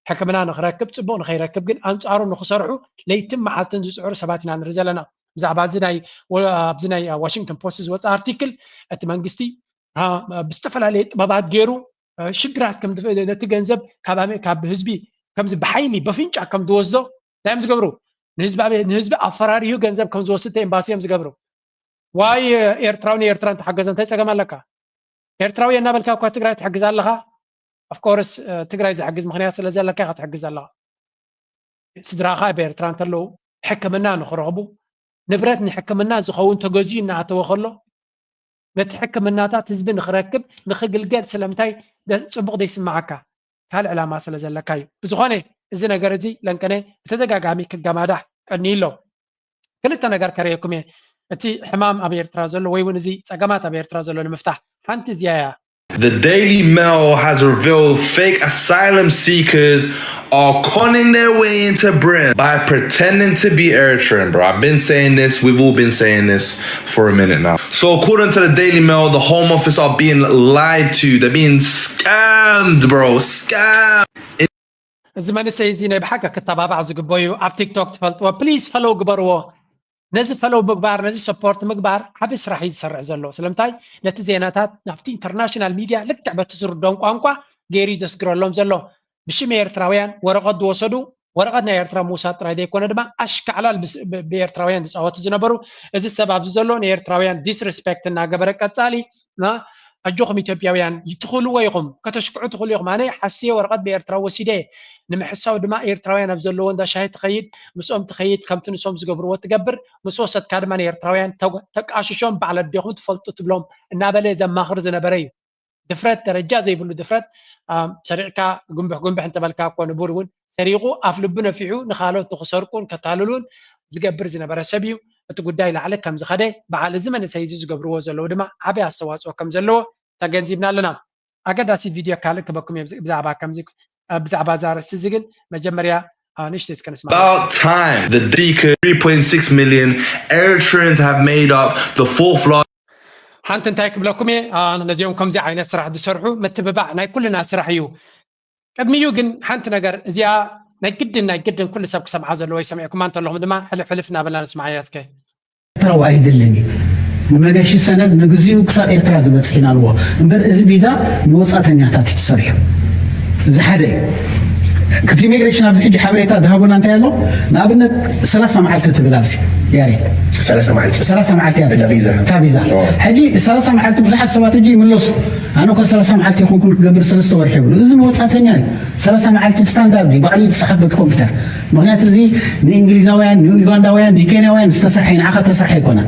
ሕክምና ንክረክብ ፅቡቕ ንከይረክብ ግን ኣንፃሩ ንክሰርሑ ለይትን መዓልትን ዝፅዕሩ ሰባት ኢና ንርኢ ዘለና። ብዛዕባ እዚ ናይ ኣብዚ ናይ ዋሽንግተን ፖስት ዝወፀ ኣርቲክል እቲ መንግስቲ ብዝተፈላለየ ጥበባት ገይሩ ሽግራት ነቲ ገንዘብ ካብ ህዝቢ ከምዚ ብሓይሊ በፍንጫ ከም ዝወስዶ እንታይ እዮም ዝገብሩ? ንህዝቢ ኣፈራሪሁ ገንዘብ ከም ዝወስድ ኤምባሲ እዮም ዝገብሩ። ዋይ ኤርትራዊ ንኤርትራ እንተሓገዘ እንታይ ፀገም ኣለካ? ኤርትራዊ እናበልካ እኳ ትግራይ ትሕግዝ ኣለኻ። ኦፍኮርስ ትግራይ ዝሕግዝ ምክንያት ስለ ዘለካ ኢኻ ትሕግዝ ኣለኻ። ስድራኻ ኣብ ኤርትራ እንተለዉ ሕክምና ንክረኽቡ ንብረት ንሕክምና ዝኸውን ተገዚኡ እናኣተወ ከሎ ነቲ ሕክምናታት ህዝቢ ንክረክብ ንክግልገል ስለምንታይ ጽቡቕ ዘይስምዓካ? ካልእ ዕላማ ስለ ዘለካ እዩ። ብዝኾነ እዚ ነገር እዚ ለንቀነ ብተደጋጋሚ ክገማዳሕ ቀንዩ ኣሎ። ክልተ ነገር ከርእየኩም እየ። እቲ ሕማም ኣብ ኤርትራ ዘሎ ወይ እውን እዚ ጸገማት ኣብ ኤርትራ ዘሎ ንምፍታሕ ሓንቲ እዚኣ እያ። The Daily Mail has revealed fake asylum seekers are conning their way into Britain by pretending to be Eritrean, bro. I've been saying this, we've all been saying this for a minute now. So, according to the Daily Mail, the Home Office are being lied to. They're being scammed, bro. Scammed. እዚ መንእሰይ እዚ ናይ ብሓቂ ክተባባዕ ዝግበዩ ኣብ ቲክቶክ ትፈልጥዎ ፕሊስ ፈለው ግበርዎ። ነዚ ፈለው ምግባር ነዚ ሰፖርት ምግባር ዓብ ስራሕ እዩ ዝሰርሕ ዘሎ። ስለምንታይ ነቲ ዜናታት ናብቲ ኢንተርናሽናል ሚድያ ልክዕ በቲ ዝርዶም ቋንቋ ገይሩ እዩ ዘስግረሎም ዘሎ። ብሽም ኤርትራውያን ወረቐት ዝወሰዱ ወረቐት ናይ ኤርትራ ምውሳድ ጥራይ ዘይኮነ ድማ ኣሽካዕላል ብኤርትራውያን ዝፃወቱ ዝነበሩ እዚ ሰብ ኣብዚ ዘሎ ንኤርትራውያን ዲስሪስፔክት እናገበረ ቀፃሊ ኣጆኹም ኢትዮጵያውያን ትኽእልዎ ኢኹም ከተሽክዑ ትኽእሉ ኢኹም። ኣነ ሓስየ ወረቐት ብኤርትራ ወሲደ ንምሕሳው ድማ ኤርትራውያን ኣብ ዘለዎ እንዳ ሻሂ ትኸይድ ምስኦም ትኸይድ ከምቲ ንሶም ዝገብርዎ ትገብር ምስ ወሰድካ ድማ ንኤርትራውያን ተቃሽሾም በዓል ኣዴኹም ትፈልጡ ትብሎም እናበለ ዘማኽር ዝነበረ እዩ። ድፍረት ደረጃ ዘይብሉ ድፍረት ሰሪቕካ ጉንብሕ ጉንብሕ እንተበልካ እኮ ንቡር እውን ሰሪቑ ኣፍ ልቡ ነፊሑ ንኻልኦት ንክሰርቁን ከታልሉን ዝገብር ዝነበረ ሰብ እዩ። እቲ ጉዳይ ላዕሊ ከም ዝኸደ በዓል እዚ መንእሰይ እዚ ዝገብርዎ ዘለዉ ድማ ዓብዪ ኣስተዋፅኦ ከም ዘለዎ ተገንዚብና ኣለና። ኣገዳሲ ቪድዮ ካልእ ክበኩም እዮም ብዛዕባ ከምዚ ብዛዕባ እዚ ኣርእስቲ እዚ ግን መጀመርያ ንእሽተይ እስከ ንስማ። About time the Dika three point six million Eritreans have made up the fourth largest ሓንቲ እንታይ ክብለኩም እየ፣ ነዚኦም ከምዚ ዓይነት ስራሕ ዝሰርሑ ምትብባዕ ናይ ኩልና ስራሕ እዩ። ቅድሚኡ ግን ሓንቲ ነገር እዚኣ ናይ ግድን ናይ ግድን ኩሉ ሰብ ክሰምዓ ዘለዎ እዩ። ሰሚዕኩማ እንተለኹም ድማ ሕልፍ ሕልፍ እናበልና ንስማዓያ እስከ። ኤርትራዊ ኣይድልን እዩ። ንመገሺ ሰነድ ንግዚኡ ክሳብ ኤርትራ ዝበጽሕ ኢና ኣለዎ እምበር፣ እዚ ቪዛ ንወጻእተኛታት እዩ ተሰሪሑ። እዚ ሓደ እዩ። ክፍሊ ኢሚግሬሽን ኣብዚ ሕጂ ሓበሬታ ዝሃቡና እንታይ ኣሎ? ንኣብነት ሰላሳ መዓልቲ ትብል ኣብዚ ያሬድ። ሰላሳ መዓልቲ ሰላሳ መዓልቲ እያ እታ ቪዛ። እታ ቪዛ። ኦ። ሕጂ ሰላሳ መዓልቲ ብዙሓት ሰባት ሕጂ ይምለሱ። ኣነ እኮ ሰላሳ መዓልቲ ይኹንኩን ክገብር ሰለስተ ወርሒ ይብሉ። እዚ ንወጻእተኛ እዩ። ሰላሳ መዓልቲ ስታንዳርድ እዩ። ባዕሉ እዩ ዝጸሓፍ በቲ ኮምፒውተር። ምክንያቱ እዚ ንእንግሊዛውያን፣ ንዩጋንዳውያን፣ ንኬንያውያን ዝተሰርሐ እዩ። ንዓኻ ተሰርሐ ኣይኮነን።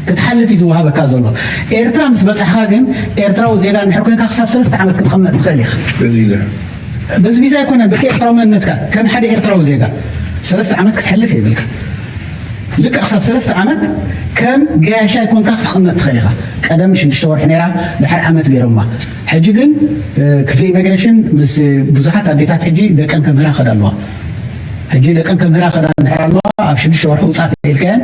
ክትሓልፍ እዩ ዝወሃበካ ዘሎ። ኤርትራ ምስ በጻሕኻ ግን ኤርትራዊ ዜጋ እንድሕር ኮይንካ ክሳብ ሰለስተ ዓመት ክትቐመጥ ትኽእል ኢኻ። እዚ ቪዛ በዚ ቪዛ ኣይኮነን፣ በቲ ኤርትራዊ መንነትካ ከም ሓደ ኤርትራዊ ዜጋ ሰለስተ ዓመት ክትሕልፍ የብልካ። ልክዕ ክሳብ ሰለስተ ዓመት ከም ገያሻ ኣይኮንካ ክትቕመጥ ትኽእል ኢኻ። ቀደም ሽዱሽተ ወርሒ ነይራ፣ ድሓር ዓመት ገይሮማ። ሕጂ ግን እ፣ ክፍሊ ኢሚግሬሽን ምስ ብዙሓት ኣዴታት ሕጂ ደቀን ከምህራ ከዳ ኣለዋ። ሕጂ ደቀን ከምህራ ከዳ እንድሕር ኣለዋ ኣብ ሽዱሽተ ወርሒ ውፃእ ኢልካየን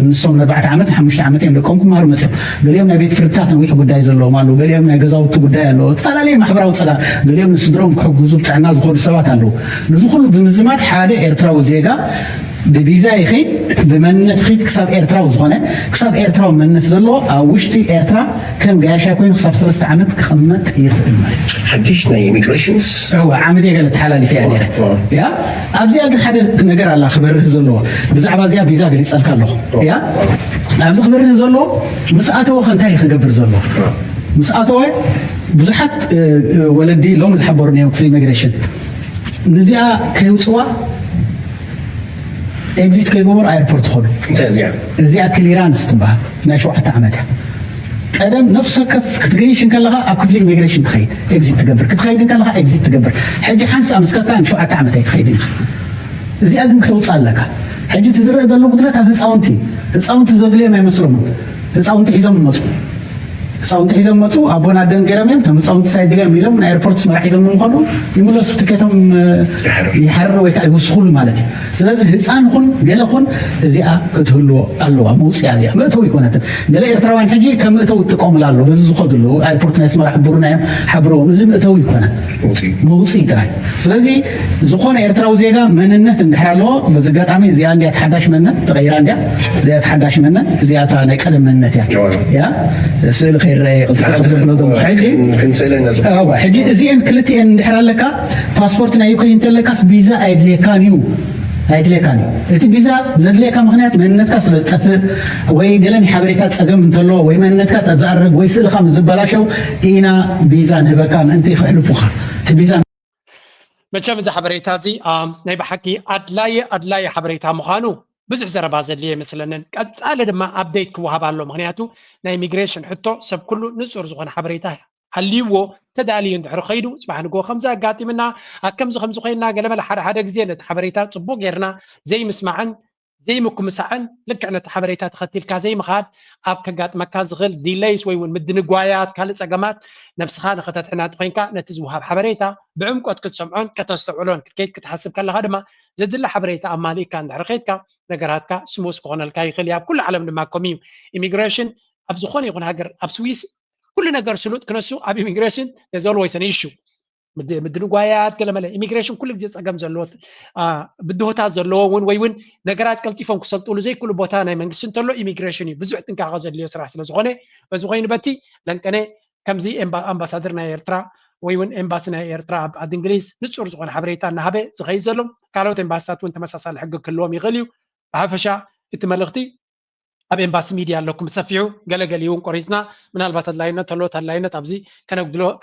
ንሶም ንኣርባዕተ ዓመት ንሓሙሽተ ዓመት እዮም ደቆም ክመሃሩ መፅኦም። ገሊኦም ናይ ቤት ፍርድታት ነዊሕ ጉዳይ ዘለዎም ኣለዉ። ገሊኦም ናይ ገዛውቲ ጉዳይ ኣለዎ። ዝተፈላለዩ ማሕበራዊ ፀጋ ገሊኦም ንስድሮም ክሕግዙ ብጥዕና ዝኾኑ ሰባት ኣለዉ። ነዚ ኩሉ ብምዝማድ ሓደ ኤርትራዊ ዜጋ ብቪዛ ይኺድ ብመንነት ኺድ ክሳብ ኤርትራዊ ዝኾነ ክሳብ ኤርትራዊ መንነት ዘለዎ ኣብ ውሽጢ ኤርትራ ከም ገያሻ ኮይኑ ክሳብ ሰለስተ ዓመት ክቕመጥ ይኽእል ማለት እዩ። ሓድሽ ናይ ኢሚግሬሽንስ እወ ዓመት ገለ ተሓላሊፈ እያ ነይረ ኦ። ያ ኣብዚኣ ግን ሓደ ነገር ኣላ ክበርህ ዘለዎ ብዛዕባ እዚኣ ቪዛ ገሊፀልካ ኣለኹ ያ ኣብዚ ክበርህ ዘለዎ ምስ ኣተወ ከ እንታይ እዩ ክገብር ዘለዎ ምስ ኣተወ ብዙሓት እ፣ እ፣ ወለዲ ሎም ዝሓበሩኒ እዮም ክፍሊ ኢሚግሬሽን ንዚኣ ከይውፅዋ ኤግዚት ከይገበሩ ኣየርፖርት ኾኑ እንታይ እዚኣ እዚኣ ክሊራንስ ትበሃል ናይ ሸውዓተ ዓመት እያ ቀደም ነፍሲ ወከፍ ክትገይሽ እንከለኻ ኣብ ክፍሊ ኢሚግሬሽን ትኸይድ ኤግዚት ትገብር ክትኸይድ እንከለኻ ኤግዚት ትገብር ሕጂ ሓንሳ ምስ ከድካ ንሸውዓተ ዓመት ኣይትኸይድን ኢኻ እዚኣ ግን ክተውፅእ ኣለካ ሕጂ እቲ ዝረአ ዘሎ ጉድለት ኣብ ህፃውንቲ እዩ ህፃውንቲ ዘድልዮም ኣይመስሎምን ህፃውንቲ ሒዞም ይመፁ ህፃውንቲ ሒዞም መፁ ኣቦን ኣደን ገይሮም እዮም እቶም ህፃውንቲ ሳይድልዮም ኢሎም ናይ ኤርፖርት ስመራ ሒዞም ምኳኑ ይምለሱ ትኬቶም ይሓርር ወይ ከዓ ይውስኹሉ ማለት እዩ ስለዚ ህፃን ኹን ገለ ኹን እዚኣ ክትህልዎ ኣለዋ መውፅያ እዚኣ መእተዊ ይኮነትን ገለ ኤርትራውያን ሕጂ ከም መእተዊ ይጥቀሙላ ኣለዉ በዚ ዝኸዱ ኣለዉ ኤርፖርት ናይ ስመራ ሕቡርና እዮም ሓብረዎም እዚ መእተዊ ይኮነን መውፅኢ ጥራይ ስለዚ ዝኾነ ኤርትራዊ ዜጋ መንነት እንድሕር ኣለዎ በዚ ኣጋጣሚ እዚኣ እንዲያ ተሓዳሽ መንነት ተቐይራ እንዲያ እዚኣ ተሓዳሽ መንነት እዚኣ እታ ናይ ቀደም መንነት እያ ያ ስእሊ ከይረአ ይቕልጥሎ ሕጂ ሕጂ እዚአን ክልቲአን እንድሕር ኣለካ ፓስፖርት ናይ ዩክሬን እንተለካስ ቪዛ ኣየድልየካን እዩ ኣይድልየካን እዩ እቲ ቪዛ ዘድልየካ ምክንያት መንነትካ ስለ ዝጠፍእ ወይ ገለ ናይ ሓበሬታ ፀገም እንተሎ ወይ መንነትካ ዝኣርግ ወይ ስእልካ ምስ ዝበላሸው ኢና ቪዛ ንህበካ ምእንቲ ክሕልፉካ እቲ ቪዛ መቸም እዚ ሓበሬታ እዚ ናይ ብሓቂ ኣድላየ ኣድላየ ሓበሬታ ምዃኑ ብዙሕ ዘረባ ዘድልየ ይመስለንን ቀፃሊ ድማ ኣፕዴት ክወሃብ ኣሎ ምክንያቱ ናይ ኢሚግሬሽን ሕቶ ሰብ ኩሉ ንፁር ዝኾነ ሓበሬታ ሃልይዎ ተዳልዩ እንድሕር ከይዱ ፅባሕ ንግሆ ከምዚ ኣጋጢምና ኣብ ከምዚ ከምዚ ኮይንና ገለመለ ሓደ ሓደ ግዜ ነቲ ሓበሬታ ፅቡቅ ጌርና ዘይምስማዕን ዘይምኩምሳዕን ልክዕ ነቲ ሓበሬታ ተኸቲልካ ዘይምኻድ ኣብ ከጋጥመካ ዝኽእል ዲለይስ ወይ እውን ምድንጓያት ካልእ ፀገማት ነብስኻ ንኸተድሕና እንተኮይንካ ነቲ ዝወሃብ ሓበሬታ ብዕምቆት ክትሰምዖን ከተስተውዕሎን ክትከይድ ክትሓስብ ከለኻ ድማ ዘድሊ ሓበሬታ ኣማሊእካ እንድሕር ከይድካ ነገራትካ ስሙስ ክኾነልካ ይኽእል እዩ ኣብ ኩሉ ዓለም ድማ ከምኡ እዩ ኢሚግሬሽን ኣብ ዝኾነ ይኹን ሃገር ኣብ ስዊስ ኩሉ ነገር ስሉጥ ክነሱ ኣብ ኢሚግሬሽን there's always an issue ምድንጓያት ገለመለ ኢሚግሬሽን ኩሉ ግዜ ፀገም ዘለዎ ብድሆታት ዘለዎ እውን ወይ እውን ነገራት ቀልጢፎም ክሰልጥሉ ዘይክእሉ ቦታ ናይ መንግስቲ እንተሎ ኢሚግሬሽን እዩ ብዙሕ ጥንቃቐ ዘድልዮ ስራሕ ስለዝኾነ በዚ ኮይኑ በቲ ለንቀነ ከምዚ ኣምባሳደር ናይ ኤርትራ ወይ እውን ኤምባሲ ናይ ኤርትራ ኣብ ዓዲ እንግሊዝ ንፁር ዝኾነ ሓበሬታ እናሃበ ዝኸይድ ዘሎ ካልኦት ኤምባሲታት እውን ተመሳሳሊ ሕጊ ክህልዎም ይኽእል እዩ ብሓፈሻ እቲ መልእኽቲ ኣብ ኤምባሲ ሚድያ ኣለኩም ብሰፊሑ ገለገሊኡ እውን ቆሪፅና ምናልባት ኣድላይነት ተሎ ኣድላይነት ኣብዚ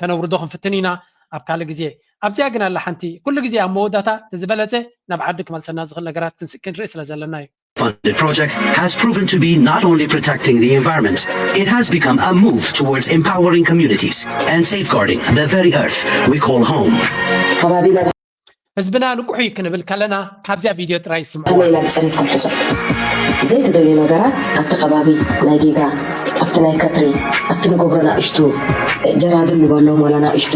ከነውርዶ ክንፍትን ኢና ኣብ ካልእ ግዜ ኣብዚኣ ግን ኣላ ሓንቲ ኩሉ ግዜ ኣብ መወዳታ እቲ ዝበለፀ ናብ ዓዲ ክመልሰና ዝኽእል ነገራት ክንርኢ ስለ ዘለና እዩ funded project has proven to be not only protecting the environment, it has become a move towards empowering communities and safeguarding the very earth we call home. ከባቢና ህዝብና ንቁሑ እዩ ክንብል ከለና ካብዚኣ ቪድዮ ጥራይ ይስምዑ ከመይ ናብ ፅሬት ክንሕዞ ዘይትደልዩ ነገራት ኣብቲ ከባቢ ናይ ዲጋ ኣብ እቲ ናይ ከትሪ ኣብቲ ንገብሮ ናእሽቱ ጀራድል ንበሎም፣ ዋላ ናእሽቱ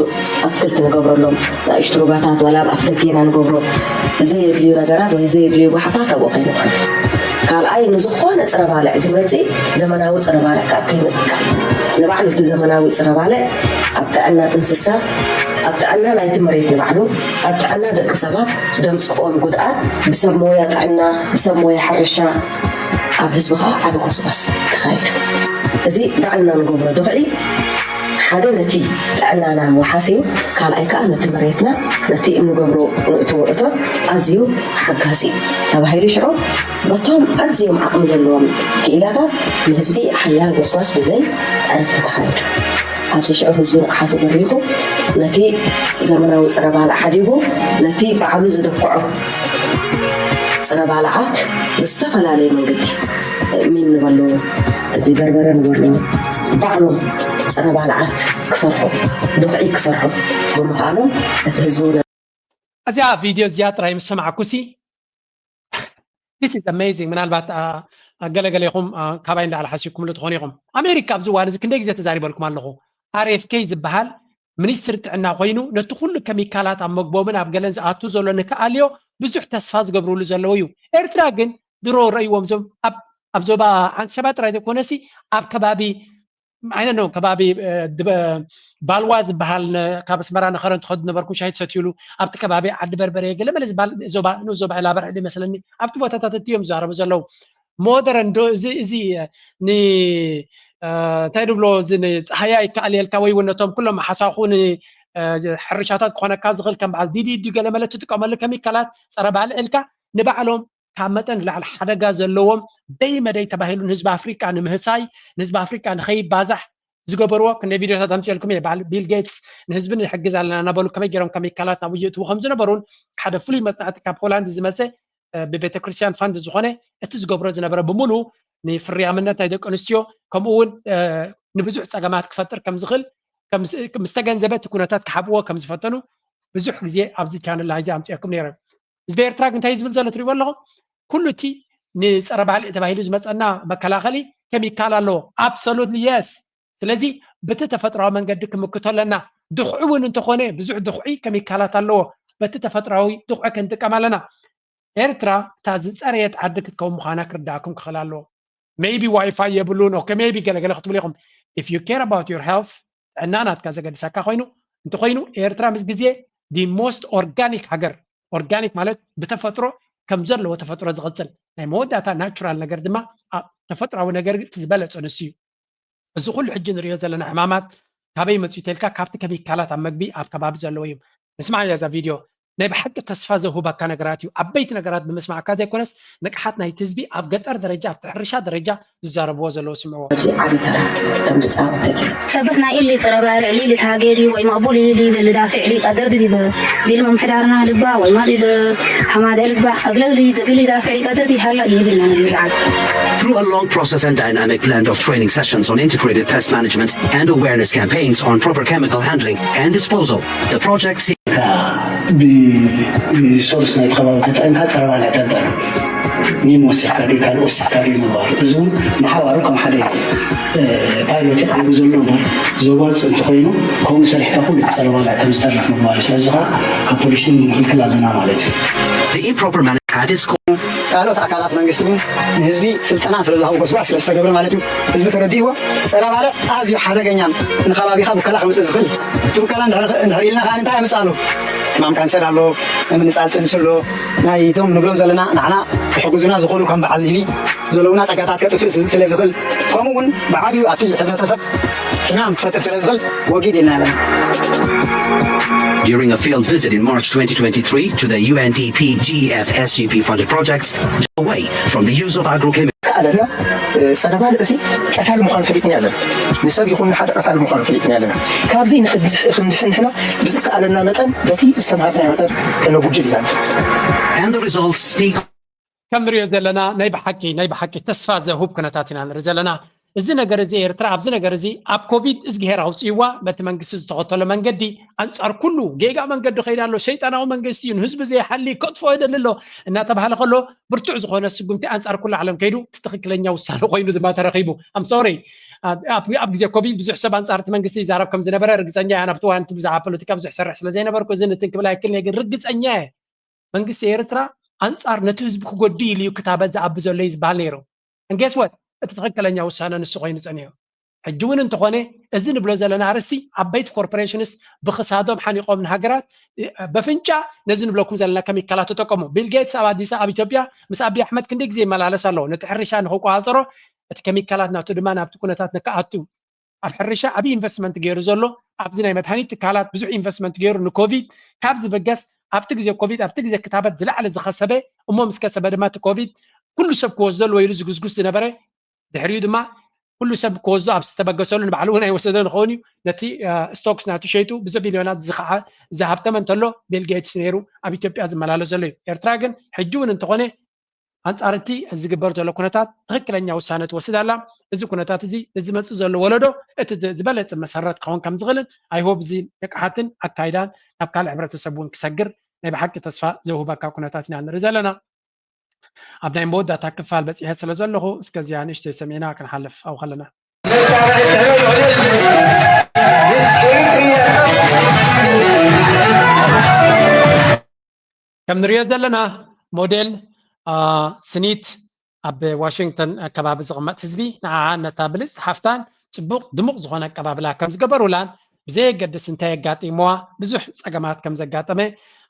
ኣትክልቲ ንገብረሎም፣ ናእሽቱ ሩባታት ዋላ ኣብ ኣፍደጌና ንገብሮ ዘየድልዩ ነገራት ወይ ዘየድልዩ ጓሓፋት ኣብኡ ከይንጥርፍ። ካልኣይ፣ ንዝኾነ ጽረ ባልዕ ዝመጽእ ዘመናዊ ጽረ ባልዕ ካብ ከይመጽካ፣ ንባዕሉ እቲ ዘመናዊ ጽረ ባልዕ ኣብ ጥዕና እንስሳ፣ ኣብ ጥዕና ናይቲ መሬት ንባዕሉ፣ ኣብ ጥዕና ደቂ ሰባት ደምጽኦም ጉድኣት ብሰብ ሞያ ጥዕና፣ ብሰብ ሞያ ሕርሻ፣ ኣብ ህዝቢ ከዓ ዓቢ ጎስጓስ ተኻይዱ። እዚ ባዕልና ንገብሮ ድኽዒ ሓደ ነቲ ጥዕናና ወሓሲ እዩ፣ ካልኣይ ከዓ ነቲ መሬትና፣ ነቲ እንገብሮ ንእትዎ እቶት ኣዝዩ ሓጋዚ እዩ ተባሂሉ። ሽዑ በቶም ኣዝዮም ዓቕሚ ዘለዎም ክኢላታት ንህዝቢ ሓያል ጎስጓስ ብዘይ ዕረፍቲ ተኻይዱ። ኣብዚ ሽዑ ህዝቢ ንቕሓቱ በሪኹ፣ ነቲ ዘመናዊ ጽረ ባልዕ ሓዲጉ፣ ነቲ ባዕሉ ዘደክዖ ጽረ ባልዓት ብዝተፈላለየ መንገዲ፣ ሚን ንበሎ፣ እዚ በርበረ ንበሎ፣ ባዕሎም ጽረ ባልዓት ክሰርሑ፣ ድኽዒ ክሰርሑ ብምኽኣሎም፣ እቲ ህዝቢ እውን እዚኣ ቪድዮ እዚኣ ጥራይ ምስ ሰማዕኩሲ፣ this is amazing። ምናልባት ገለገሌኹም ካባይ እንዳዓል ሓሲብኩምሉ ትኾኑ ኢኹም። ኣሜሪካ ኣብዚ እዋን እዚ ክንደይ ግዜ ተዛሪበልኩም ኣለኹ። ኣር ኤፍ ኬ ዝበሃል ሚኒስትሪ ጥዕና ኮይኑ ነቲ ኩሉ ከሚካላት ኣብ መግቦምን ኣብ ገለን ዝኣቱ ዘሎ ንክኣልዮ ብዙሕ ተስፋ ዝገብርሉ ዘለዉ እዩ። ኤርትራ ግን ድሮ ረእይዎም ዞም ኣብ ኣብ ዞባ ዓንሰባ ጥራይ ዘይኮነሲ ኣብ ከባቢ ዓይነ ነው ከባቢ ባልዋ ዝበሃል ካብ ኣስመራ ንኸረን ትኸዱ ነበርኩም ሻሂ ትሰትዩሉ ኣብቲ ከባቢ ዓዲ በርበረ ገለ መለ ዝበሃል ዞባ ንኡስ ዞባ ዕላበር ዕዲ መስለኒ ኣብቲ ቦታታት እቲ እዮም ዝዛረቡ ዘለዉ። ሞደረን ዶ እዚ እዚ ን እንታይ ድብሎ እዚ ንፀሃያ ይከኣል የልካ ወይ እውን ነቶም ኩሎም ሓሳኹ ንሕርሻታት ክኾነካ ዝኽእል ከም በዓል ዲዲ ድዩ ገለ መለ ትጥቀመሉ ከሚካላት ፀረ ባልዕ ኢልካ ንባዕሎም ካብ መጠን ንላዕሊ ሓደጋ ዘለዎም ደይ መደይ ተባሂሉ ንህዝቢ ኣፍሪቃ ንምህሳይ ንህዝቢ ኣፍሪቃ ንኸይባዛሕ ዝገበርዎ ክንደይ ቪድዮታት ኣምፅኤልኩም እየ። በዓል ቢል ጌትስ ንህዝቢ ንሕግዝ ኣለና እናበሉ ከመይ ገይሮም ከሚካላት ናብኡ የእትዉ ከም ዝነበሩን ሓደ ፍሉይ መፅናዕቲ ካብ ሆላንድ ዝመፀ ብቤተክርስትያን ፋንድ ዝኾነ እቲ ዝገብሮ ዝነበረ ብምሉ ንፍርያምነት ናይ ደቂ ኣንስትዮ ከምኡ እውን ንብዙሕ ፀገማት ክፈጥር ከም ዝኽእል ምስ ተገንዘበ እቲ ኩነታት ክሓብእዎ ከም ዝፈተኑ ብዙሕ ግዜ ኣብዚ ቻነል ናይዚ ኣምፅኤኩም ነይረ። ህዝቢ ኤርትራ ግን እንታይ ዝብል ዘሎ ትሪእዎ ኣለኹም? ኩሉ እቲ ንፀረ ባልዕ ተባሂሉ ዝመፀና መከላኸሊ ከሚካል ኣለዎ። Absolutely yes። ስለዚ በቲ ተፈጥራዊ መንገዲ ክምክቶ ኣለና። ድኹዒ እውን እንተኾነ ብዙሕ ድኹዒ ከሚካላት ኣለዎ። በቲ ተፈጥራዊ ድኹዒ ክንጥቀም ኣለና። ኤርትራ እታ ዝፀረየት ዓዲ ክትከውን ምዃና ክርዳእኩም ክኽእል ኣለዎ። Maybe ዋይፋይ የብሉን okay maybe ገለገለ ክትብሉ ኢኹም። If you care about your health ጥዕና ናትካ ዘገድሰካ ኮይኑ እንተኾይኑ ኤርትራ ምስ ግዜ the most organic ሃገር organic ማለት ብተፈጥሮ ከም ዘለዎ ተፈጥሮ ዝቕፅል ናይ መወዳእታ ናቹራል ነገር ድማ ተፈጥራዊ ነገር ዝበለፀ ንሱ እዩ። እዚ ኩሉ ሕጂ ንሪኦ ዘለና ሕማማት ካበይ መፅኡ ተልካ ካብቲ ከሚካላት ኣብ መግቢ ኣብ ከባቢ ዘለዎ እዩ። ንስማዕ እያ እዛ ቪድዮ ናይ ብሓቂ ተስፋ ዘውህበካ ነገራት እዩ። ዓበይቲ ነገራት ብምስማዕካ ዘይኮነስ ንቅሓት ናይቲ ህዝቢ ኣብ ገጠር ደረጃ ኣብቲ ሕርሻ ደረጃ ዝዛረብዎ ዘለዉ ስምዕዎ። ኣብዚ ዓቢ ተራ ከም ዝጻወት ተገይሩ። ሰብሕ ናይ ኢሊ ጽረባ ልዕሊ ኢሊ ተሃጌዲ ወይ መቕቡል ኢሊ ኢሊ ልዳፊዕ ኢሊ ቀደር ድዲበ ዲል መምሕዳርና ልባ ወይ ማዲበ ሐማደ ልግባዕ እግለግሊ ድግሊ ዳፊዕ ኢሊ ቀደር ዲሃላ ኢሊ ኢልና ንግልዓል። Through a long process and dynamic blend of training sessions on integrated pest management and awareness campaigns on proper chemical handling and disposal, the project seeks ብሪሶርስ ናይ ከባቢ ተጠቂምካ ፀረባ ንዕተንተን ኒም ወሲኽካ ድዩ ካልእ ወሲኽካ ድዩ ምግባር እዚ እውን ንሓዋሩ ከም ሓደ ፓይሎት ይቀርቡ ዘሎ እምበር ዘዋፅ እንተኮይኑ ከምኡ ሰሪሕካ ኩሉ ፀረባ ከም ዝተርፍ ምግባር እዩ ስለዚ ከዓ ካብ ፖሊሲ ንክልክል ኣለና ማለት እዩ The improper management at its core ካልኦት ኣካላት መንግስቲ እውን ንህዝቢ ስልጠና ስለዝሃቡ ጎስጓስ ስለዝተገብረ ማለት እዩ ህዝቢ ተረዲእዎ ፀረ ባልዕ ኣዝዩ ሓደገኛን ንከባቢኻ ብከላ ከምፅእ ዝኽእል እቲ ብከላ እንድሕር ኢልና ከዓ እንታይ ኣምፅእ ኣሎ ሕማም ካንሰር ኣሎ ምንፃል ጥንሲ ኣሎ ናይ እቶም ንብሎም ዘለና ንዓና ክሕግዙና ዝኽእሉ ከም በዓል ንህቢ ዘለውና ፀጋታት ከጥፍእ ስለ ዝኽእል ከምኡ እውን ብዓብዩ ኣብቲ ሕብረተሰብ ሕማም ክፈጥር ስለ ዝኽእል ወጊድ ኢልና ኣለና During a field visit in March twenty twenty-three to the U N D P G E F S G P funded projects, away from the use of agrochemicals. ከኣለና ጸረ ባልዕ እዚ ቀታሊ ምዃኑ ፈሊጥና ኣለና። ንሰብ ይኹን ንሓደ ቀታሊ ምዃኑ ፈሊጥና ኣለና። ካብዚ ንኽድሕን ንሕና ብዝከኣለና መጠን በቲ ዝተምሃርናዮ መጠን ከነጉድል ኢና ንፍትን። And the results speak ከም ንሪኦ ዘለና ናይ ብሓቂ ናይ ብሓቂ ተስፋ ዘሁብ ኩነታት ኢና ንርኢ ዘለና። እዚ ነገር እዚ ኤርትራ ኣብዚ ነገር እዚ ኣብ ኮቪድ እዝግሄር ኣውፅእዋ በቲ መንግስቲ ዝተኸተሎ መንገዲ ኣንፃር ኩሉ ጌጋ መንገዲ ከይዳ ኣሎ። ሸይጣናዊ መንግስቲ እዩ፣ ንህዝቢ ዘይሓሊ ከጥፎ ይደሊ ኣሎ እናተባሃለ ከሎ ብርቱዕ ዝኾነ ስጉምቲ ኣንፃር ኩሉ ዓለም ከይዱ እቲ ትኽክለኛ ውሳነ ኮይኑ ድማ ተረኺቡ። ኣም ሶሪ ኣብ ግዜ ኮቪድ ብዙሕ ሰብ ኣንፃር እቲ መንግስቲ ይዛረብ ከም ዝነበረ ርግፀኛ እያ። ናብቲ ዋንቲ ብዛዕባ ፖለቲካ ብዙሕ ሰርሕ ስለ ዘይነበርኩ እዚ ንትን ክብል ኣይክልን እየ፣ ግን ርግፀኛ እየ መንግስቲ ኤርትራ ኣንፃር ነቲ ህዝቢ ክጎዲ ኢሉ እዩ ክታበት ዝኣቢ ዘሎ እዩ ዝበሃል ነይሩ። ንጌስወት እቲ ትኽክለኛ ውሳነ ንሱ ኮይኑ ፀኒሑ። ሕጂ እውን እንተኾነ እዚ ንብሎ ዘለና ኣርስቲ ዓበይቲ ኮርፖሬሽንስ ብክሳዶም ሓኒቆም ንሃገራት በፍንጫ ነዚ ንብለኩም ዘለና ከሚካላት ተጠቀሙ። ቢል ጌትስ ኣብ ኣዲስ ኣብ ኢትዮጵያ ምስ ኣቢ ኣሕመድ ክንደይ ግዜ ይመላለስ ኣለዎ ነቲ ሕርሻ ንክቆፃፀሮ እቲ ከሚካላት ናቱ ድማ ናብቲ ኩነታት ንክኣቱ ኣብ ሕርሻ ዓብዪ ኢንቨስትመንት ገይሩ ዘሎ ኣብዚ ናይ መድሃኒት ትካላት ብዙሕ ኢንቨስትመንት ገይሩ ንኮቪድ ካብ ዝበገስ ኣብቲ ግዜ ኮቪድ ኣብቲ ግዜ ክታበት ዝለዓለ ዝኸሰበ እሞ ምስ ከሰበ ድማ እቲ ኮቪድ ኩሉ ሰብ ክወስዶ ኣለዎ ኢሉ ዝጉስጉስ ዝነበረ ድሕሪኡ ድማ ኩሉ ሰብ ክወስዶ ኣብ ዝተበገሰሉ ንባዕሉ እውን ኣይወሰደን ክኸውን እዩ። ነቲ ስቶክስ ናቱ ሸይጡ ብዙሕ ቢልዮናት ዝኸዓ ዝሃብተመ እንተሎ ቢል ጌትስ ነይሩ ኣብ ኢትዮጵያ ዝመላለስ ዘሎ እዩ። ኤርትራ ግን ሕጂ እውን እንተኾነ ኣንፃር እቲ ዝግበር ዘሎ ኩነታት ትኽክለኛ ውሳነ ትወስድ ኣላ። እዚ ኩነታት እዚ ንዝመፅእ ዘሎ ወለዶ እቲ ዝበለፀ መሰረት ክኸውን ከም ዝኽእልን ኣይሆብ እዚ ንቅሓትን ኣካይዳን ናብ ካልእ ሕብረተሰብ እውን ክሰግር ናይ ብሓቂ ተስፋ ዘውህበካ ኩነታት ኢና ንርኢ ዘለና። ኣብ ናይ መወዳእታ ክፋል በፂሐ ስለ ዘለኹ እስከዚኣ ንእሽተይ ሰሚዕና ክንሓልፍ ኣብኡ ከለና ከም ንሪኦ ዘለና ሞዴል ስኒት ኣብ ዋሽንግተን ከባቢ ዝቕመጥ ህዝቢ ንዓኣ ነታ ብልፅቲ ሓፍታን ፅቡቕ ድሙቕ ዝኾነ ኣቀባብላ ከም ዝገበሩላን ብዘየገድስ እንታይ የጋጢምዋ ብዙሕ ፀገማት ከም ዘጋጠመ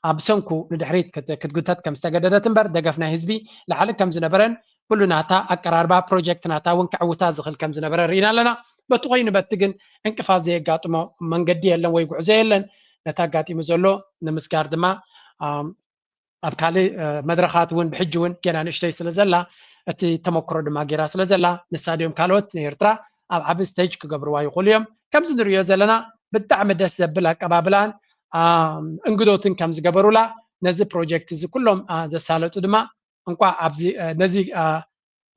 ኣብ ሰንኩ ንድሕሪት ክትጉተት ከም ዝተገደደት እምበር ደገፍ ናይ ህዝቢ ላዕሊ ከም ዝነበረን ኩሉ ናታ ኣቀራርባ ፕሮጀክት ናታ እውን ከዕውታ ዝኽእል ከም ዝነበረ ርኢና ኣለና። በቲ ኮይኑ በቲ ግን ዕንቅፋት ዘየጋጥሞ መንገዲ የለን ወይ ጉዕዞ የለን። ነቲ ኣጋጢሙ ዘሎ ንምስጋር ድማ ኣብ ካልእ መድረኻት እውን ብሕጂ እውን ገና ንእሽተይ ስለ ዘላ እቲ ተመክሮ ድማ ገይራ ስለ ዘላ ንሳ ድዮም ካልኦት ንኤርትራ ኣብ ዓቢ ስቴጅ ክገብርዋ ይኽእሉ እዮም። ከምዚ ንሪኦ ዘለና ብጣዕሚ ደስ ዘብል ኣቀባብላን እንግዶትን ከም ዝገበሩላ ነዚ ፕሮጀክት እዚ ኩሎም ዘሳለጡ ድማ እንቋዕ ኣብዚ ነዚ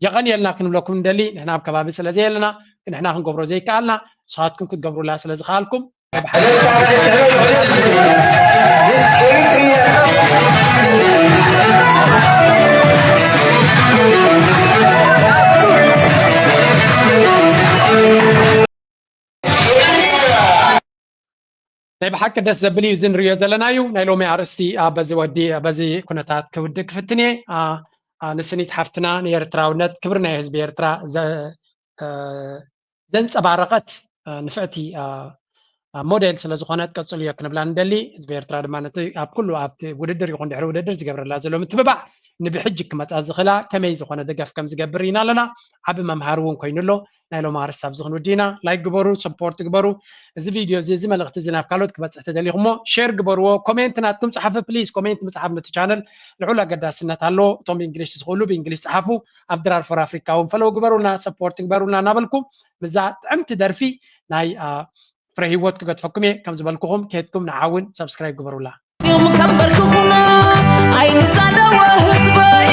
የቐንየልና ክንብለኩም ንደሊ። ንሕና ኣብ ከባቢ ስለ ዘየለና ንሕና ክንገብሮ ዘይከኣልና ንስኻትኩም ክትገብሩላ ስለ ዝኸኣልኩም ናይ ብሓቂ ደስ ዘብል እዩ እዚ ንሪኦ ዘለና እዩ ናይ ሎሚ ኣርእስቲ በዚ ወዲ በዚ ኩነታት ክውድእ ክፍትን እየ። ንስኒት ሓፍትና ንኤርትራውነት ክብሪ ናይ ህዝቢ ኤርትራ ዘንፀባረቐት ንፍዕቲ ሞዴል ስለ ዝኾነት ቀፅልዮ ክንብላ ንደሊ። ህዝቢ ኤርትራ ድማ ነቲ ኣብ ኩሉ ኣብቲ ውድድር ይኹን ድሕሪ ውድድር ዝገብረላ ዘሎ ምትብባዕ ንብሕጂ ክመፃ ዝኽእላ ከመይ ዝኾነ ደገፍ ከም ዝገብር ርኢና ኣለና። ዓቢ መምሃሪ እውን ኮይኑ ኣሎ። ናይ ሎሚ ኣርእስቲ ኣብዚ ክንውዲ ኢና። ላይክ ግበሩ፣ ሰፖርት ግበሩ። እዚ ቪድዮ እዚ እዚ መልእኽቲ እዚ ናብ ካልኦት ክበፅሕ ተደሊኹሞ ሼር ግበርዎ። ኮሜንት ናትኩም ፀሓፉ ፕሊዝ። ኮሜንት ምፅሓፍ ነቲ ቻነል ልዑል ኣገዳስነት ኣለዎ። እቶም ብእንግሊሽ ዝኽእሉ ብእንግሊሽ ፀሓፉ። ኣብ ድራር ፎር ኣፍሪካ እውን ፈለው ግበሩልና፣ ሰፖርት ግበሩልና እናበልኩ ምዛ ጥዕምቲ ደርፊ ናይ ፍረ ህይወት ክገድፈኩም እየ። ከም ዝበልኩኹም ከድኩም ንዓውን ሰብስክራይብ ግበሩላ። እዮም ከንበርክኹና ኣይንዛለወ ህዝበይ